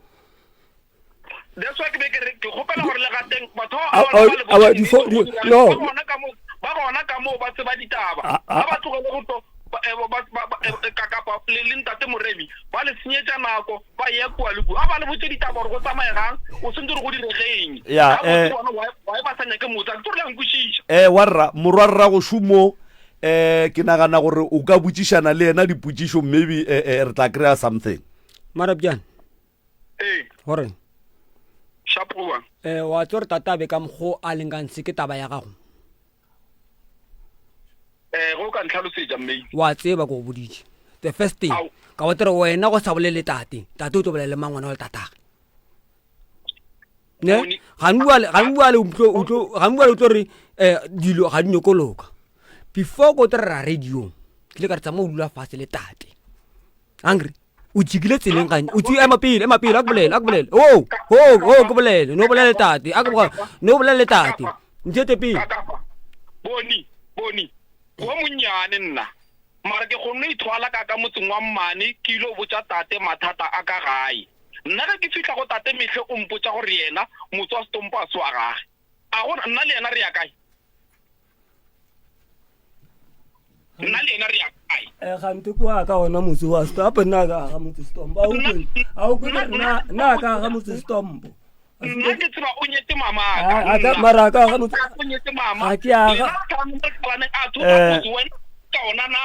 That's why ke be ke re ke kgopela gore le gateng batho ba A- ba a- ba le awa, botse difo- nnete di- go dira- no. ba gona ka mo ba gona ka moo ba tseba ditaba A- a- ga ba tlogele go tlo Ba, eh, ba, ba, ba, eh, Kakapa le, le Ntate Moremi ba le senyetša nako, ba eya kua le kua. A ba le botše ditaba gore go tsamaegang, o sentse gore go diregeng. Ya, Gabotse eh. bona why, why ba sa nyake motse? A ke tsebe gore le a nkwešiša. Eh, warra, morwarrago šomo, eh, ke nagana gore o ka botšišana le yena dipotšišo, maybe eh, eh, re tla kry-a something. Marapjane. Ee. Gore? Sharp goba? Eh, wa tseba gore tate a be ka mokgo a leng ka ntshe ke taba ya gago. Eh, ge o ka ntlhalosetša, Mmei. Wa tseba ke go boditše. The first thing, ka bo tere wena go sa bolele tate, tate o tlo bolela le mang ngwana wa le tatage. Ne? Gane bjale, gane bjale o tlo, o tlo, gane bjale o tlo re eh dilo ga di nyoko loka. Before ko tere ra radio, ke ile ka re tsamaya o dula fatshe le tate. Angry. O tšikile tseleng gane. O tsi ema pele, ema pele, a ke bolele, a ke bolele. Oh, oh, oh, ke bolele. No bolele tate. A ke boga, no bolele tate. Ntšete pele. Boni, boni. Wa monnyane nna. Mara ke kgonne ithwala ka ka motseng wa mmane ke ile go botša tate mathata a ka gae. Nna ge ke fihla go tate Mehle o mpotša gore yena motse wa Setompo a se wa gage. A gona nna le yena re ya kae? Nna le yena re ya kae? Eh, gante kwa ka ona motse wa Setompo nna ka ga motse Setompo. A o kwe? A o kwe nna nna ka ga motse Setompo. Nna ke tseba o nyetse mama ka. A ka mara ka ga motse. O nyetse mama. Ga ke aga. A thota eh. motse wena ka ona na.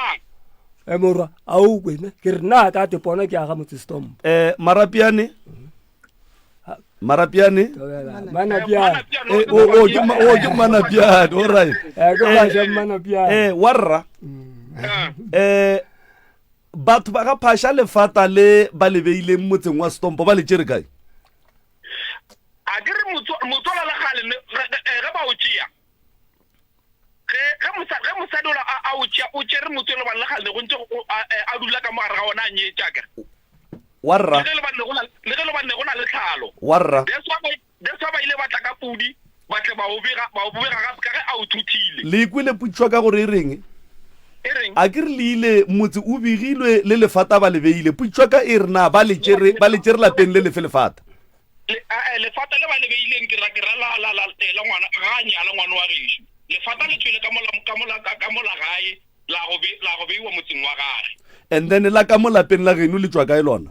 Eh morwa, a o kwe ne? Ke re nna ka te pona ke aga motse Setompo. Eh Marapiane. Marapiane. Manapiane. Eh o o ke o ke Manapiane, all right. Eh ke ba ja Manapiane. Eh warra. Eh batho ba ga phasha lefata le ba le beileng motseng wa Setompo ba le tšere kae? A ke re motswala la gale ge ba o tšea ge ge mosadi ge mosadi ola a o tšea o tšere motse le bana le gale go ntse a dula ka mo gare ga ona a nyetša akere. Warra. Le ge le bane go na le ge le bane go na le tlhalo. Warra. That's why that's why ba ile ba tla ka pudi ba tle ba o bega ba o bega gape ka ge a o thuthile. Le kwele potšišo ka gore e reng? E reng? A ke re le ile motse o begilwe le lefata ba le beile. Potšišo ka e re na ba le tšere ba le tšere lapeng le lefe lefata? Le, a, lefata le ba le beileng ke ra ke ra la la la la ngwana ga a nyala ngwana wa gešo. Lefata le tšwele ka mola ka mola ka mola gae la go be la go beiwa motseng wa gage. And then la ka mo lapeng la geno le tšwa kae lona?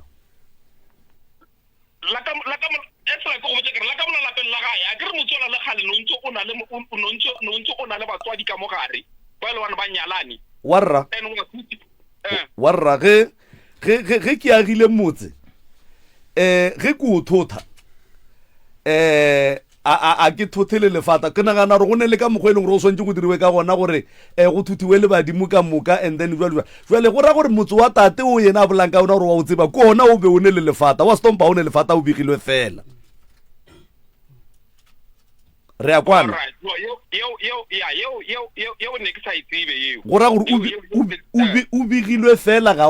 La ka la ka Ezra ke go botša ke re la ka mola lapeng la gae a ke re motse ola le kgale no ntse o na le no ntse no ntse o na le batswadi ka mo gare ba e le bane ba nyalane. Warra. And wa eh. Warra ge ge ge ge ke agile motse eh ge ke o thotha eh a a a ke thothe le lefata ke nagana gore go ne le ka mokgwa e leng gore o swantse go diriwe ka gona gore um go thuthiwe le badimo ka moka and then jalo jalo jale go ra gore motse wa tate o yena a bolang ka ona gore wa o tseba ke ona o be o ne le lefata wa stompa o ne lefata o begilwe fela re a kwana go ra gore o begilwe fela ga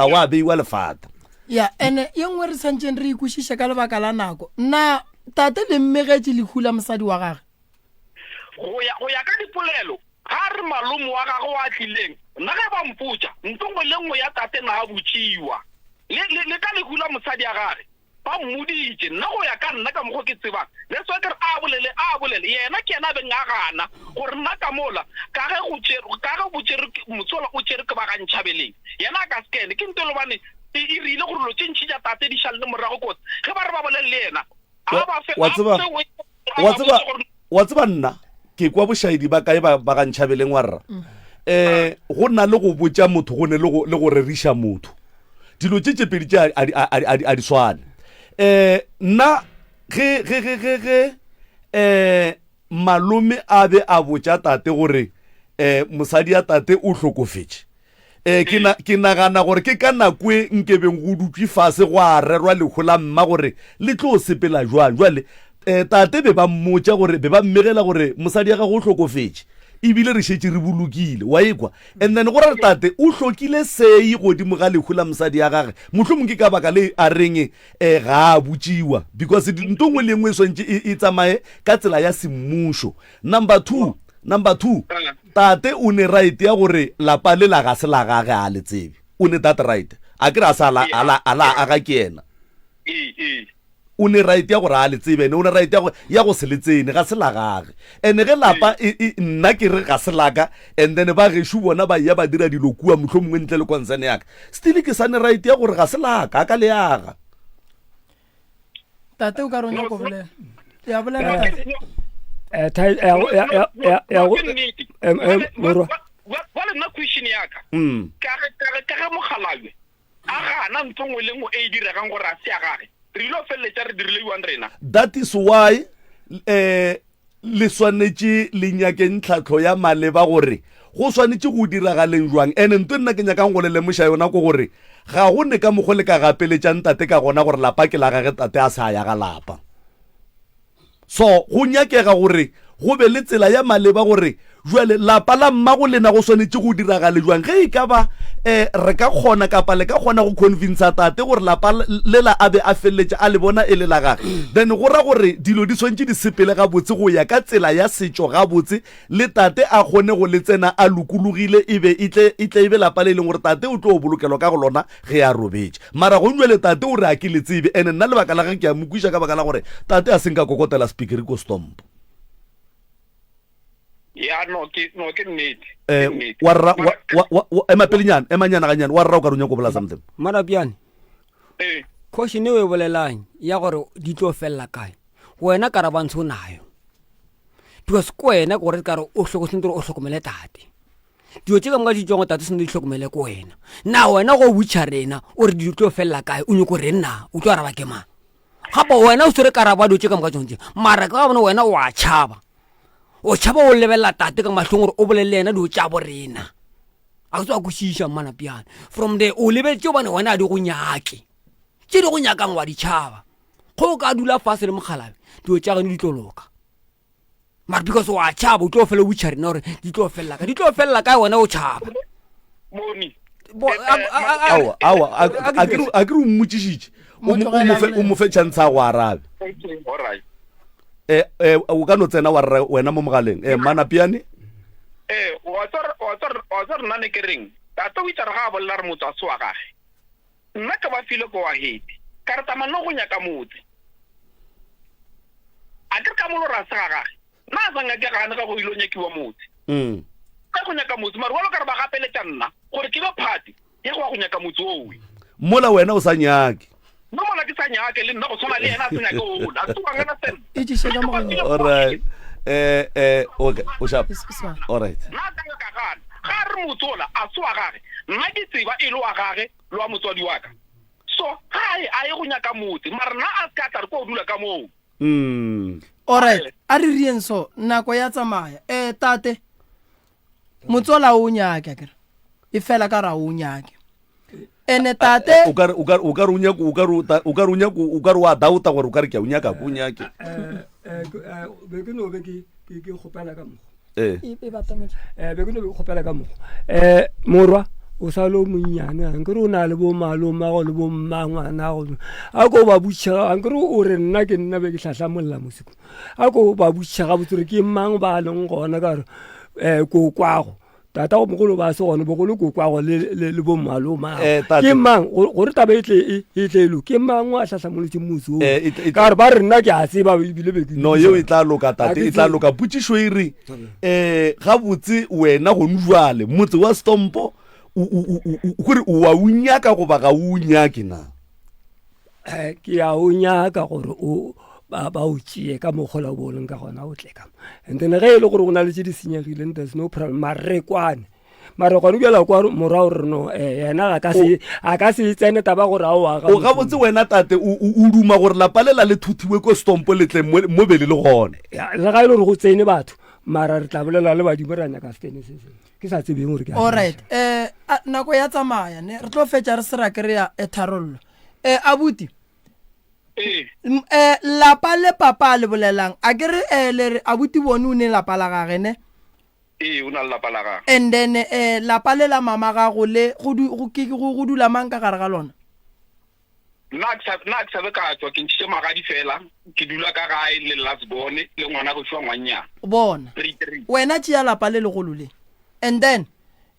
wa beiwa lefata ya ene ye nngwe re santšeng re ikwešiše ka lebaka la nako na tate le mmegetše lehu la mosadi wa gage go ya go ya ka dipolelo ga re malome wa gagwe wa tlileng nna ge ba mpotša ntlo nngwe le nngwe ya tate na a botšiwa le le le ka lehu la mosadi ya gage Ba mmoditše, nna go ya ka nna ka mokgo ke tsebang, that's why ke re a bolele, a bolele, yena ke yena a beng a gana gore nna ka mola, ka ge go tšerwe, ka ge bo tšerwe ke, motse wola o tšerwe ke ba ga Ntšhabeleng, yena a ka se kene. Ke nto e le gobane e, e rile gore dilo tše ntši tša tate di šalele morago kotsi. Ge ba re ba bolele le yena, a ba fe, Wa a tseba, fe we, a wa ba tseba, botše gore wa tseba nna ke kwa bošaedi ba kae ba, ba ga Ntšhabeleng wa rra. Eh, go na le go botša motho go ne le go, le go reriša motho. Dilo tše tše pedi tše a, a, a, a, a di swane. Eh, nna ge, ge, ge, ge, ge eh, malome a be a botša tate gore eh, mosadi ya tate o hlokofetše, eh, ke, na, ke nagana gore ke ka nako e nkebeng go dutšwe fase gwa rerwa lehu la mma gore le tlo sepela jwang. Jwale eh, tate be ba mmotša gore, be ba mmegela gore mosadi ya gagwe o hlokofetše ebile re šetše re bolokile, wa ekwa. And then go ra re tate o hlokile sei godimo ga lehu la mosadi ya gage, mohlomong ke ka baka le a reng eh, ga a botšiwa, because nto nngwe le nngwe e swantše e, e tsamaye ka tsela ya semmušo. Number two, number two, tate o ne right ya gore lapa le la ga se la gage, a le tsebe, o ne that right, a ke re a sa la, a la, a la aga ke yena. O ne right ya gore a le tsebe ene o ne right ya go ya go se le tsene ga se la gage. Ene ge lapa e, e, nna ke re ga se laka and then ba gešo bona ba ya ba dira dilo kua mohlomongwe ntle le concern ya ka. Still ke sa ne right ya gore ga se laka a ka le aga. Tate o ka re o nyako bolela. Ya bolela tate. Eh, thai- eh, ya- ya- ya- ya go- Ke nnete. em, em, morwa. Bjale nna question ya ka Mm. ka ge ka ge ka ge mokgalabje a gana ntho nngwe le nngwe e e diregang gore a se ya gage re ile go feleletša re dirile yuang rena That is why eh le swanetše le nyakeng tlhahlo ya maleba gore go swanetše go diragaleng jwang. Ene nto nna ke nyakang go le lemoša yona ke gore ga go ne ka mokgo le ka gapeletšang tate ka gona gore lapa ke la gage tate a sa ya ga lapa. So go nyakega gore go be le tsela ya maleba gore jwale lapa la mmago lena go swanetše go diragale jwang. Ge e ka ba um re ka kgona kapa le ka kgona go convincer tate gore lapa lela a be a feleletše a le bona e le la gage, then go ra gore dilo di swanetše di sepele gabotse go ya ka tsela ya setšo gabotse, le tate a kgone go le tsena a lokologile e be e tle e tle e be lapa le e leng gore tate o tlo bolokelwa ka go lona ge a robetše. Mara gong jwale tate o re a ke le tsebe, ene nna lebaka la ge ke a mo kwiša ka baka la gore tate a se nka kokotela spikiri ko stompo. Ya no ke no ke nnete. Eh, wa rra wa wa wa ema pelenyana, ema nyana ganyane, wa rra o ka re o nyako bolela something. Marapiane. Eh. Question e o e bolelang ya gore di tlo felela kae? Wena karabantsho o nayo. Because ko wena gore ka re o hloko sentse o hlokomele tate. Dilo tše ka moka di tšwang go tate sentse di hlokomele ko wena. Na wena go butšha rena o re di tlo felela kae o nyoko reng na o tlo araba ke mang? Gape wena o swere karabo ya dilo tše ka moka tsone tše. Mara ka gobane wena o a tšhaba. O tšhaba o lebelela tate ka mahlong gore o bolele le yena dilo tša borena. A ke tswa kwešiša mmanapiane. From there o lebeletse gobane wena a di go nyake. Tše di go nyakang wa di tšhaba. Go o ka dula fase le mokgalabe dilo tša geno di tlo loka. Mara because wa tšhaba o tlo fela o butšha rena gore di tlo felela kae. Di tlo felela kae wena o tšhaba. Bone. Aowa, aowa, a ke re o mmotšišitše. O mo fe chance a go arabe. Okay, all right. Eh, eh, o ka no tsena wa rra wena mo mogaleng. Eh, Manapiane? Eh, wa tswa wa tswa wa tswa rena ne ke reng? Tate o itse re ga a bolela re motse a se wa gage. Nna ke ba file go ahead. Ka re tsamaya no go nyaka motse. A ke re ka molo ra se ga gage. Nna a sa nyake gane ga go ile nyakiwa motse. Mm. Ka go nyaka motse mare walo ka re ba gapeletša nna gore ke be party ya go ya go nyaka motse owe. Mola wena o sa nyake. Nna mola ke sa nyake le nna go tshwana le yena a se nyake ola. A tsoga ngana sen. E tšiše ka mogaleng. All right. Eh eh okay, o sharp. All right. Nna ka ka gana. Ga re motse ola a se wa gage. Nna ke tseba e le wa gage le wa motswadi wa ka. So ga a ye go nyaka motse mara nna a se ka tla re ko dula ka moo. Mm. Alright, a re rieng so, nako ya tsamaya. Eh tate, motsola o nyake akere. E fela ka ra o nyake. Ene tate o ka o ka o ka re o nyako o ka re o ka re o nyako o ka re wa dauta gore o ka re ke a o nyaka ko nyake. Eh eh, eh be ke no be ke ke kgopela ka mokgwa. Eh. E, e batametse. Eh, be ke no be ke kgopela ka mokgwa. Eh, morwa o sa le o monnyane ankere o na le bo malomago le bo mmangwanago a ko ba butšhega ankere o re nna ke nna be ke hlahlamolla moseko a ko ba butšhega botse gore ke mang ba leng gona ka gore um kokwago tata go mogolo ba se gone bogolo kokwago le le le bo mmalomago Eh, tate. ke mang Go- gore taba e tle e e tle e loke ke mang a hlahlamolotse motse o Eh, e tle- e tle- ka gore ba re nna ke a tseba ebile be ke no yeo e tla loka A tate ke e tla tsebe. loka potšišo e re um gabotse wena gone jale motse wa stompo o- o- o- o- o- gore o wa o nyaka goba ga o nyake na Eh, ke a o nyaka gore o ba ba o tšee ka mokgola o bo o leng ka gona o tle ka mo and then ge e le gore go na le tše di senyegileng there's no problem mare re kwane mare gone bjala kwa morago re no eh, yena ga ka se a ka se tsene taba gore a o aga o gabotse wena tate o o- o duma gore lapa lela le thuthiwe ko stompo le tle mo mo be le le gone Ya, le ga e le gore go tsene batho mara re tla bolela le badimo ra nyaka setene se sengwe ke sa tsebeng gore ke a Alright, eh a- nako ya tsamaya ne re tlo fetša re se ra kry-a eh, tharollo. Eh abuti. Ee. Eh lapa le papa a le bolelang a ke re eh le re abuti bone o ne lapa la gage ne? Ee, o na le lapa la gage. And then eh lapa le la mama gago le go du go ke go go dula mang ka gare ga lona? Nna ke sa nna ke sa be ka tswa ke ntšhitše magadi fela ke dula ka gae le last born le ngwana go fiwa ngwannyana. Bona. 33. Wena tšea lapa le legolo le. And then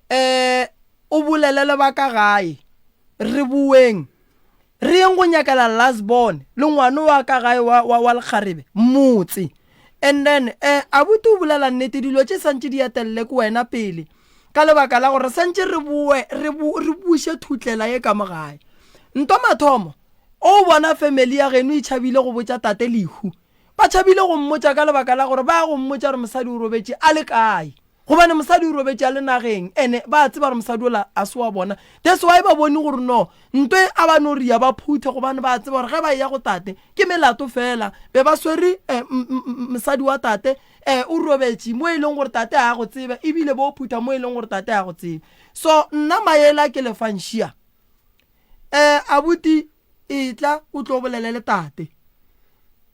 eh o bolele le ba ka gae re boeng. Re yeng go nyakela last born le ngwano wa ka gae wa, wa, wa lekgarebe motse. And then eh, abuti o bolela nnete, dilo tše santše di etelele ke wena pele, ka lebaka la gore re santše re boe re, bo, re buše thutlela ye ka mo gae. Nto mathomo, o bona family ya geno e tšhabile go botša tate lehu. Ba tšhabile go mmotša ka lebaka la gore ba ya go mmotša gore mosadi o robetše a le kae. Gobane mosadi o robetše a le nageng, ene ba a tseba gore mosadi ola a se wa bona. That's why ba bone gore no, nto e a ba no ria ba phuthe gobane ba a tseba gore ge ba eya go tate, ke melato fela. Be ba swere eh, mosadi wa tate, eh, o robetše mo e leng gore tate a go tsebe, ebile bo phutha mo e leng gore tate a go tsebe. So nna maele a ke le fang šia. Eh, abuti, etla o tlo bolele le tate.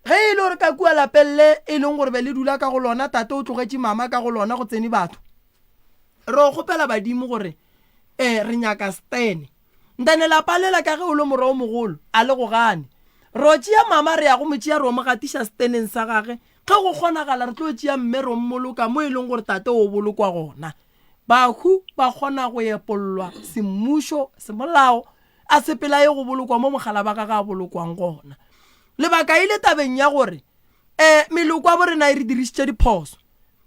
Ge e le gore ka kua lapeng le e leng gore be le dula ka go lona, tate o tlogetše mama ka go lona go tsene batho, re o kgopela badimo gore eh re nyaka Stene. Ntane lapa lela ka ge o le morwa o mogolo, a le go gane. Ro tšea mama re ya go mo tšea ro mo gatiša Steneng sa gage, ge go kgonagala re tlo tšea mme ro mmoloka mo e leng gore tate o bolokwa gona. Bahu ba kgona go epollwa semmušo, semolao, a sepela a ye go bolokwa mo mogala ba gagwe a bolokwang gona. Lebaka e le tabeng ya gore um meloko ya borena e re dirišitše diphoso.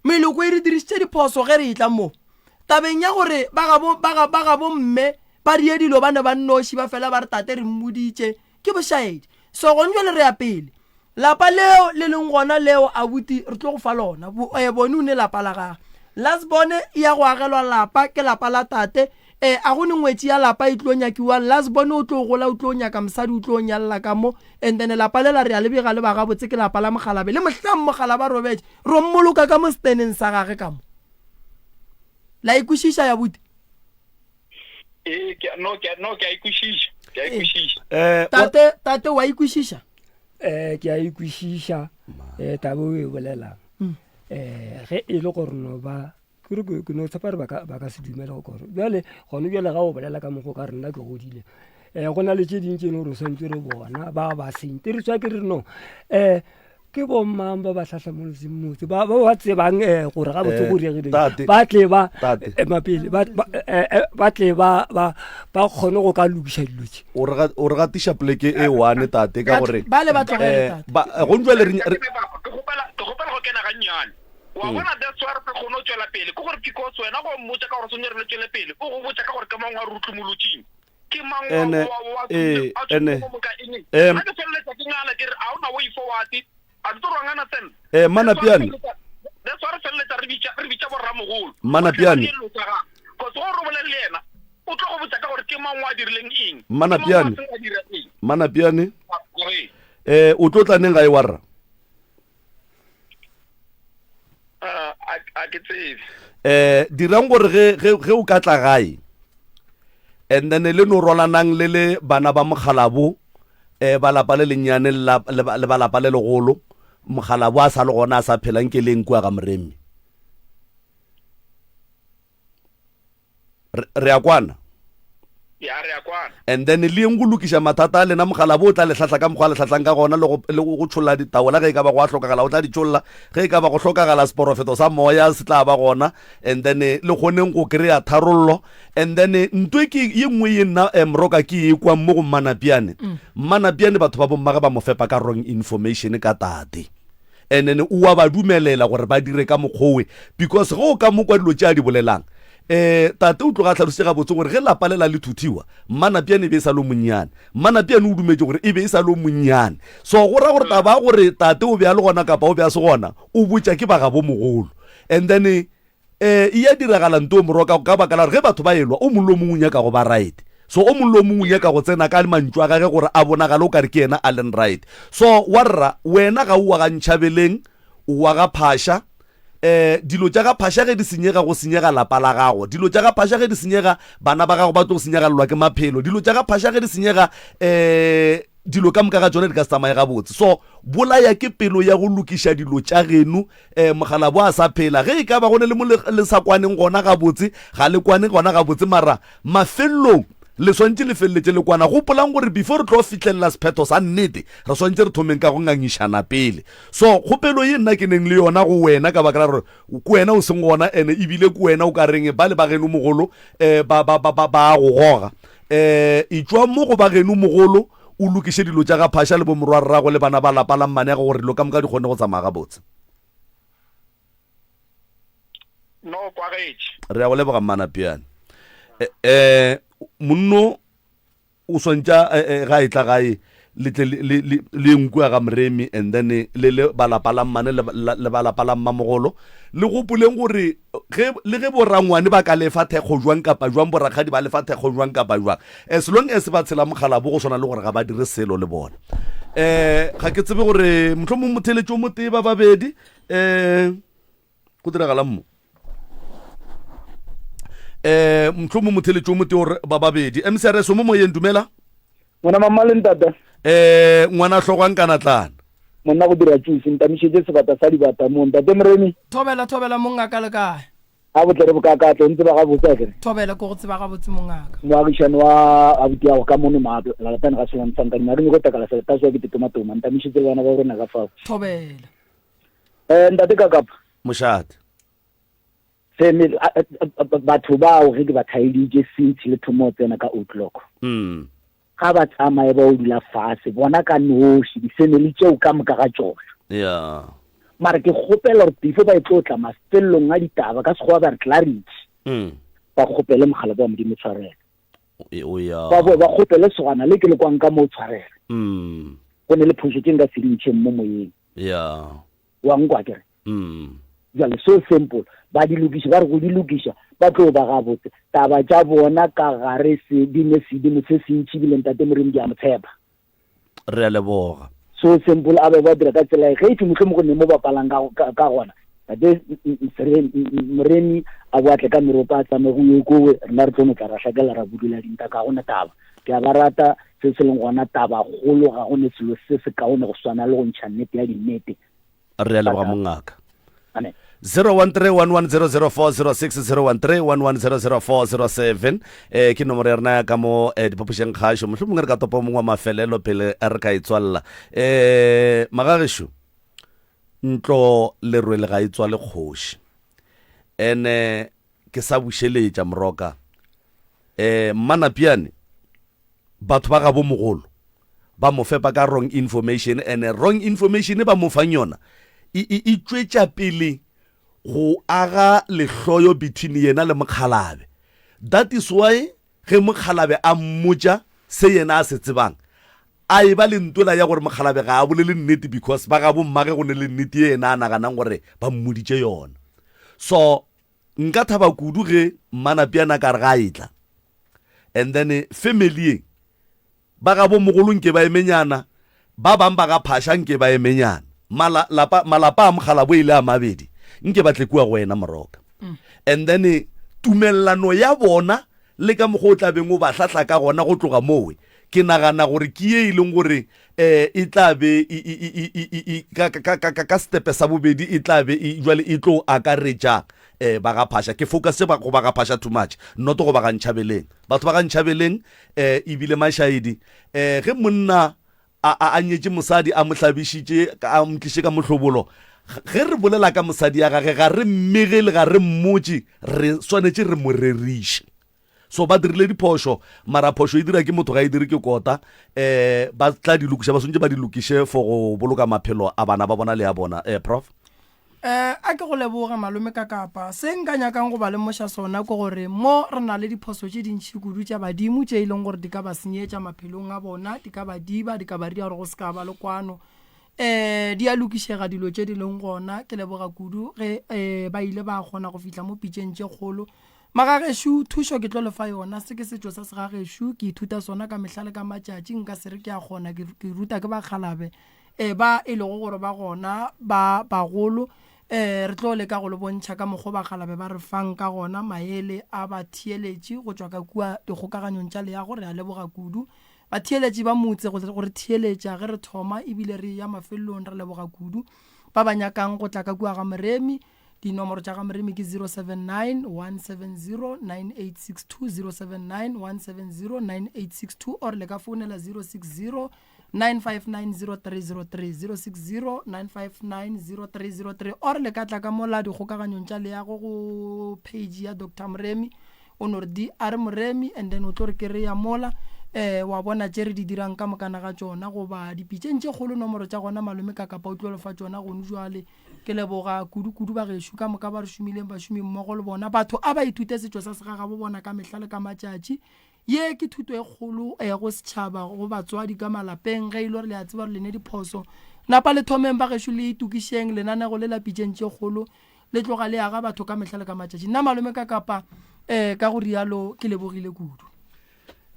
Meloko e re dirišitše diphoso ge re etla mo tabeng ya gore ba gabo, ba ga, ba gabo mme ba die dilo ba ne ba nnoši ba fela ba re tate re mmoditše. Ke bošaedi. So gone jwale re ya pele. Lapa leo le leng gona leo abuti re tlo go fa lona. Bo, eh, bone o ne lapa la gagwe. Last bone e ya go agelwa lapa, ke lapa la tate. Eh, a go ne ngwetši ya lapa e tlo nyakiwang. Last bone o tlo gola, o tlo nyaka mosadi, o tlo nyalla ka mo. And then lapa lela re a le bega le ba gabotse ke lapa la Mokgalabe. Le mohlang Mokgalaba a robetše, ro mmoloka ka mo steneng sa gage ka mo. La e kwešiša ya buti? Ee, ke, no, ke, no, ke a e kwešiša. Ke a e kwešiša. Eh, Tate, tate wa e kwešiša? Eh, ke a e kwešiša eh, taba o e bolelang eh, ge e le gore no ba ke re ke no tshepa gore ba ka- ba ka se dumele go kore bjale gone bjale ga o bolela ka mokgwa o ka re nna ke godile um go na le tše ding tše e leng gore o swantse re bona ba ba sente re tswa ke re no um ke bomang ba ba tlhahlamolotseng motse ba ba ba tsebang um gore ga botse Eh, go diregileng tate. ba tle ba Tate. ema pele ba ba- eh, eh, ba tle ba ba ba kgone go ka lokiša dilo tše o re ga- o re gatiša poleke e one tate ka gore Ba le ba tlogele, eh, tate. ba- eh, gong jwale re Ke kgopela ke kgopela go kena gannyane wa bona that's why re sa kgone go tswela pele ke gore because wena go mmotsa ka gore sone re le tswele pele o go botsa ka gore ke mang wa re utlumolotseng ke mang wa Ene, wa wa ee, a ene, tswile mo ka eng em, nna ke feleletsa ke ngala ke re a ona way forward a ke tlo rwangana sen Eh, Manapiane. that's why re feleletsa re bitsa re bitsa borramogolo Manapiane. cause go re bolele le yena o tlo go botsa ka gore ke mang wa dirileng eng Manapiane. Ke mang wa seng a dira eng Manapiane Gore, eh o tlo tla neng gae wa rra ah, a a ke tsebe eh dirang gore ge ge ge o ka tla gae and then le no rolanang le le bana ba mokgalabo eh ba lapa le lennyane le la- le ba le ba lapa le legolo mokgalabo a sa le gona a sa phelang ke leng kua ga moremi Re, re a kwana? Ya, re a kwana. And then le yeng go lokiša mathata a lena, mogalabo o tla le hlahla ka mokgwa a le hlahlang ka gona, le go, le go tšholla ditaola ge e ka ba go a hlokagala, o tla di tšholla. Ge e ka ba go hlokagala seporofeto sa moya, se tla ba gona. And then le kgoneng go kry-a tharollo. And then nto e ke, ye nngwe ye nna eh, Moroka ke e kwang mo go Mmanapiane. Mmanapiane batho ba bommage ba mo fepa ka wrong information ka tate. And then o a ba dumelela gore ba dire ka mokgowe because ge o ka mo kwa dilo tše a di bolelang um tate o tloga a hlalositše gabotse gore ge lapa lela le thuthiwa Mmanapiane e be e sa le o monnyane. Mmanapiane o dumetše gore e be e sa le o monnyane. So go ra gore taba ya gore tate o be a le gona kapa o be a se gona o botša ke ba gabo mogolo. And then Ee, e a diragala nto Moroka ka baka la gore ge batho ba elwa, o mongwe le o mongwe o nyaka go ba right. So o mongwe le o mongwe o nyaka go tsena ka mantšu a gage gore a bonagale o kare ke yena a leng right. So warra, wena ga o wa ga Ntšhabeleng, o wa ga Phasha. Eh, dilo tša ga Phasha ge di senyega, go senyega lapa la gago. Dilo tša ga Phasha ge di senyega, bana ba gago ba tlo senyagalelwa ke maphelo. Dilo tša ga Phasha ge di senyega, eh, dilo ka moka ga tšona di ka se tsamaye gabotse. So bolaya ke pelo ya go lokiša dilo tša geno um mogalabo a sa phela. Ge e ka ba go ne le mo le, le sa kwaneng gona gabotse, ga le kwane gona gabotse, mara mafelelong le swantše le feleletše le kwana. Gopolang gore before re tlo fihlelela sephetho sa nnete, re swantše re thomeng ka go ngangišana pele. So kgopelo ye nna ke neng le yona go wena ka baka la gore ke wena o seng gona ene ebile ke wena o ka reng ba le ba geno mogolo um ba, ba, ba, ba, ba a go goga. Um etšwa mo go ba geno mogolo. o lokiše dilo tša ga Phasha le bomorwarrago le bana ba lapa la mmaneago gore dilo ka moka di kgone go tsamaya gabotse. No kwagetše. Re a go leboga Mmanapiane. Eh, eh, monno o swantša eh, eh, ga e tla gae le tle le le le nkua ga Moremi and then le le balapa la mmane le le balapa la mmamogolo le gopoleng gore ge le ge borangwane ba ka lefa thekgo jwang kapa jwang borakgadi ba lefa thekgo jwang kapa jwang as long as ba tshela mokgalabo go swana le gore ga ba dire selo le bona um ga ke tsebe gore mohlomong motheletši o motee ba babedi um go diragalang mo eh mohlomong motheletši o motee gore ba babedi mcrs o mo moyeng dumela ngwana mama le ntata eh ngwana hlogwang kana tlana monna go dira juice ntamišetše sebata sa dibata mo ntate moremi thobela thobela mongaka le kae a botle re bokakatlo o ntseba gabotse a kere thobela ko go tseba gabotse mongaka moagišane wa abuti yago ka mono maalatane ga sewantshang ka dima re nyoko takala seletaso ke tetomatoma ntamišetse le bana ba rona ka fao thobela um ntate kakapa mošate family batho bao ge ke ba thaeditše since le thomo tsena ka o'clock mm. Ga ba tsamaye ba o dula fase bona ka noši di-family tšeo ka moka ga tšona. Yeah. Mara ke kgopela gore before ba e tlo tla mafelelong a ditaba, ka Sekgowa ba re clarity, ba kgopele mokgalabje wa Modimo tshwarelo. O ya. Ba boe ba kgopele sogana le ke le kwang ka moo tshwarelo. Go ne le phošo tše nka se di ntšheng mo moyeng. Yeah. Wa nkwa akere? Bjale so simple, ba di lokiše, ba re go di lokiša ba tlo ba gabotse. Taba tša bona ka gare se di ne sedimo se sentši ebile Ntate Moremi ke a mo tshepa. Re a leboga. So simple, a be ba dira ka tsela e ge e thwe mohlomong go ne mo bapalang ka, ka, ka gona. Tate Moremi a bo a tle ka meropa a tsamaye go ye kowe, rena re tlo no tla ra hlakela ra budula dinta ka gona taba. Ke a ba rata, se se leng gona taba kgolo ga go ne selo se se kaone go swana le go ntšha nnete ya dinnete. Re a leboga mongaka. Amen. 013-1100406 013-1100407 eh ke nomoro ya rena ya ka mo eh, diphapošeng kgašo mohlomongwe re ka topa o mongwe wa mafelelo pele re ka e tswalela eh magagešo ntlo lerwele ga e tswale kgoši ene ke sa bušeletša moroka eh mmanapiane batho ba gabo mogolo ba mo fepa ka wrong information and wrong information ba mo fang yona e, e, e tšwetša pele go aga lehloyo between yena le mokgalabe. That is why ge mokgalabe a mmotša se yena a se tsebang a e ba le ntwela ya gore mokgalabe ga a bolele nnete because ba gabo mmage go ne le nnete ye yena a naganang gore ba mmoditše yona. So nka thaba kudu ge Mmanapiana a ka re ga a etla and then family ye Ba ga bomogolo nke ba emenyana, ba bang ba ga Phasha nke ba emenyana. Mala, lapa, malapa a Mokgalabo e le a mabedi, nke ba tle kua go wena Moroka. And then tumellano ya bona le ka mokgwa o tla beng o ba hlahla ka gona go tloga mowe, ke nagana gore ke ye e leng gore um e tla be e, e, e, e, e, e, ka, ka, ka, ka, ka setepe sa bobedi e tla be e, jwale e tlo akaretša um ba ga Phasha. Ke focus ba, go ba ga Phasha too much, not go ba ga Ntšhabeleng. Batho ba ga Ntšhabeleng um e bile mašaedi. Um ge monna a, a, a nyetše mosadi, a mo hlabišitše, a mo tliše ka mohlobolo, ge re bolela ka mosadi ya gage, ga re mmegele, ga re mmotše, re swanetše re mo reriše. So ba dirile diphošo, mara phošo e dira ke motho ga e dire ke kota. Um ba tla di lokiša, ba swanetše ba di lokiše for go boloka maphelo a bana ba bona le a bona. Um Prof. Eh, a ke go leboge malome ka kapa. Se nka nyakang go ba lemoša sona ke gore mo re na le diphoso tše dintši kudu tša badimo tše e leng gore di ka ba senyetša maphelong a bona, di ka ba diba, di ka ba dira gore go se ka ba le kwano. Eh, di a lokišega dilo tše di leng gona. Ke leboga kudu ge eh, ba ile ba kgona go fihla mo pitšeng tše kgolo. Magagešo, thušo ke tlo le fa yona. Se ke setšo sa segagešo, ke ithuta sona ka mehla le ka matšatši. Nka se re ke a kgona, ke, ke ruta ke bakgalabe. E, ba e lego gore ba gona ba bagolo, e, re tlo leka go le bontšha ka mokgo bakgalabe ba re fang ka gona maele a batheeletši go tšwa ka kua dikgokaganyong tša leago. Re a leboga kudu batheeletši ba motse go, go re theeletša ge re thoma ebile re eya mafelelong. Re leboga kudu ba ba nyakang go tla ka kua ga Moremi. Dinomoro tša ga Moremi ke 079 170 9862, 079 170 9862 or le ka founela 060 9590303, 060-959-0303 or le ka tla ka mola dikgokaganyong tša leago go page ya Doctor Moremi, o no re DR Moremi and then o tlo re kereya mola. um wa bona tše re di dirang ka mokana ga tšona goba dipitšeng tše kgolo nomoro tša gona malome ka kapa o tlo lefa tšona gone jwale. Ke leboga kudu-kudu bagešo ka moka ba re šomileng bašomi mmogo le bona. Batho a ba ithute setšo sa segagabo bona ka mehla le ka matšatši. Ye ke thuto e kgolo eh, go setšhaba, go batswadi ka malapeng. Ge e le gore le a tseba gore le ne diphoso, napa le thomeng bagešo le itokišeng. Lenanego le la pitšeng tše kgolo le tloga le aga batho ka mehla le ka matšatši. Nna malome ka kapa eh, ka go rialo ke lebogile kudu.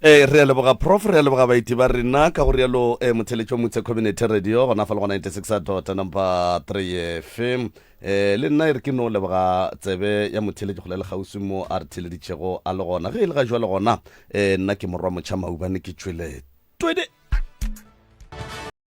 Ee, re a leboga Prof, re a leboga baeti ba rena ka go rialo eh, motheletšo Motse Community Radio gona fa le go 96 dot number 3 FM. Eh, le nna e re ke no leboga tsebe ya motheletši kgole le kgauswi mo a re theleditšego a le gona. Ge e le ga jwale gona eh, nna ke morwa motšha maubane ke tšwele twede.